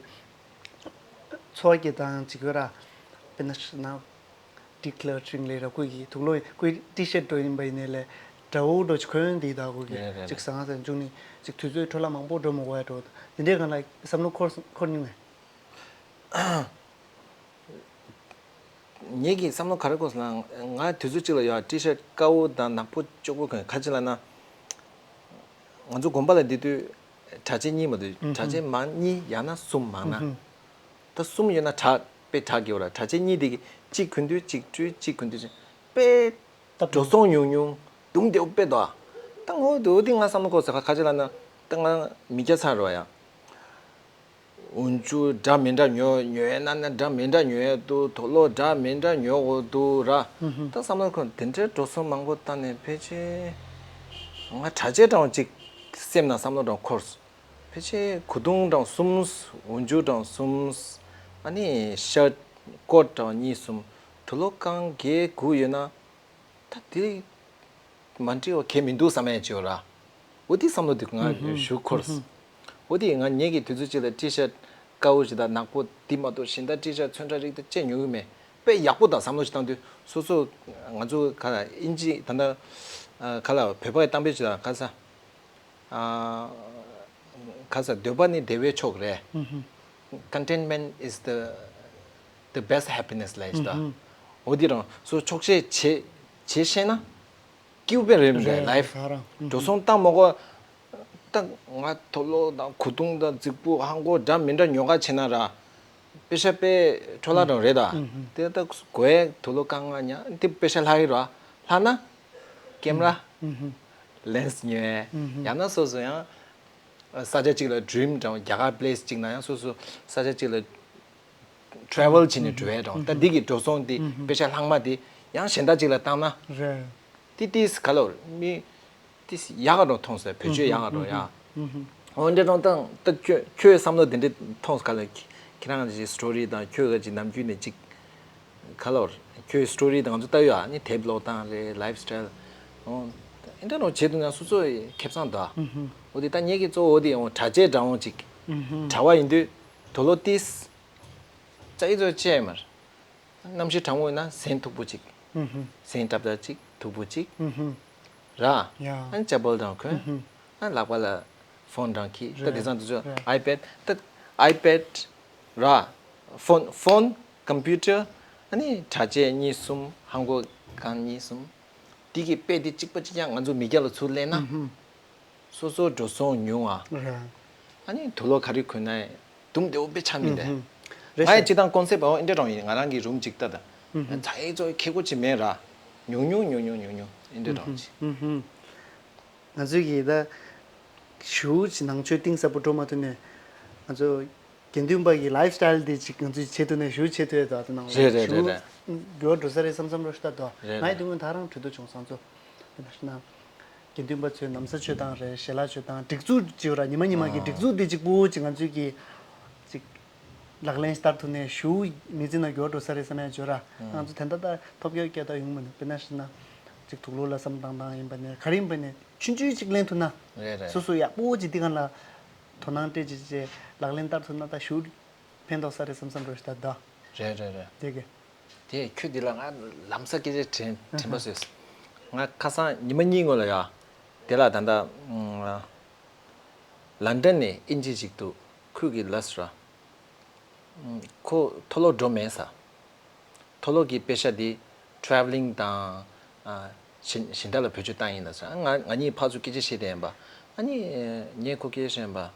འཚོ་བ་སྐྱེལ་སྟངས་ཅིག་ཡོད་ར། དཔེར་ན་ཞུ་ན། ཌི་ཀ་ལ་ཊ་རིང་ལབ་ར། ཁོ་གི་དུག་ལོག་ཁོའི་ཊི་ཤར་འདྲ་བོ་ཡིན་པ་ཡིན་ནའི་ལས་དགྲ་བོ་འདྲ་བོ་ཅིག་གོན་འདི་ད་ཁོ་གི་རེད་རེད་ཅིག་རེད། ཟང་ཟིང་འཇུག་ནི་ཅིག་དུས་ཚོད་འཕྲོ་བརླག་མང་པོ་འགྲོ་མི་དགོས་ཡ་འདྲ་བོ་འདི་འདྲའི་སྒང་ལ་བསམ་བློ་འཁོར་འཁོར་མྱོང་ངས། ངེད་ཀྱི་བསམ་བློ་ག་རེ་འཁོར་སོང་ན་ང་དུས་ཚོད་ཅིག་ལ་ཡ་ཊི་ཤར་དཀར་པོ་དང་ནག་པོ་ཅོག་པོ་གོན། ག་ཅི་ལབ་ན་ང་ཚོ་དགོན་པ་ལ་འདི་དུས་གྲྭ་ཆས་གཉིས་མ་གཏོགས་གྲྭ་ཆས་མང་གཉིས་ཡང་ན་གསུམ་མང་ན། ད་གསུམ་ཡོད་ན་གྲ་དཔེ་གྲ་རྒྱས་པ་ར། གྲ་ཆས་གཉིས་དེ་གི་གཅིག་གོན་དུས་གཅིག་བཀྲུས། གཅིག་གོན་དུས་གཅིག་དཔེ་སྟབས་འགྲོ་སོང་ཉུང་ཉུང་དུང་དེ་དཔེ་དོ། ད་ངོ་དེ་འོ་དེ་ང་བསམ་བློ་འཁོར་ས། ཁ་ཁ་ཅིག་ལ་ན་ད་ང་མི་སྐྱ་ཚར་རོ་ཡ། འོན་ཅུ་འདྲ་མི་འདྲ་ཉོ་ཉོ་ཡ་ན་ན་འདྲ་མི་འདྲ་ཉོ་ཡ་འདུག་དུག་ལོག་འདྲ་མི་འདྲ་ཉོ་དགོས་འདུག་ར། ད་བསམ་བློ་འཁོར་དེ་འདྲའི་འགྲོ་སོང་མང་པོ་བཏང་ནས་ཕལ་ཆེར་ང་གྲ་ཆས་གྲངས་གཅིག་སེམས་ནང་བསམ་བློ་གྲངས་འཁོར། ཕལ་ཆེར་གོས་ཐུང་གྲངས་གསུམ། འོན་ཅུ་གྲངས་གསུམ། ཨ་ནི་ཤར་ཊི་ཀོཊ་གྲངས་གཉིས་གསུམ། དུག་ལོག་རྐང་བརྒྱད་དགུ་ཡོད་ན། ད་དེ་མ་འགྲིག་པ་གང་ཡང་མི་འདུག་བསམ་ཡ་ཅིག་ཡོད་ར། འོ་དེ་བསམ་བློ་དེ་ང་ཞུ་འཁོར། འོ་དེ་ང་ངེད་ཀྱི་དུས་ཚོད་ཅིག་ལ་ཊི་ཤར་ཊི་དཀར་པོ་ཞིག་དང་ནག་པོ་དེ་མ་གཏོགས་གཞན་དག་ཊི་ཤར་ཊི་ཚོན་ཁྲ་རིགས་དེ་ཅི་ཉོ་གི་མེད། དཔེ་ཡག་པོ་དང་བསམ་བློ་ཞིག་བཏང་དུས་སོ་སོ་ང་ཚོ་ག་ལ་ཨིན་ཇི་ད་ལྟ་ག་ལ་བོད་པ་གི་གཏམ་དཔེ་ཅིག་ལ་ག་ས། ཨ། ག་ས་འདོད་པ་ནི་བདེ་བའི་མཆོག་རེད། Contentment is the the best happiness ལབ་ཡ་ཞིག་ད། འོ་དེ་རང་སོ་ཆོག་ཤེས་བྱེད་བྱེད་ཤེས་ན་སྐྱིད་པོ་རེད་མི་རེད། རེད་ལའིཕ། ག་རང་། འགྲོ་སོང་བཏང་མ་དགོས། ད་ང་དུག་ལོག་དང་གོས་ཐུང་དང་རྫིག་པོ་ཧང་གོ་འདྲ་མི་འདྲ་ཉོ་ག་བྱེད་ན་ར། པེ་ཤ་དཔེ་འཕྲོ་བརླག་རང་རེད་ད། དེ་ད་དགོས་དུག་ལོག་རྐང་ང་ཉ་དེ་པེ་ཤ་ལྷག་གི་ར། ལྷག་ན་ཀེམ་ར། ལེན་སི་ཉོས། ཡང་ན་སོ་སོ་ཡང་ས་ཆ་གཅིག་ལ་ཌི་རིམ་དང་རྒྱ་གར་པི་ལེ་སི་གཅིག་ན་ཡང་སོ་སོ་ས་ཆ་གཅིག་ལ་ཊེ་རེ་ཝལ་བྱས་ནས་འགྲོ་ཡས་དང་། ད་འདི་གི་འགྲོ་སོང་འདི་པེ་ཤ་ལྷག་མ་འདི་ཡང་གཞན་དག་ཅིག་ལ་བཏང་ན། རེད། ཏི་ཏིས་ག་ལོར་མི་ཏིས་ཡག་ག་རང་མཐོང་ཟེར། བེད་སྤྱོད་ཡག་ག་རང་ཡ། འོ་འདྲ་རང་དང་ད་ཁྱོད་ཁྱོད་བསམ་བློ་དེ་འདྲ་མཐོང་ག་ལ། ཁྱེད་རང་གི་སི་ཊོ་རི་དང་ཁྱོད་ག་ཅིག་ནམ་རྒྱུན་ནས་ཅིག་ག་ལོར་ཁྱོད་སི་ཊོ་རི་དང་ང་ཚོ་ལྟ་ཡོད་ཨ་ནི་དེབ་ཀློག་སྟངས་རེད། ལའིཕ་སི་ཊལ། འོ་འདྲ་རང་བྱེད་དུས་ན་སོ་སོ་ཁེ་བཟང་འདུག་འོ་དེ་ད་ངེད་ཀྱི་གཙོ་བོ་འོ་དེ་འོ་གྲྭ་ཆས་འདྲ་འོང་ཅིག་གྲྭ་བ་ཡིན་དུས་དུག་ལོག་ཏིས། ཙ་ཡི་ཙོ་ཅེ་མར། གནམ་གཤིས་གྲང་མོ་ཡིན་ན་གཟན་མཐུག་པོ་གཅིག་གཟན་ཏབ་ཏབ་གཅིག་མཐུག་པོ་གཅིག་ར། ཡ། ཨ་ནི་ཅ་པལ་དང་གོན། ཨ་ནི་ལག་པ་ལ་ཕོན་དང་ཁྱི་ད། རེད། དེང་སང་དུ་ཚོ་རེད། ཨའི་པེཌ་ད། ཨའི་པེཌ་ར། ཕོན་ཕོན་ཀམ་པུ་ཊར། ཨ་ནི་གྲྭ་ཆས་གཉིས་གསུམ། ཧང་གོ་གང་གཉིས་གསུམ། དེ་གི་དཔེ་དེ་གཅིག་པ་གཅིག་རྐྱང་ང་ཚོ་མི་སྐྱ་ལ་ཚུར་ལེན་ན། སོ་སོ་འགྲོ་སོང་ཉུང་ཨ། རེད། ཨ་ནི་དུག་ལོག་ག་རེ་གོན་ན་དུང་བདེ་བོ་དཔེ་ཆགས་མི་འདུག་རེད། ང་ཡི་ཤག་སྤྱི་བཏང་ཀོན་སེབ་འོ་འདྲ་རང་ཡིན། ང་རང་གི་རུམ་གཅིག་ལྟ་དང་། ཙ་ཡི་ཙོ་ཁེ་གོ་ཅི་མེད་ར། ཉུང་ཉུང་ཉུང་ཉུང་ཉུང་ཉུང་འདྲ་རང་ཅི། ང་ཚོས་ཀྱི་ད་ཞུ་ཅི་ནང་ཆོས་གཏིང་ཟབ་པོ་འགྲོ་མ་ཐུབ་ནས་ང་ཚོ་དགེ་འདུན་པ་གི་ལའིཕ་སི་ཊལ་དེ་ཅིག་ང་ཚོས་བྱེད་ཐུབ་ནས་ཞུ་བྱེད་ཐུབ་ཡ་ད་ནང་རེད་རེད་ཞུ་རེད་རེད། འགྱུར་བ་འགྲོ་ས་རེད་བསམ་བསམ་རོ་ཤི་ད་དོ། རེད་ང་ཡི་རེད། དུས་ངོས་ད་རང་གྲོས་བསྡུར་བྱུང་སང་ཚོ། དེ་ན་ཤི་ན། དགེ་འདུན་པ་ཚོའི་ན་བཟའ་སྤྱོད་སྟངས་རེད། ཞལ་ལག་སྤྱོད་སྟངས། སྒྲིག་འཛུགས་ཅིག་ཡོད་ར། ཉི་མ་ཉི་མ་གི་སྒྲིག་འཛུགས་དེ་གཅིག་པུ་ཅིག་ང་ཚོས་ཀྱི་ཅིག་ལག་ལེན་བསྟར་ཐུབ་ནས་ཞུ་མི་ཚེ་ན་འགྱུར་བ་འགྲོ་ས་རེད་བསམ་ཡ་བརྗོད་ར། ང་ཚོ་དེ་འདྲ་ད་ཐོབ་སྐལ་སྐལ་ད་ཡོང་མི་འདུག་དཔེར་ན་ཤི་ན་ཅིག་དུག་ལོག་ལ་བསམ་བཏང་སྟངས་ཡིན་པ་ནས་ག་རེ་ཡིན་པ་ནས་ཆུང་ཆུང་ཅིག་ལེན་ཐུབ་ན། རེད་རེད། སོ་སོ་ཡག་པོ་ཅིག་དེ་ག་ལ་དོ་སྣང་སྤྲད་ཅིག་ཅིག་ལག་ལེན་བསྟར་ཐུབ་ན་ད་ཞུ་ཕན་ཐོགས་ས་རེད་བསམ་བསམ་རོ་ཤི་ད་ད། རེད་རེད་རེད། དེ་གི། དེ་ཁྱོད་འདི་ལ་ང་ལམ་སང་སྐད་ཆ་དྲན་དྲན་པ་བཟོས། ང་ཁ་སང་ཉི་མ་གཉིས་སྔོན་ལ་ཡ། དེ་ལ་ད་ལྟ་ལན་ཌན་ནས་ཨིན་ཇི་ཞིག་འདུག་ཁོས་ཀྱི་ལབ་སོང་ར། ཁོ་མཐོ་སློབ་འགྲོ་མེད་ས། མཐོ་སློབ་ཀྱི་པེ་ཤ་འདི་ཊེ་རེ་ཝེ་ལིང་དང་། ཨ། གཞན་གཞན་དག་ལ་བེད་སྤྱོད་བཏང་ཡིན་ལབ་སོང་། ང་ང་གཉིས་ཕར་ཚུར་སྐད་ཆ་བཤད་བསྡད་ཡིན་པ། ཨ་ནི་ངས་ཁོ་སྐད་ཆ་བཤད་ཡིན་པ།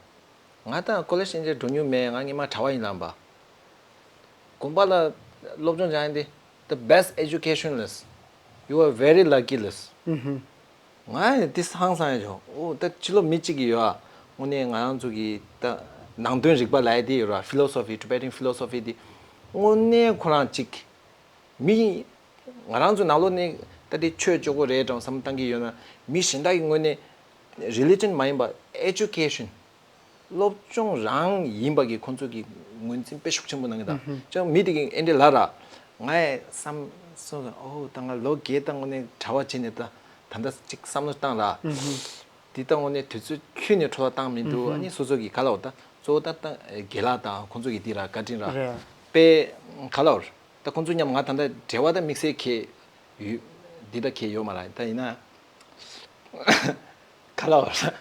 ང་ད་ཀོ་ལེཇ་ཨིན་ཇི་འགྲོ་མྱོང་མེད། ང་སྔོན་མ་གྲྭ་བ་ཡིན་ལབ་པ། དགོན་པ་ལ་སློབ་སྦྱོང་སྦྱང་ཡ་འདི་the best education is you are very lucky is། ང་ཡང་འདི་ཧང་སང་ཡ་བྱུང་། ཨོ་ད་ཕྱི་ལོགས་མི་གཅིག་གིས་ཡོད་ཨ། དངོས་གནས་ང་རང་ཚོ་གི་ད་ནང་དོན་རིག་པ་ལབ་ཡ་འདི་ཡོད་ར། Philosophy, Tibetan philosophy འདི་དངོས་གནས་ཁོ་རང་གཅིག་མི། ང་རང་ཚོ་ནང་ལོགས་ནས་ད་དེ་ཆོས་སྤྱོད་དགོས་རེད་དང་བསམ་བཏང་གི་ཡོད་ན། མི་གཞན་དག་གི་ངོས་ནས་རི་ལི་ཇན་མ་ཡིན་པ་ཨེ་ཇུ་ཀེ་ཤན། སློབ་སྦྱོང་རང་ཡིན་པ་གི་ཁོང་ཚོ་གི་ངོས་འཛིན་དཔེ་ཤུགས་ཆེན་པོ་གནང་གི་ད། ཅང་མི་དེ་གི་ཨེ་འདྲ་ལ་ར། ང་ཡི་བསམ་སོང་། ཨོ་ད་ང་ལོ་བརྒྱད་དང་ངོ་ནས་གྲྭ་བ་བྱས་ནས་ད་ད་ལྟ་ཅིག་བསམ་བློ་བཏང་ར། དེ་ལྟ་དངོས་གནས་དུས་ཚོད་ཁྱོན་ནས་འཕྲོ་བརླག་བཏང་མི་འདུག་ཨ་ནི་སོ་སོ་གི་ག་ལ་འོ་ད་གཙོ་བོ་ད་ད་དགེ་ལགས་དང་ཁོང་ཚོ་གི་དེ་ར་བཀའ་དྲིན་ར། རེད། དཔེ་ག་ལ་འོ་ད་ཁོང་ཚོ་མཉམ་ང་ད་ལྟ་འབྲེལ་བ་ད་དམིགས་བསལ་གལ་ཡོད་འདི་ད་གལ་ཡོད་མ་རེད། ད་ཡིན་ན་ག་ལ་འོ་ད།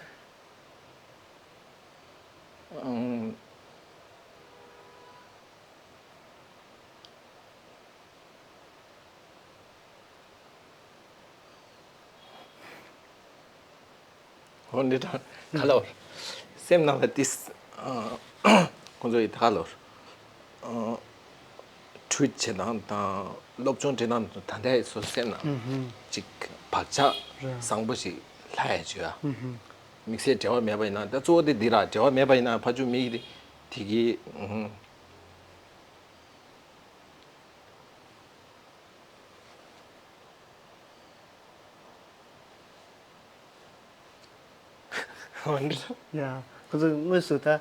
འོ་འདི་དང་ག་ལ་འོ། སེམས་ནང་ལ་ཏིས། ཁོང་ཚོ་ཡི་ད་ག་ལ་འོ། ཨ་ཊི་ཝིཊ་བྱེད་སྟངས་དང་སློབ་སྦྱོང་སྤྲད་སྟངས་ད་ལྟའི་སོ་སོའི་ནང་ད་ལྟའི་སོ་སོའི་སེམས་ནང་ཅིག་བག་ཆགས་བཟང་པོ་ཞིག་ལྷག་ཡ་བྱོས་ཨ། དམིགས་བསལ་འབྲེལ་བ་མེད་པ་ཡིན་ན་ད་གཙོ་བོ་དེ་འདི་ར། འབྲེལ་བ་མེད་པ་ཡིན་ན་ཕར་ཚུར་མི་དེ་དེ་གི་ཨུམ། ཡ། ཁོ་ཚོ་དངོས་སུ་ད་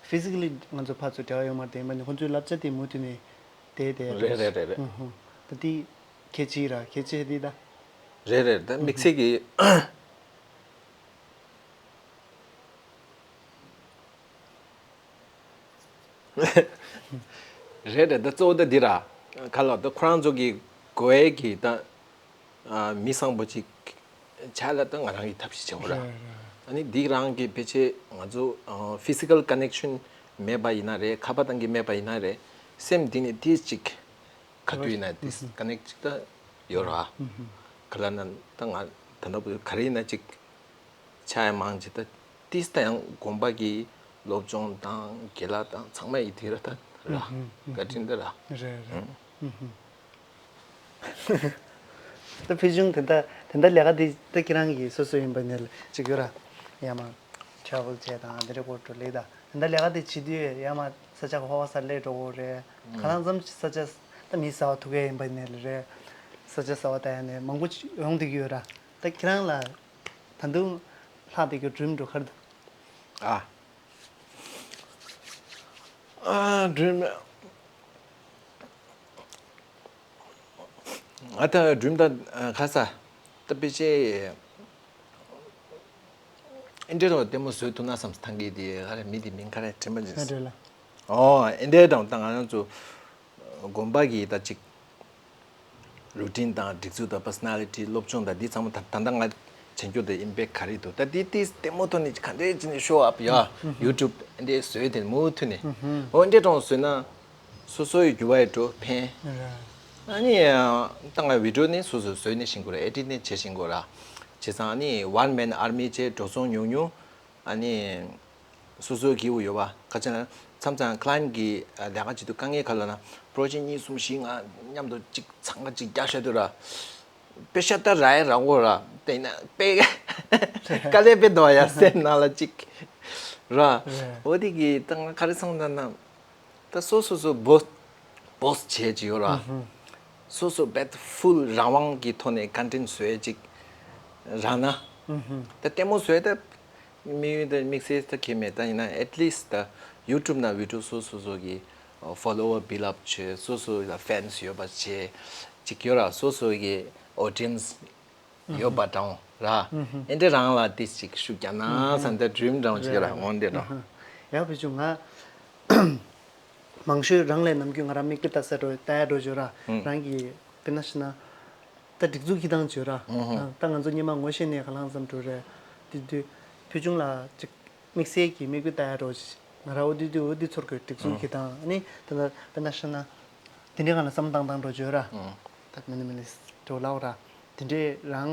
ཕི་སི་ཀ་ལི་ང་ཚོ་ཕར་ཚུར་འབྲེལ་བ་ཡོད་མ་རེད། ཡིན་པ་ནི་ཁོ་ཚོའི་བསླབ་བྱ་དེ་མུ་མཐུད་ནས་བསྡད་བསྡད་རེད་རེད་རེད་རེད། ད་དེ་གལ་ཆེ་ར། གལ་ཆེ་དེ་ད། རེད་རེད། ད་དམིགས་བསལ་གྱི་རེད་རེད། ད་གཙོ་བོ་ད་འདི་ར། ག་ལ་ད་ཁོ་རང་ཚོ་གི་དགོས་ཡས་ཀྱི་ད་ཨ་མི་བཟང་པོ་ཅིག་ཆགས་ལ་ད་ང་རང་གི་ཐབས་ཤེས་བྱེད་དགོས་ར། རེད་རེད། ཨ་ནི་འདི་རང་གི་ཕལ་ཆེར་ང་ཚོ་ཨ་ཕི་སི་ཀལ་ཀ་ནེག་ཤན་མེད་པ་ཡིན་ན་རེད། ཁ་པར་གཏོང་གི་མེད་པ་ཡིན་ན་རེད། སེམས་འདི་ནས་ཏིས་ཅིག་ག་དུས་ཡིན་ན་ཏིས་ཀ་ནེག་ཅིག་ད་ཡོད་ར། ག་ལ་ན་ད་ང་ད་ལྟ་བུ་ག་རེ་ཡིན་ན་ཅིག་ཆགས་ཡ་མང་ཅིག་ད་ཏིས་ད་ཡང་དགོན་པ་གི་སློབ་སྦྱོང་དང་དགེ་ལགས་དང་ཚང་མ་ཡི་དེ་ར་ད་ར། བཀའ་དྲིན་ད་ར། རེད་རེད། ད་ཕུལ་བྱུང་དེ་འདྲ་དེ་འདྲ་ལས་ཀ་དེ་ད་ཁྱེད་རང་གིས་སོ་སོ་ཡིན་པ་ནས་ཅིག་ཡོད་ར། ཡ་མ་ཊེ་རེ་ཝལ་བྱས་དང་དེ་འདྲ་སྐོར་འགྲོ་ལས་ད་དེ་འདྲ་ལས་ཀ་དེ་བྱེད་དུས་ཡ་མ་ས་ཆ་ག་ཧོ་བ་ས་སླེབས་འགྲོ་གོ་རེད། ག་ལང་ཙམ་ས་ཆ་ད་མི་ཟ་བ་ཐུག་གི་ཡིན་པ་ནས་ལ་རེད། ས་ཆ་ཟ་བ་ད་ཡ་ནས་མང་པོ་ཡོང་བསྡད་ཀྱི་ཡོད་ར། ད་ཁྱེད་རང་ལ་ད་དུང་ལྷག་བསྡད་ཀྱི་ཌི་རིམ་འགྲོ་ག་རེ་འདུག་ཨ། ཨ་ཌི་རིམ། ཨ་ད་ཌི་རིམ་ད་ཁ་ས་ད་པེ་ཅེ་ཨིན་ཌི་ཡ་ལྟད་མོ་བཟོས་ཐུབ་ན་བསམ་ཐང་གི་དེ་ག་རེ་མི་དེ་མིང་ག་རེ་དྲན་པ་ཇི་ཨ་འདྲ་ལ། ཨོ་ཨིན་ཌི་ཡ་དང་ད་ང་རང་ཚོ་དགོན་པ་གི་ད་ཅིག་རུ་ཊིན་དང་སྒྲིག་འཛུགས་དང་པར་སོ་ན་ལི་ཊི་སློབ་སྦྱོང་དང་འདི་ཚང་མ་ད་ད་ལྟ་ང་བྱེད་རྒྱུ་དེ་ཨིམ་པེག་ག་རེ་འདུག་ད་འདི་དེ་ལྟད་མོ་ཐོག་ནས་ག་འདྲས་བྱས་ནས་ཤོ་ཨབ་ཡ་ཡུ་ཊུབ་འདི་བཟོས་དེ་མུ་མཐུད་ནས་ཨོ་འདྲས་གྲོང་བཟོས་ན་སོ་སོའི་འགྱུར་བ་ཡི་འགྲོ་ཕན། ཨ་ནི་ད་ང་བི་ཌི་ཡོ་ནི་སོ་སོ་བཟོས་ནས་ཤིང་གོ་ར། ཨེ་ཌིཊ་ནི་བྱེད་ཤིང་གོ་ར། བྱས་ཙང་ཨ་ནི་ཝན་མེན་ཨར་མི་བྱས་འགྲོ་སོང་ཉུང་ཉུང་ཨ་ནི། སོ་སོའི་སྐྱིད་པོ་ཡོད་པ་ཁ་ཆེ་ན་མཚམས་མཚམས་ཀ་ལ་ཡན་གྱི་ལས་ཀ་བྱེད་དུས་དཀའ་ངལ་ཁ་ལ་ན་པྲོ་ཇེཀ་གཉིས་གསུམ་བཞི་ལྔ་མཉམ་དུ་གཅིག་ཚང་མ་གཅིག་རྒྱག་བཞག་དུས་ར། དཔེ་ཤ་སྟག་ར་ཡ་རང་གོ་ར་དེ་ན་དཔེ་དཀའ་ལས་དཔེ་འདུག་ཡ་སེམས་ནང་ལ་གཅིག་ར། འོ་དེ་གི་ད་ང་ག་རེ་སོང་ད་ན་ད་སོ་སོ་སོ་བོ་བོས་བྱས་ཀྱི་ཡོད་ར། སོ་སོ་བེད་ཕུལ་རང་དབང་གི་ཐོག་ནས་ཀོན་ཊེན་བཟོས་ཅིག་རག་ན། ད་ལྟད་མོ་བཟོས་ད། དམིགས་ཡུལ་དེ་དམིགས་བསལ་ད་གང་ཡང་མེད། ད་ཡིན་ན་ཨེཊ་ལིསཊ་ད་ཡུ་ཊུབ་ན་བི་ཌི་ཡོ་སོ་སོ་སོ་གི་ཕོ་ལོ་ཝར་བིལ་ཌི་ཨབ་བྱེད། སོ་སོ་ལ་ཕེན་སི་ཡོད་པ་བྱེད་ཅིག་ཡོད་ར། སོ་སོ་གི་ཨོ་ཌི་ཡེན་སི་ཡོད་པ་འདྲ་བོ་ར། ཨེ་འདྲ་རང་ལ་ཏིས་ཅིག་ཤུགས་རྒྱག་ན་བསམ་ད་ཌི་རིམ་འདྲ་བོ་ཅིག་ཡོད་ར། འོན་ཏེ་ར། ཡག་པོ་བྱུང་ང་། མང་ཤོས་རང་ལས་ནམ་རྒྱུན་ང་རང་མིག་དཔེ་ལྟ་ས་འགྲོ་ལྟ་ཡ་འགྲོ་བྱོས་ར། རང་གི་དཔེར་ན་ཤི་ན། ད་སྒྲིག་འཛུགས་ཀྱི་སྟངས་བྱོས་ར། ད་ང་ཚོ་སྙེ་མ་ངོ་ཤེས་ནས་ག་ལང་ཙམ་འགྲོ་རེད། དེ་དུས་ཕུལ་བྱུང་ལ་ཅིག་དམིགས་བསལ་གྱི་མིག་དཔེ་ལྟ་ཡ་འགྲོ་ཅིག་ང་ར་འོ་དུས་དུས་འོ་དུས་ཚོར་གི་སྒྲིག་འཛུགས་ཀྱི་སྟངས་ནི་ད་ལྟ་དཔེར་ན་ཤི་ན། དེ་འདྲའི་སྒང་ལ་བསམ་བློ་བཏང་བཏང་འགྲོ་བྱོས་ར། ད་མི་ནི་མི་ནི་འགྲོ་ལའོ་ར། དེ་འདྲའི་རང་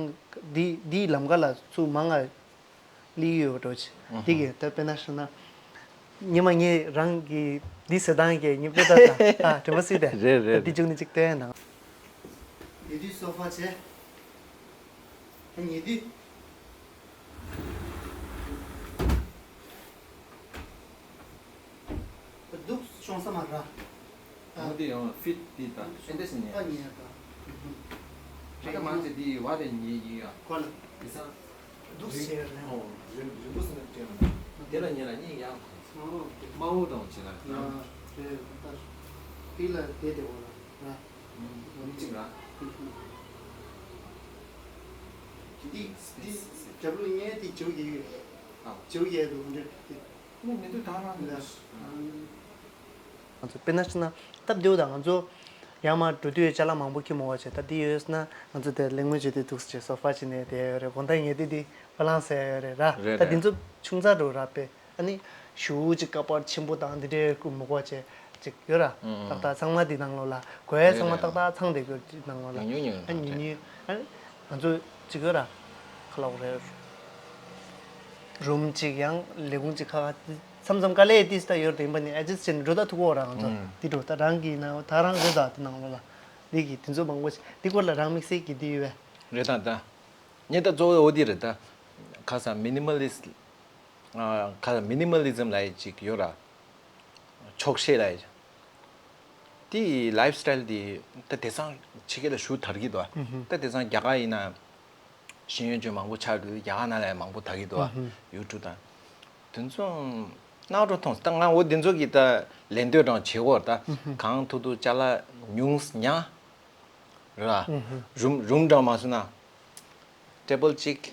འདི་འདིའི་ལམ་ཁ་ལ་ཚུར་མང་ང་ལི་ཡོད་འགྲོ་ཅི། འདི་གི་ད་དཔེར་ན་ཤི་ན། ཉི་མ་ངས་རང་གི་འདི་ཟེར་སྟངས་ཀྱི་ཉི་དཔེ་ད་ད་ཨ་དྲན་པ་སྲིད་དེ། རེད་རེད། འདི་བཅུག་ནི་གཅིག་བསྟན་ན། ཡོད་དུས་སོ་ཕ་བྱས། ད་ཉལ་དུས། འདུག་ཤོང་ས་མ་ར། ཨ་འོ་དེ་ཡང་ཕིཊ་དེ་དང་ཨེ་འདྲ་ཞིག་ཉལ། ཨ་ཉལ་དང་། ད་ལྟ་མང་ཆེ་དེ་བ་དེ་ཉལ་ཡིན་ཡ། གོ་ལ། དེ་སང་། འདུག་ཟེར་ནས། ཨོ་རིང་རིང་པོ་སོང་ནས་བྲེལ་བ་འདུག་དེ་ལ་ཉལ་ལ་གཉིད་ཡག་ཨོ་དེ་དམར་པོ་དང་བྱེད་ལ་ཡ་ཡང་། དེ་ད་ཕི་ལ་དེ་དེ་འོ་ལ་ར། མི་གཅིག་ར། འདི་འདི་ཇབ་ལུ་ཉལ་དེ་བྱེའུ་ཡལ་ཡོད། ཨ་བྱེའུ་ཡལ་འདུག་འདྲ་དེ། ནི་མི་འདུག་ད་རང་ལ། ང་ཚོ་དཔེར་ན་ཆ་ན་སྟབས་བདེ་བོ་དང་ང་ཚོ་ཡར་མར་འགྲོ་དུས་ཅ་ལག་མང་པོ་འཁྱེར་མ་དགོས་བྱས། ད་འདི་ཡོད་ན་ང་ཚོ་དེ་གླེང་མོལ་བྱེད་དུས་འདུག་ཟེར་སོ་ཕ་བྱས་ནས་དེ་ཡོད་རེད། དགོང་དག་ཉལ་དུས་འདི་ཧྥ་ལང་ཟེར་ཡོད་རེད་ར། རེད་ད་རེད། འདི་ཚོ་ཆུང་ཙག་འགྲོ་ར་པས། ཨ་ནི་ཞུ་ཅིག་ཀ་པར་ཆེན་པོ་དང་འདི་འདྲའི་སྐུ་མི་དགོས་བྱས་ཅིག་ཡོད་ར། ཨང་ཏག་ཏག་ཚང་མ་འདི་ནང་ལོགས་ལ་དགོས་ཡ་ཚང་མ་རེད་ཏག་ཏག་ཚང་བསྡད་དགོས་འདི་ནང་ལོགས་ལ། ཉུང་ཉུང་ཨ་ཉུང་ཉུང་། ཨ་ནི་ང་ཚོ་ཅིག་ཡོད་ར། ཁ་ལོག་རེད། རུམ་གཅིག་ཡང་ལས་ཁུངས་གཅིག་ཁ་ཁ་ མཚམས་མཚམས་དཀའ་ལས་ཏིས་ད་ཡོད་དེ་ཡིན་པ་ནི་ཨེ་ཇི་སི་ཊི་བྱས་ནས་འགྲོ་ད་ཐུག་གོ་རང་ཚོ་ཨུམ། འདི་འགྲོ་ད་རང་གི་ནང་ད་རང་རེད་ད་དེ་ནང་ལོགས་ལ་འདི་གི་དེ་ཚོ་མང་པོ་ཞིག་འདི་སྐོར་ལ་རང་དམིགས་བསལ་གྱི་འདི་ཡོད་པས། རེད་ད་ད། ངས་ད་གཙོ་བོ་འོ་འདི་རེད་ད། ཁ་སང་མི་ནི་མ་ལི་སི་ཊི། ཁ་སང་མི་ནི་མ་ལི་ཛམ་ལབ་ཡས་ཅིག་ཡོད་ར། ཆོག་ཤེས་ལབ་ཡས། དེ་ཡི་ལའིབ་སི་ཊའིལ་དེ་ད་དེང་སང་ཕྱི་རྒྱལ་ལ་ཞེ་དྲག་དར་གྱི་འདུག་ཨ། ད་དེང་སང་རྒྱ་གར་ཡིན་ན་ཤེས་ཡོན་ཅན་མང་པོ་ཆགས་འདུག་རྒྱ་གར་ནང་ལ་ཡང་མང་པོ་དར་གྱི་འདུག་ཨ། ཡུ་ཊུབ་དང་། དེ་ཚོ་སྣང་བ་མཐོང་ད་ང་འོ་དེ་ཚོ་གི་ད་ལེན་འདོད་རང་བྱེད་དགོས་ད་གང་ཐུབ་ཐུབ་ཅ་ལག་ཉུང་ཉག་ར། རུམ་རུམ་འདྲ་མ་སོང་ན། ཊེ་བལ་གཅིག་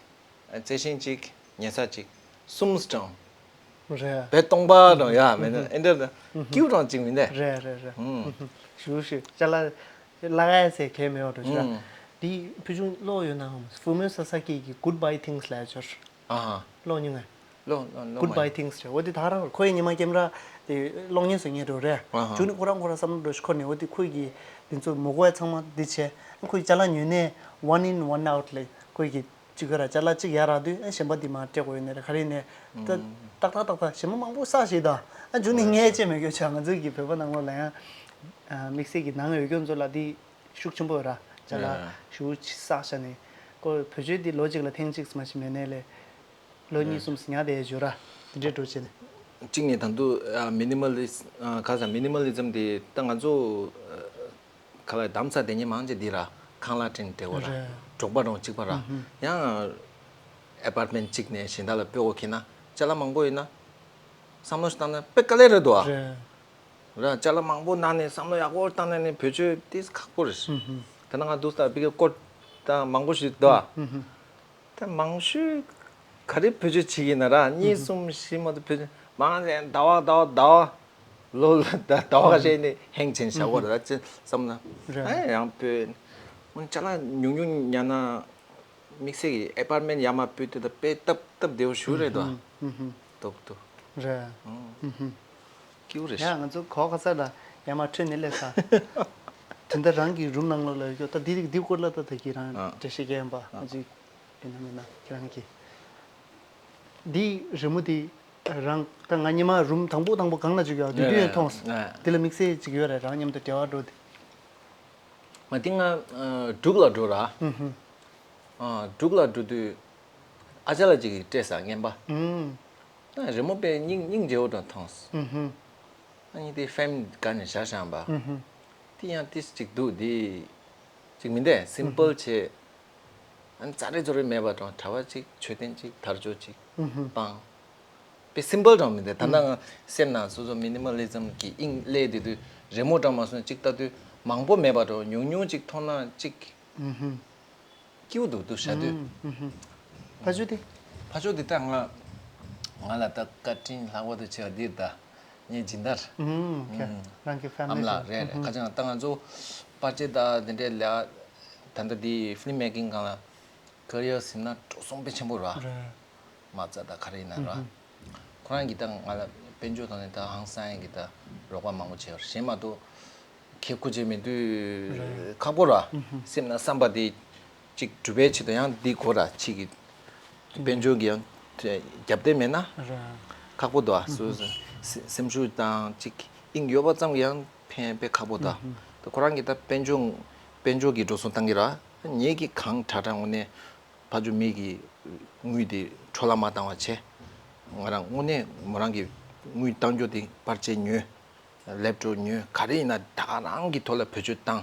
རྩེ་ཤིང་གཅིག་ཉལ་ས་གཅིག་གསུམ་གྲངས། རེད། བེད་སྟོང་པ་དང་ཡ་མེད་ན་ཨེ་འདྲ་ཀིའུ་གྲངས་གཅིག་མིན་ནས། རེད་རེད་རེད། ཞུ་ཞུ་ཅ་ལག་ལག་ཡ་ཟེར་གལ་མེད་པ་འགྲོ་ཞུ་ར། འདི་ཕུལ་བྱུང་ཀློག་ཡོད་ནའང་ཧྥུ་མོ་ས་ས་ཀི་གི་Goodbye Things ལབ་ཡ་ཅིག་ཡོད་ར། ཨ་ཧ། ཀློག་མྱོང་ངས། ཀློག་ཀློག་ཀློག་Goodbye མ་Things རེད། འོ་དེ་ད་རང་ཁོའི་ཉི་མ་ཀེམ་ར་དེ་གློག་བརྙན་བཟོ་མཁན་འགྲོ་རེད། ཨ་ཧ། བྱུང་ནས་ཁོ་རང་ཁོ་རང་བསམ་བློ་འགྲོ་ཞིག་འཁོར་ནས་འོ་དེ་ཁོའི་གི་དེ་ཚོ་མོ་གོ་ཡ་ཚང་མ་འདི་བྱས་ཁོའི་ཅ་ལག་ཉོས་ནས་one in one out ལས་ཁོའི་གི་གཅིག་ག་ར་ཅ་ལག་གཅིག་ཡར་རག་དུས་ཨ་གཞན་པ་འདི་མར་སྤྲད་དགོས་ཡོད་ནས་རེད་ག་རེ་ནས་ད་ཏག་ཏག་ཏག་གཞན་པ་མང་པོ་བསགས་ཤིག་ད་ཨ་འཇུ་ནི་ངས་ཅེས་མེད་སྐྱོ་ཆ་ང་ཚོའི་གི་བོད་པ་ནང་ལོགས་ལ་ཡང་དམིགས་བསལ་གི་ནང་ཡོད་སྐྱོ་ཚོ་ལ་འདི་ཤུགས་ཆེན་པོ་ཡོད་ར་ཅ་ལག་ཨ་ཞུ་བསགས་ཤ་ནས་ཁོ་བོད་ཆོས་འདི་ལོ་གཅིག་ལ་ཐེངས་གཅིག་མ་ཞིག་མེད་ནས་ལས་ལོ་གཉིས་གསུམ་ཉག་དེ་ཞུ་ར་འདི་འདྲས་འགྲོ་བྱེད་ནས། གཅིག་ནས་ད་དུང་མི་ནི་མ་ལི་སི་ཁ་ས་མི་ནི་མ་ལི་ཛམ་དེ་ད་ང་ཚོ། ཁ་ལག་གདམ་ས་དེ་ཉིད་མང་ཆེ་འདི་ར་ཁང་གླ་སྤྲད་ནས་བསྡད་ཡོད་ར། རེད། འབྲོག་པ་རང་གཅིག་པ་ར། ཡང་ཨེ་པར་ཊི་མེན་ཊི་གཅིག་ནས་གཞན་དག་ལ་སྤོ་དགོས་ཁེལ་ན་ཅ་ལག་མང་པོ་ཡོད་ན་བསམ་བློ་ཞིག་བཏང་ན་དཔེ་དཀའ་ལས་རེད་འདུག་ཨ། རེད། ར་ཅ་ལག་མང་པོ་གནང་ནས་བསམ་བློ་ཡག་པོ་བཏང་ནས་ནས་བེད་སྤྱོད་ཏིས་ཁག་པོ་རེད། དེ་ན་ང་འདུག་ས་ཕི་གེ་ཀོ་ད་མང་པོ་ཞིག་འདུག་ཨ། ད་མང་ཤོས་ག་རེ་བེད་སྤྱོད་བྱེད་ཀྱི་ཡིན་ན་ར་གཉིས་གསུམ་བཞི་མ་གཏོགས་བེད་སྤྱོད་མང་ཆེ་ཟླ་བ་ཟླ་བ་ཟླ་བ་ལོ་ལ་ཟླ་བ་ཁ་ཤས་ནས་ཧེང་ཆེན་བྱ་དགོས་རེད་ད་ཅི་བསམ་ན་རེད། ཨ་ཡང་བོད་ཅ་ལག་ཉུང་ཉུང་ཉར་ན་དམིགས་བསལ་གྱི་ཨེ་པར་ཊི་མེན་ཊི་ཡར་མར་སྤོས་དུས་ད་དཔེ་སྟབས་སྟབས་བདེ་བོ་ཞུ་རེད་དོ། ཏོག་ཏོག་རེད། ཀྱུ་རེད། ཡང་ང་ཚོ་གོ་ཁ་ས་ལ་ཡར་མར་ཁྲིད་ནས་སླེབས་ས་དེ་འདྲ་རང་གི་རུམ་ནང་ལོགས་ལ་ཡོད་ད་འདི་འདི་སྐོར་ལ་ད་ད་གི་རང་འགྲེལ་བཤད་རྒྱག་ཡིན་པ་ང་ཚོས། ཡིན་ན་མིན་ན་ཁྱེད་རང་གིས། འདི་རི་མོ་འདི་རང་ད་ང་ཉི་མ་རུམ་དང་པོ་དང་པོ་གང་ལ་བཅུག་ཡོད་དུས་དུས་ཡང་མཐོང་། འདི་ལ་དམིགས་བསལ་ཅིག་ཡོད་རེད་རང་མཉམ་དུ་འབྲེལ་བ་འགྲོ་དེ། ང་འདི་ང་འབྲུག་ལ་འགྲོ་ར། འབྲུག་ལ་འགྲོ་དུས་ཨ་ཅག་ལ་ཅིག་སྤྲད་ས་རྔན་པ། རི་མོ་དཔེ་སྙིང་སྙིང་རྗེ་བོ་དང་མཐོང་། ཨ་ནི་དེ་ཧྥེམ་ག་ནས་བཞག་བཞག་པ། དེ་ཡང་ཏིས་ཅིག་འདུག་དེ། ཅིག་མི་འདས་སིམ་པལ་བྱས། ཨ་ནི་རྩ་རེ་རྩོ་རེ་མེད་པ་དང་གྲྭ་བ་ཅིག་མཆོད་རྟེན་ཅིག་དར་ལྕོག་ཅིག་སྤང་། དཔེ་སིམ་པལ་དང་མི་འདས་ད་ལྟ་ང་སེམས་ནང་སོ་སོ་མི་ནི་མ་ལི་ཛམ་གྱི་དབྱིངས་སླེབས་དེ་དུས་རི་མོ་འདྲ་མ་སོང་ཅིག་ལྟ་དུས་མང་པོ་མེད་པ་དང་ཉུང་ཉུང་ཅིག་མཐོང་ན་ཅིག་སྐྱིད་པོ་འདུག་འདུག་བྱ་དུས། ཕ་ཆོས་དེ། ཕ་ཆོས་དེ་ད་ང་ང་ལ་ད་བཀའ་དྲིན་ལྷག་པར་དུ་ཆེ་བ་འདིར་ད་ངའི་སྦྱིན་བདག་ཁྱེད་རང་གི་ཕེ་མི་ལི་ཨམ་ལགས་རེད་རེད་ཁ་ཅང་ད་ང་ཚོ་པར་ཆས་ད་དེ་འདྲའི་ལས་ད་ལྟ་དེ་ཕི་ལིམ་མེ་ཀིང་སྒང་ལ་ཀེ་རི་ཡར་ཟིན་ན་འགྲོ་སོང་དཔེ་ཆེན་པོ་རེད། མ་རྩ་ད་ག་རེ་ཡིན་ན་ར། ཁོ་རང་གིས་ད་ང་ལ་དཔལ་འབྱོར་ཐོག་ནས་ད་ཧང་སང་ཡིན་གྱི་ད་རོགས་པ་མང་པོ་བྱས་པ་རེད་གཞན་མ་གཏོགས་ཁེ་ཁུ་ཅེ་མི་དུས་ཁག་པོ་ར། སེམས་ན་བསམ་པ་དེ་གཅིག་འགྲུབ་པའི་ཆེད་དུ་ཡང་འདི་གོ་ར་ཅིག་གི་དཔལ་འབྱོར་གྱི་ཡང་རྒྱབ་རྟེན་མེད་ན་ཁག་པོ་འདུག་ཨ་སོ་སོ་སེམས་ཤུགས་དང་ཅིག་དབྱིངས་ཡོད་པ་ཙམ་གྱི་ཡང་ཕན་པའི་ཁག་པོ་འདུག་ཨ། ད་ཁོ་རང་གིས་ད་དཔལ་འབྱོར་དཔལ་འབྱོར་གྱི་འགྲོ་སོང་བཏང་གི་ར་ངེད་ཀྱི་གང་དྲག་དྲག་དངོས་གནས། ཕ་ཇོ་མི་གི་དངུལ་དེ་འཕྲོ་བརླག་མ་བཏང་བ་བྱས། ང་རང་དངོས་གནས་མོ་རང་གི་དངུལ་བཏང་རྒྱུ་དེ་པར་ཆས་ཉོས། ལེབ་ཀྲོབ་ཉོས་ག་རེ་ཡིན་ན་ད་ག་རང་གི་ཐོག་ལ་བེད་སྤྱོད་བཏང་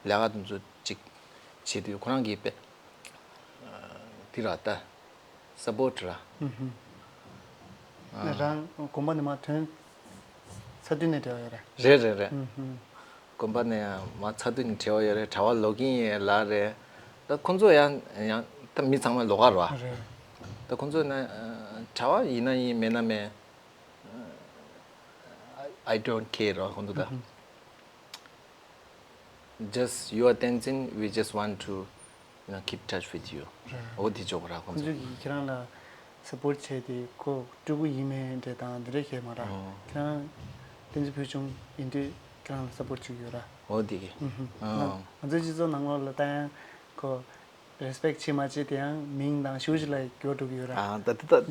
ལས་ཀ་དེ་ཚོ་ཅིག་བྱེད་དུས་ཁོ་རང་གིས་དཔེ་དེ་ར་ད་སབ་པོར་ཊི་ར། རང་དགོན་པ་ནས་མར་ཐོན་ཚར་དུས་ནས་འབྲེལ་བ་ཡོད་རེད། རེད་རེད་རེད། དགོན་པ་ནས་མར་ཚར་དུས་ནས་འབྲེལ་བ་ཡོད་རེད་གྲྭ་པ་ལོག་གིན་ཡོད་ལ་རེད། ད་ཁོང་ཚོ་ཡང་ཡང་ད་མི་ཚང་མ་ལོག་ག་རེད་བ། རེད། ད་ཁོང་ཚོ་ན་གྲྭ་པ་ཡིན་ན་ཡིན་མེད་ན་མེད། I don't care ར་ཁོང་ཚོ་ད། Just you are Tenzin, we just want to, you know, keep touch with you. འོ་དེ་ཅོག་ར་ཁོང་ཁོང་ཚོ། ཚོས་ཀྱིས་ཁྱེད་རང་ལ་སབ་པོར་བྱས་ཏེ་ཁོ་སྤྲུལ་སྐུ་ཡིན་མིན་འདྲ་དང་འདི་འདྲ་བྱས་མ་ར། ཁྱེད་རང་བསྟན་འཛིན་ཕུལ་བྱུང་ཡིན་དུས་ཁྱེད་རང་ལ་སབ་པོར་བྱེད་ཀྱི་ཡོད་ར། འོ་དེ་གི། ང་ང་ཚོའི་སྤྱི་ཚོགས་ནང་ལོགས་ལ་ད་ཡང་ཁོ་ རེ་སི་པེག་བྱེད་མ་བྱེད་དེ་ཡང་མིང་དང་ཞུ་ཞིག་ལ་འགྱུར་འགྲོ་གི་ཡོད་ར། ཨ་ད་དེ་ད་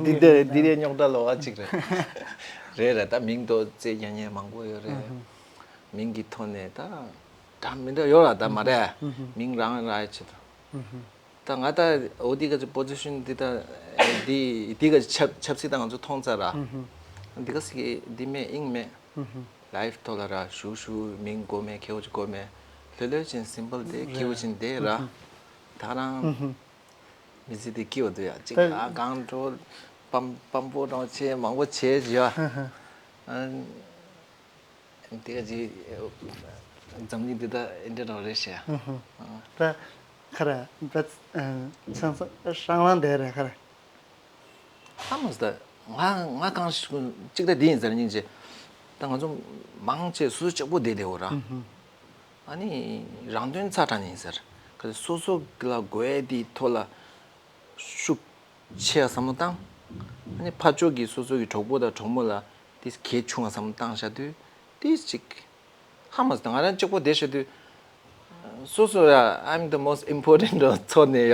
འདི་དེ་འདི་རེད་རྙོག་དྲ་ལོགས་ཀ་ཅིག་རེད། རེད་རེད། ད་མིང་དོ་རྩེ་རྒྱག་མཁན་མང་པོ་ཡོད་རེད། མིང་གི་ཐོག་ནས་ད་འདྲ་མི་འདྲ་ཡོད་ར། ད་མ་རེད། མིང་རང་ར་ཡ་ཆེད་དུ། ད་ང་ད་འོ་འདི་ག་ཅིག་པོ་ཟི་ཤན་འདི་ད་འདི་འདི་ག་ཅིག་ཆབ་ཆབ་སྲིད་ད་ང་ཚོ་མཐོང་ཚར་ར། འདི་ག་ཟིག་གི་འདི་མེད་ཨིང་མེད། ལའིབ་ཐོག་ལ་ར་ཞུ་ཞུ་མིང་དགོས་མེད་ཁེའུ་ཅིག་དགོས་མེད། ལྷོད་ལྷོད་ཅིག་སིམ་པལ་དེ་ཁེའུ་ཅིག་དེ་ར། ད་རང་མི་ཚེ་དེ་སྐྱིད་པ་འདུག་ཡ། ཅིག་ད་ཨ་གང་འགྲོ་པམ་པམ་པོ་རང་བྱེད་མང་པོ་བྱེད་ཡ། ཨ་དེ་ག་ཅིག་འཛམ་གླིང་འདི་ད་ཨེ་འདྲ་རང་རེད་ཤག་ད་ཁ་ར་ད་ཚང་ས་ཧྲང་ལང་དེ་ར་ཁ་ར། ཧ་མ་ཟད་ང་ང་གང་ཞིག་གཅིག་ད་འདི་ཡིན་ཟེར་སྙིང་རྗེ། ད་ང་ཚོ་མང་ཆེ་སོ་སོ་གཅིག་པོ་བསྡད་བསྡད་འོ་ར། ཨ་ནི་རང་དོན་ཚ་དྲགས་ནི་ཡིན་ཟེར། ག་ཚོད་སོ་སོ་ལ་དགོས་ཡས་དེའི་ཐོག་ལ་ཤུགས་ཆེ་ཡ་བསམ་བློ་བཏང་། ཨ་ནི་ཕར་ཕྱོགས་ཀྱི་སོ་སོ་གི་གྲོགས་པོ་དང་གྲོགས་མོ་ལ་དེ་གལ་ཆུང་བ་བསམ་བློ་བཏང་བཞག་དུས་དེ་གཅིག་ཧ་མ་ཟད་ང་རང་གཅིག་པོ་བསྡད་བཞག་དུས། སོ་སོ་ཡ་I'm the most important འགྲོ་ཚོར་ནས་ཡ།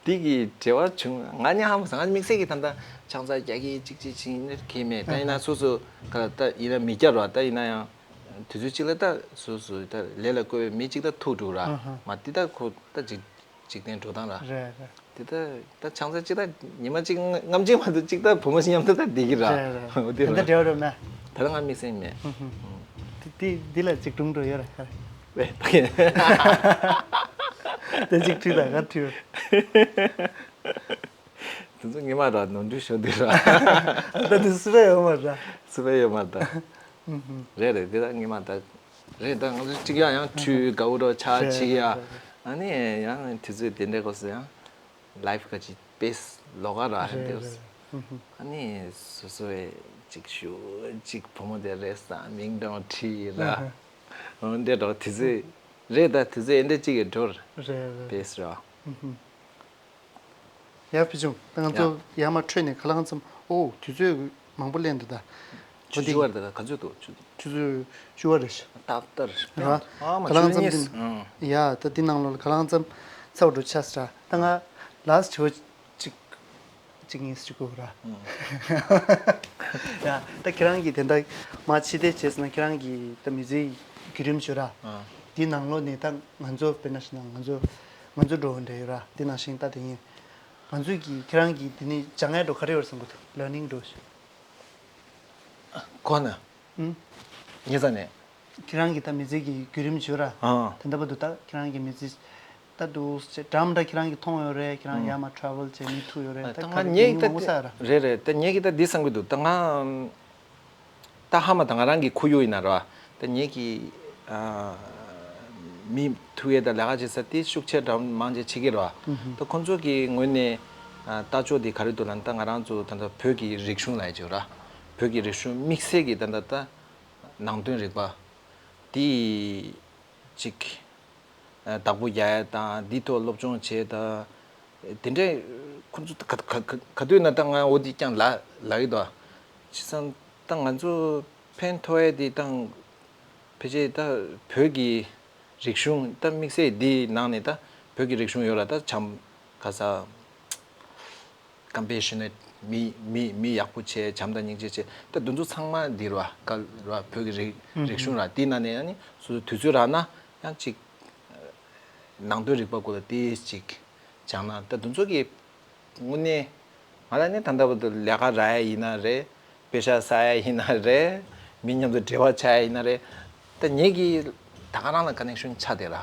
དེ་གི་འབྲེལ་བ་བྱུང་། ང་ནི་ཧ་མ་ཟ་ང་དམིགས་བསལ་གྱི་ད་ལྟ་ཆང་ས་རྒྱག་གི་གཅིག་གཅིག་ཅིག་ཡིན་ནི་གལ་མེད། ད་ཡིན་ན་སོ་སོ་ག་ད་ཡིན་ན་མི་རྒྱག་རོགས། ད་ཡིན་ན་ཡང་དུས་ཚོད་གཅིག་ལ་ད་སོ་སོ་ད་ལས་ལ་བཀོལ་བའི་མི་གཅིག་ད་ཐུག་འགྲོ་ར། མ་དེ་ད་ཁོ་ད་ཅིག་འཇིག་རྟེན་འགྲོ་སྟངས་ར། རེད་རེད། དེ་ད་ད་ཆང་ས་གཅིག་ད་ཉི་མ་གཅིག་ལྔ་ལྔ་གཅིག་མ་གཏོགས་གཅིག་ད་བུ་མོ་ཞིག་མཉམ་དུ་ད་བསྡད་ཀྱི་ར། རེད་རེད། འོ་དེ་དེ་འདྲ་ར། འབྲེལ་བ་རོ་མེད། ད་ལ་ང་དམིགས་བསལ་མེད། དེ་དེ་འདི་ལ་ཅིག་སྒྲུང་འགྲོ་ཡོད་ར་ཁ་ར། དེ་ཅིག་ཁྲིད་དང་ག་ཁྲིད། དེ་ཚོ་ངེས་མ་ར་ནོར་འཁྲུལ་ཤོར་འདུག་ར། ད་དེ་སུ་ར་ཡོད་མ་ར། སུ་ར་ཡོད་མ་ར། རེད་རེད། དེ་ད་ངེས་མ་ད་རེད། ད་ང་ཚོ་གཅིག་ཡང་ཡང་ཁྲུས་དགའ་བོ་རོ་ཆ་རེད་ཆིག་ཡ། རེད་རེད། ཨ་ནི་ཡང་དུས་ཚོད་དེ་འདྲའི་སྐབས་སུ་ཡང་ལའིབ་ག་ཅིག་པེས་ལོག་ག་ར་རེད་རེད་དེ། རེད། ཨ་ནི་སོ་སོའི་ཅིག་ཞུ་ཅིག་བུ་མོ་དེ་རེད་ས་མིང་དང་ཁྲིད་ར། འོ་འདྲ་འགྲོ་དུས་ཚོད་རེད། ད་དུས་ཚོད་ཨེ་འདྲ་ཅིག་གི་འགྲོ་རེད་རེད། པེས་ར། ཡ་ཕི་ཆུང་། ད་ང་ཚོ་ཡ་མ་འཕྲོས་ནས་ཁ་ལང་ཙམ། ཨོ་དུས་ཚོད་མང་པོ་ལེན་འདུག་ད། ཆུ་ཆུ་བར་ད་ག་ཚོད་འདུག་ཆུ་ཆུ་ཚོད་བཅུ་བ་རེད་ཤག་ཏག་ཏག་རེད། ར། ཨ་མ་ཁ་ལང་ཙམ་ཆུ་གཉིས། འདི། ཡ་ད་འདི་ནང་ལོགས་ལ་ཁ་ལང་ཙམ་ཚ་བ་འགྲོ་ཆགས་སི་ར། ད་ང་ལ་སི་ཊི་ཆུ་བ་གཅིག་གཅིག་གཉིས་ཤིག་དགོས་ར། ཡ་ད་ཁྱེད་རང་གིས་དེ་འདྲ་མ་ཕྱི་བལྟས་བྱས་སོང་ན་ཁྱེད་རང་གིས་ད་མི་ཚེའི་བརྒྱུད་རིམ་བརྗོད་ར། འདི་ནང་ལོགས་ནས་ད་ང་ཚོ་དཔེར་ན་ཞུ་ན་ང་ཚོ་ང་ཚོ་འགྲོ་འདྲ་ཡོད་ར། འདི་ནང་བཞིན་ད་དེ་ཡིན། ང་ཚོས་ཀྱིས་ཁྱེད་རང་གིས་འདི་ནས་སྦྱང་ཡ་འགྲོ་ག་རེ་ཡོད་བསམ་གི་འདུག་ལར་ནིང་འགྲོ་ཞིག་ཁོ་ན། ཨུམ། ངེད་ས་ནས། ཁྱེད་རང་གི་ད་མི་ཚེ་གི་བརྒྱུད་རིམ་བརྗོད་ར། ཨ། ད་ལྟ་བར་དུ་ད་ཁྱེད་རང་གི་མི་ཚེ་ད་འདུག་སེ་འདྲ་མི་འདྲ་ཁྱེད་རང་གིས་མཐོང་ཡོད་རེད། ཁྱེད་རང་ཨུམ། ཡར་མར་ཊ་རེ་ཝལ་བྱས་མི་ཐུག་ཡོད་རེད། ད་ད་ག་ང་རེ་ངེད་ཀྱི་ད་མང་པོ་ས་ར། རེད་རེད། ད་ངེད་ཀྱི་ད་འདི་བསམ་གི་འདུག་ད་ང་ད་ཧ་མ་ད་ང་རང་གི་ཁོར་ཡུག་ཡིན་ན་ར། ད་ངེད་ཀྱི་ཨ་མི་ཐུག་ཡས་ད་ལས་ཀ་བྱེད་ས་དེ་ཤུགས་ཆེ་འདྲ་མང་ཆེ་བྱེད་ཀྱི་ར། ཨུམ། ད་ཁོང་ཚོ་གི་ངོས་ནས་ཨ་ལྟ་ཕྱོགས་དེ་ག་རེ་འདུག་ལབ་ན། ད་ང་རང་ཚོ་ད་ལྟ་བོད་ཀྱི་རིག་གཞུང་ལབ་ཡས་ཅིག་ཡོད་ར། བོད་ཀྱི་རིག་གཞུང་དམིགས་བསལ་གྱི་ད་ལྟ་ད། ནང་དོན་རིག་པ་དེ་ཅིག་ཨ་བདག་པོ་རྒྱག་ཡ་དང་འདི་ཐོག་སློབ་སྦྱོང་བྱེད་དང་། དེ་འདྲའི་ཁོ་ཚོ་ག་ག་ག་ག་དུས་ན་ད་ང་འོ་འདི་ཀྱང་ལ་ལ་ཡི་དོ། བྱས་ཙང་ད་ང་ཚོ་ཕན་ཐོགས་ཡ་དེ་དང་ཕལ་ཆེར་ད་བོད་ཀྱི་རིག་གཞུང་ད་དམིགས་བསལ་འདི་ནང་ནས་ད་བོད་ཀྱི་རིག་གཞུང་ཡོད་ལ་ད་བྱམས་ག་ས། ཀམ་པེ་ཤི་ནེཊ་མི་མི་མི་ཡག་པོ་བྱས། བྱམས་དང་སྙིང་རྗེ་བྱས། ད་འདི་ཚོ་ཚང་མ་འདི་ར་ག་ར་བོད་ཀྱི་རིག་རིག་གཞུང་ར། དེ་ནང་ནས་ཡང་ནི་སོ་སོ་དུས་ཚོད་རག་ན་ཡང་ཅིག་ནང་དོན་རིག་པ་སྐོར་ལ་ཏོག་ཙམ་ཅིག་སྦྱངས་ན། ད་འདི་ཚོ་གི་དངོས་གནས་ང་ལ་ནི་ད་ལྟ་བར་དུ་ལས་ཀ་རག་ཡ་ཡིན་ན་རེད། པེ་ཤ་ཟ་ཡ་ཡིན་ན་རེད། མི་མཉམ་དུ་འབྲེལ་བ་ཆགས་ཡ་ཡིན་ན་རེད། ད་ངེད་ཀྱི་ད་ག་རང་ལ་ཀ་ནེག་ཤན་ཆགས་བསྡད་ར།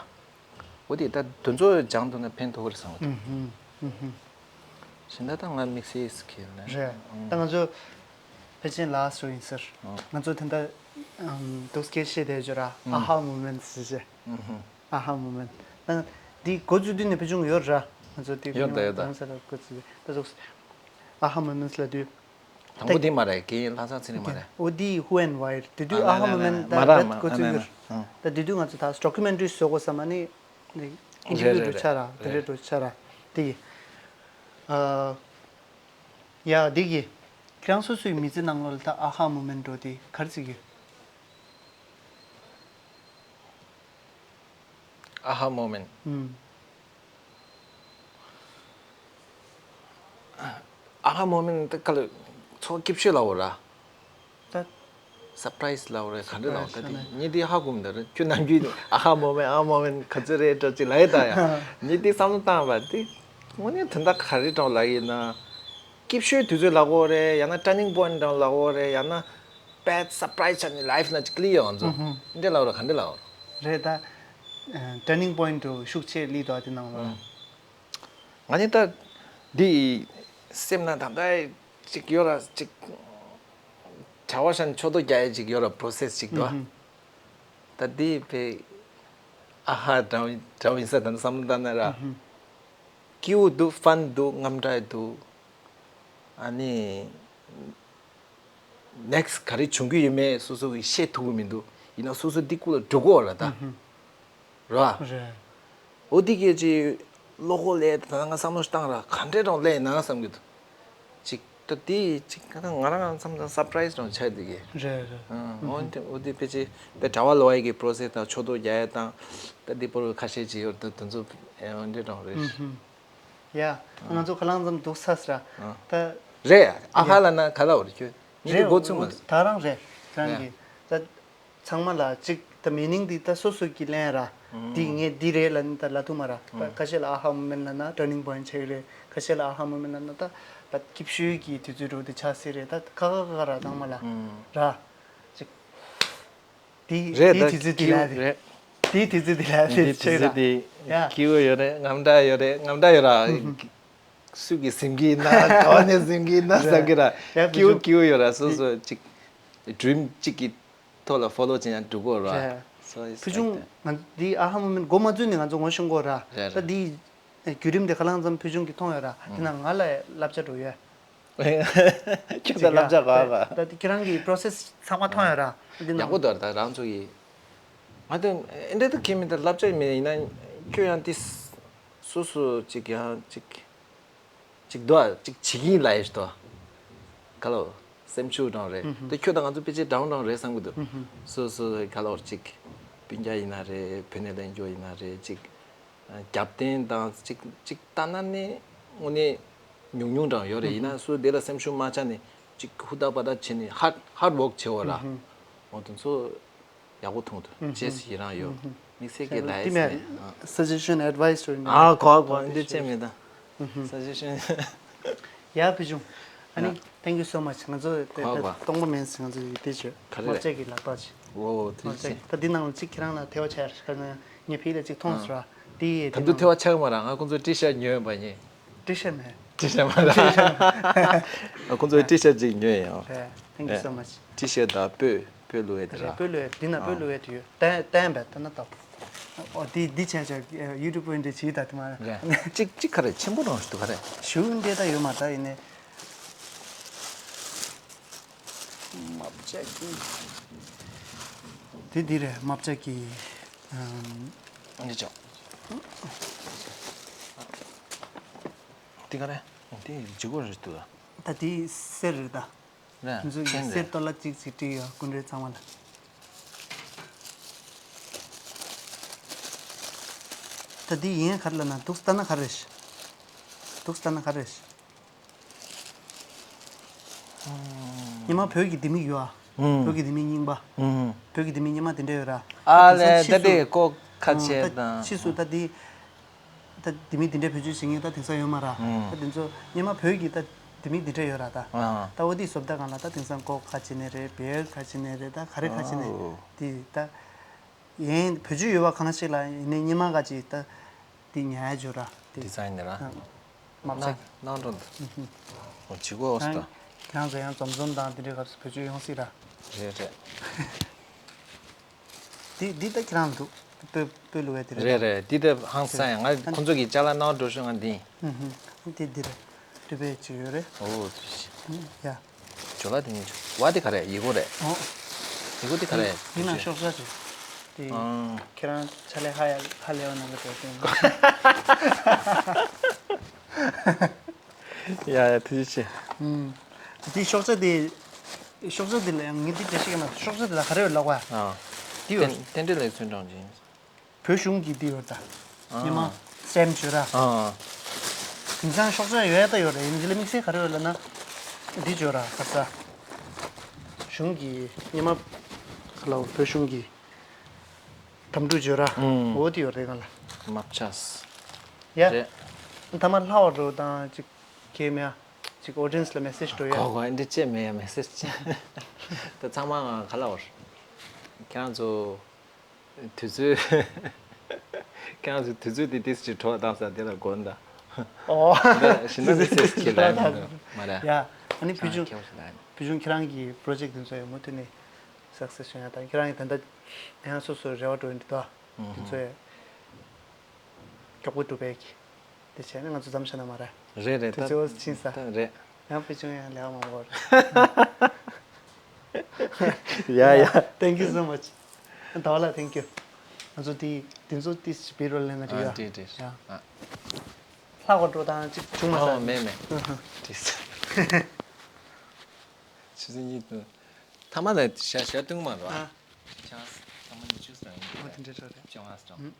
འོ་དེ་ད་དེ་ཚོ་སྦྱང་ཐུབ་ན་ཕན་ཐོགས་རེད་བསམ་གི་འདུག་ཨུ་ཧུམ། ཨུ་ཧུམ། གཞན་དག་ད་ང་དམིགས་བསལ་སི་ཀིལ་ནི་རེད། ཨུ། ད་ང་ཚོ་ཕལ་ཆེར་ལ་སི་ཊི་ཡིན་ཟེར། ཨུ། ང་ཚོ་ད་ལྟ་ཨམ་འདུག་སྐད་བཤད་བསྡད་ཡོད་ར། ཨུ། ཨ་ཧ་མོ་མེན་ཊི་ཟེར་བྱས། ཨུ་ཧུམ། ཨ་ཧ་མོ་མེན་ཊི། ད་འདི་འགོ་བཙུགས་དུས་ནས་ཕལ་ཆེར་ཡོད་ར། ང་ཚོ་དེ་ཡོད་ད་ཡོད་ད། རྡ་རམ་ས་ལར་འགོ་བཙུགས་དུས་ད་ཚོགས་ཨ་ཧ་མོ་མེན་ཊི་ལབ་དུས། དང་པོ་དེ་མ་རེད། རྒན་ལྷ་བཟང་ཚེ་རིང་མ་རེད། འོ་དེ་Who and Why་རེད། དེ་དུས་ཨ་ཧ་མོ་མེན་ཊི་ད་རེད་འགོ་བཙུགས་ཡོད། ད་དེ་དུས་ང་ཚོ་ད་ཌོ་ཀུ་མེན་ཊ་རི་བཟོ་དགོས་བསམ་ནི་ཨིན་ཊར་བིའུ་འགྲོ་ཆགས་ར། དེ་འདྲ་འགྲོ་ཆགས་ར། དེ་གི་ཨ་ཡ་དེ་གི་ཁྱེད་རང་སོ་སོའི་མི་ཚེ་ནང་ལོགས་ལ་ད་ཨ་ཧ་མོ་མེན་ཊ་འགྲོ་དེ་ག་རེ་བརྩི་གི་ཡོད། ཨ་ཧ་མོ་མེན་ཊ། ཨུམ། ཨ་ཧ་མོ་མེན་ཊི་ད་ག་ལ་ཚོགས་སྐྱིད་ཤོས་ལ་འོ་ར། ད་སར་པ་རའི་སི་ལ་འོ་རེད་ག་འདྲ་ལ་འོ་ད་དེ་ངས་དེ་ཧ་གོ་མི་འདུག་ར། ཁྱོད་ནམ་རྒྱུན་ཨ་ཧ་མོ་མེན་ཊི་ཨ་ཧ་མོ་མེན་ཊི་ག་ཚོད་རེད་འདྲ་ཅིག་ལ་ཡོད་ད་ཡ། ངས་དེ་བསམ་བློ་བཏང་བ་དེ་དངོས་གནས་དོན་དག་ག་རེ་དྲང་ལ་ཡིན་ན། སྐྱིད་ཤོས་དུས་ཚོད་ལ་འོ་རེད་ཡང་ན་ཊར་ནིང་པོ་ཡིན་ཊི་དྲང་ལ་འོ་རེད་ཡང་ན་བེཌ་སར་པ་རའི་སི་ཆགས་ནས་ལའིཕ་ལ་ཅིག་ལི་ཡོང་ཚོ་འདྲ་ལ་འོ་ར་ག་འདྲ་ལ་འོ་ར། རེད་ད། ཊར་ནིང་པོ་ཡིན་ཊི་ཤུགས་ཆེ་ལི་དོ་དེ་ནང་ལ། ང་ནི་ད་འདི་སེམས་ན་ད་ལྟ་ཅིག་ཡོད་ར་ཅིག་གྲྭ་བ་ཤན་ཆོ་ཏོ་རྒྱ་ཡི་ཅིག་ཡོད་ར་པོ་རོ་སེ་སི་ཅིག་ཏོ། ད་འདི་བེ་ཨ་ཧ་འདྲ་བོ་འདྲ་བོ་ཡིན་ས་ད་ནི་བསམ་བློ་བཏང་ན་ར་སྐྱིད་པོ་འདུག་ཕན་འདུག་རྔམ་སྐྲག་འདུག་ཨ་ནི། ནེག་སི་ག་རེ་བྱུང་གི་ཡོད་མེད་སོ་སོ་གིས་ཤེས་ཐུབ་ཀྱི་མི་འདུག་ཡིན་ན་སོ་སོ་འདི་ཀུ་ལ་འགྲོ་གི་ཡོད་ར་ད། ར། རེད། འོ་འདི་སྐད་ཅིག་བློ་ཁོག་ལས་ད་ང་བསམ་བློ་བཏང་ར་ག་འདྲས་རང་ལས་ན་བསམ་གི་འདུག་ཅིག་ད་འདི་ཅིག་ང་རང་ང་བསམ་ཙང་སར་པ་རའི་སི་རང་ཆགས་འདི་གི། རེད་རེད། འོ་འདི་འོ་འདི་ཕལ་ཆེར་དཔེ་གྲྭ་བ་ལོ་ཨའི་གི་པོ་རོ་སེ་སི་དང་ཆོ་ཏོ་རྒྱ་ཡ་དང་ད་འདི་པོ་རོ་ཁ་ཤས་ཅིག་ཡོད་ད་དེ་ཚོ་འོ་འདྲས་རང་རེད། ཡ། ང་ཚོ་ཁ་ལང་ཙམ་འདུག་ས་ས་ར། ད། རེད། ཨ་ཧ་ལ་ན་ག་ལ་བར་ཁྱོད། ཉིད་དུ་འགོ་ཚུགས་མ། ད་རང་རེད། རང་གི། ད། ཚང་མ་ལ་གཅིག་ད་མི་ནིང་འདི་ད་སོ་སོ་གི་ལན་ར། འདི་ངས་འདི་རེད་ལ་ནི་ད་ལ་ཐུག་མ་ར། ད་ཁ་ཤས་ལ་ཨ་ཧ་མོ་མེན་ལ་ན་ཊར་ནིང་པོ་ཡིན་ཊི་ཆགས་རེད། ཁ་ཤས་ལ་ཨ་ཧ་མོ་མེན་ལ་ན་ད་ད་སྐྱིད་ཤོས་ཀྱི་དུས་ཚོད་འགྲོ་འདི་ཆགས་སྲིད་རེད་ད་ཁ་ཁ་ཁ་ཁ་ར་ཚང་མ་ལ། ར། གཅིག་དེའི་རེད་དེའི་ད་དུས་ཚོད་དེ་ལ་སྐྱིད་རེད། དེའི་དུས་ཚོད་དེ་ལ་དེ་དེ་ཆོས་དུས་ཚོད་ར། དེ་ཡ། སྐྱིད་པོ་ཡོད་རེད་རྔམ་སྐྲག་ཡོད་རེད་རྔམ་སྐྲག་ཡོད་ར། སུ་གིས་ཟིན་གི་ཡིན་ན་ག་བ་ནས་ཟིན་གི་ཡིན་ན་བསམ་གི་ར། ཡ་སྐྱིད་པོ་སྐྱིད་པོ་ཡོད་ར་སོ་སོ་ཅིག་ཌི་རིམ་ཅིག་གི་ཐོག་ལ་ཕོ་ལོ་བྱེད་ཡང་འགྲིག་གོ་ར། རེད། So it's ཕུལ་བྱུང་like that. ང་འདི་ཨ་ཧ་མོ་མེན་འགོ་མ་བཙུགས་ནས་ང་ཚོ་ངོ་ཤེས་གོ་ར། རེད་ད་རེད། འདི་བརྒྱུད་རིམ་དེ་ཁ་ལང་ཙམ་ཕུལ་བྱུང་གི་མཐོང་ཡོད་ར་དེ་ན་ང་ལ་བསླབ་བྱ་འགྲོ་ཡོད། ཁྱོད་ད་བསླབ་བྱ་ག་ག་ད་དེ་ཁྱེད་རང་གི་པོ་རོ་སེ་སི་ཚང་མ་མཐོང་ཡོད་ར། འདི་ན་ཡག་པོ་འདུག་ད་རང་ཚོ་ཡི། ང་ད་ཨེ་འདྲ་ད་ཁྱེད་མི་ད་བསླབ་བྱ་མེད་ཡིན་ན་ཁྱོད་ཡང་དེ་སོ་སོ་ཅིག་ཡང་ཅིག་ཅིག་འདུག་ཨ་ཅིག་བྱེད་ཀྱིན་ལ་ཡིན་ཏོ། ག་ལོ། སེམས་ཤུགས་འདྲ་རེད་ད་ཁྱོད་ད་ང་ཚོ་ཕལ་ཆེར་འདྲ་བོ་འདྲ་བོ་རེད་བསམ་གི་འདུག་སོ་སོ་ག་ལོ་ཅིག་སྤུན་ཀྱག་ཡིན་ན་རེད་བུ་ནས་ལེན་རྒྱུ་ཡིན་ན་རེད་ཅིག་རྒྱབ་རྟེན་དང་ཅིག་ཅིག་ལྟ་ན་ནི་དངོས་གནས་ཉུང་ཉུང་འདྲ་ཡོད་རེད་ཡིན་ན་སུ་དེ་ལ་སེམས་ཤུགས་མ་ཆག་ནས་ཅིག་ཧུར་ཐག་པ་ཐག་བྱས་ནས་ཧར་ཧར་ཝོག་བྱེད་འོ་ར། འོ་དེ་ཚོ་ཡག་པོ་མཐོང་འདུག་རྗེས་སུ་ཡི་རང་ཡོད། དམིགས་བསལ་གྱི་ལ་ཡི་སི་ནས་suggestion advice ཨ་གོ་གོ་འདི་བྱས་མེད་ད། suggestion ཡ་ཕུལ་བྱུང་། ཨ་ནི་thank you so much ང་ཚོ་གོ་གོ་སྟོང་པ་མེད་ང་ཚོ་ཡི་དེ་བྱོས་ག་རེ་རེད། མ་བྱས་ཀྱི་ལག་པ་བྱས། ཨོ་དེ་མ་བྱས་ད་འདི་ནང་ལ་གཅིག་ཁྱེད་རང་ལ་ཐེ་བ་ཆགས་ཡ་རེད་ཁ་ན་ངས་ཕི་ལ་གཅིག་མཐོང་སོང་ར་དེ་ཡི་ད་དུང་ཐེ་བ་ཆགས་མ་ར་ང་ཁོང་ཚོ་ཏི་ཤར་ཉོས་པ་ཡིན། ཏི་ཤར་མེད། ཏི་ཤར་མ་ར་ང་ཁོང་ཚོ་ཏི་ཤར་གཅིག་ཉོས་ཡིན། རེད། Thank you so much ཏི་ཤར་དང་སྤོས་སྤོས་བླུགས་ཡས་དེ་ར། སྤོས་བླུགས་ཡས་འདི་ན་སྤོས་བླུགས་ཡས་དེ་ཡོད། བསྟན་བསྟན་པས་ད་ན་ལྟ། ཨོ་འདི་འདི་བྱས་བྱས་ཡུ་ཊུབ་པོ་འདི་བྱིས་ད་དེ་མ་རེད། གཅིག་གཅིག་ག་རེ་ཆེན་པོ་རང་ཞིག་འདུག་ག་རེ། ཞུ་འདི་ད་ཡོད་མ་ད་ཡིན་ནས། མ་བྱས་ཀྱི། འདི་འདི་རེད་མ་བྱས་ཀྱི། འདི་ཅོག་འདི་ག་རེ། འདི་ལྗིད་ཁོག་རེད་འདུག་ད་འདི་གསེར་རེད་ད། རེད། ཁྱེད་ཚོས་ཀྱི་ཆེན་གསེར་རེད། ཏོ་ལ་གཅིག་གཅིག་བྲིས་ཡོད་སྐུ་མགྲོན་ཚང་མ་ལ། ད་འདི་ཡིན་ག་རེ་ལབ་ན་འདུག་ལྟ་ན་ག་རེ་རེད། འདུག་ལྟ་ན་ག་རེ་རེད། ཉི་མ་བོད་ཀྱི་ལྡེ་མིག་ཡོད་ཨ། ཨུམ། བོད་ཀྱི་ལྡེ་མིག་རྙིང་པ། ཨུམ། བོད་ཀྱི་ལྡེ་མིག་སྙེ་མ་དེ་འདྲ་ཡོད་ར། ཨ་ལས་ད་དེ་ཀོ་ཁ་ཆེ་དང་། ཕྱིས་སུ་ད་འདི། ད་ལྡེ་མིག་དེ་འདྲའི་བེད་སྤྱོད་བྱེད་མཁན་ད་དེང་སང་ཡོད་མ་ར། ཨུམ། ད་དེ་ཚོ་སྙེ་མ་བོད་ཀྱི་ད་ལྡེ་མིག་དེ་འདྲ་ཡོད་ར་ད། ཨ། ད་འོ་དེ་བཟོ་ལྟ་གང་ལ་ད་དེང་སང་ཀོ་ཁ་ཆེ་ནས་རེད་བེལ་ཁ་ཆེ་ནས་རེད་ད་ག་རེ་ཁ་ཆེ་ནས་ཨོ། དེ་ད། ཡན་བེད་སྤྱོད་ཡོད་པ་གང་ཞིག་ལ་ཡིན་ནའི་སྙེ་མ་ག་ཅིག་ད། དེ་ཉར་ཡ་བྱོས་ར་དེ། ཌི་ཛའིན་ནི་ར། མ་བྱ། ནང་འགྲོ་འདུག་ཨོ་ཇི་གོ་ཨོ་སི་ད། ཁྱེད་རང་ཚོ་ཡང་འཛོམས་འཛོམས་དང་དེ་འདྲའི་སྐབས་སུ་བེད་སྤྱོད་ཡོང་སྲིད་ར། རེད་རེད། འདི་འདི་ད་ཁྱེད་རང་འདུག་སྤོས་སྤོས་བླུགས་པའི་དེ་རེད། རེད་རེད་འདི་ད་ཧང་སང་ཡང་ང་ཁོང་ཚོ་གི་ཅ་ལག་ནང་འགྲོ་ཤོག་ང་འདི། ཨུ་ཧུ། འདི་འདི་རེད། སྤྲོད་པའི་ཅིག་ཡོད་རེད། ཨོ་དེ་ཤི། ཡ། ཇོ་ལ་དེ་ནི་བ་དེ་ག་རེ་ཡི་གོ་རེད། ཨོ། ཡི་གོ་དེ་ག་རེ། ཡིན་ན་ཤོག་བྱ་དེ། དེ། ཨང་། ཁྱེད་རང་ཆ་ལས་ཧ་ཡ་ཧ་ལས་བ་ནང་གི་དེ་དེ། ཡ་ཡ་ཐུགས་རྗེ་ཆེ། ཨུམ། དེ་ཤོག་བྱ་དེ། ཤོག་བྱ་དེ་ལ་ཡང་ངས་དེ་དེ་ཤེས་ཀྱི་མ་ཤོག་བྱ་དེ་ལ་ག་རེ་ཡོད་ལབ་བ། ཨ། དེ་ཡོད། རྟེན་འབྲེལ་ལེགས་ཚུལ་འབྲང་ཅིང་། བོད་གཞུང་གི་འདི་ཡོད་ད། ཨ། ཉི་མ་སེམས་བྱོས་ར། ཨ། དེང་སང་ཤོག་ཆག་ཡོད་ཡ་ད་ཡོད་རེད། ཡིན་ཟི་ལ་དམིགས་བསལ་ག་རེ་ཡོད་ལབ་ན། འདི་བརྗོད་ར་ཁ་ས། གཞུང་གི་སྔོན་མ་ག་ལ་བོད་གཞུང་གི་དམ་ཕྲུག་བརྗོད་ར། ཨུམ། འོ་དེ་ཡོད་རེད་གང་ལ། མ་བྱས། ཡ། རེད། ཐ་མ་ལྷ་བ་འགྲོ་དང་ཅིག་གེ་མེ་ཡ། ཅིག་ཨོ་ཌི་ཡན་སི་ལ་མེ་སེ་ཇི་འགྲོ་ཡ། གོ་གོ་ཨེ་འདྲི་ཅེས་མེད་ཡ་མེ་སེ་ཇི། ད་ཚང་མ་ག་ལ་བར། ཁྱེད་རང་ཚོ། དུས་ཚོད། ཁྱེད་རང་ཚོ་དུས་ཚོད་དེ་ཏིས་ཅིག་གྲོགས་བཏང་ས་དེ་ལ་དགོངས་དག་ཨོ། འདི་ཞིང་ནང་དུ་སེམས་ཀྱི་ལན་མ་རེད། ཡ། ཨ་ནི་བུ་ཆུང་། ཁྱེད་ཀྱི་ལན། བུ་ཆུང་ཁྱེད་རང་གི་པྲོ་ཇེག་དེ་ཚོ་ཡང་མུ་མཐུད་ནས་སག་སེ་སི་བྱུང་ཡ་དང་ཁྱེད་རང་གི་ད་ལྟ་ཡང་སོ་སོའི་རེ་བ་འགྲོ་ཡིན་འདུག་ད། དེ་ཚོ་ཡང་མགྱོགས་པོ་འགྲུབ་པའི་གི། དེ་བྱས་ན་ང་ཚོ་མཚམས་བཞག་ན་མ་རེད། རེད་རེད། དུས་ཚོད་ད་ཕྱིན་ས། ད་རེད། ཡང་བུ་ཆུང་ཡང་ལས་ཀ་མང་པོ་རེད། ཡ་ཡ། Thank you so much. ད་བ་ལ་thank you. ང་ཚོ་དེ་དེ་ཚོ་ཏིས་བི་རོ་ལེན་ན་འགྲིག་ཡ། འགྲིག་འགྲིག་ཡ། ལྷག་པ་འགྲོ་དང་ཅིག་བྱུང་མ་ཨོ་སོང་། མེད་མེད། འགྲིག་སོང་། ཆུ་ཚོད་གཉིས་དང་། ཐ་མ་ལ་ཞག་ཞག་བདུན་མ་རེད་བ། ཨ། ཆང་ཐ་མ་ཉི་ཤུ་ཙམ་ཡིན་ཨོ་དེ་འདྲ་འདྲ་རེད། བཅོ་ལྔ་ཙམ།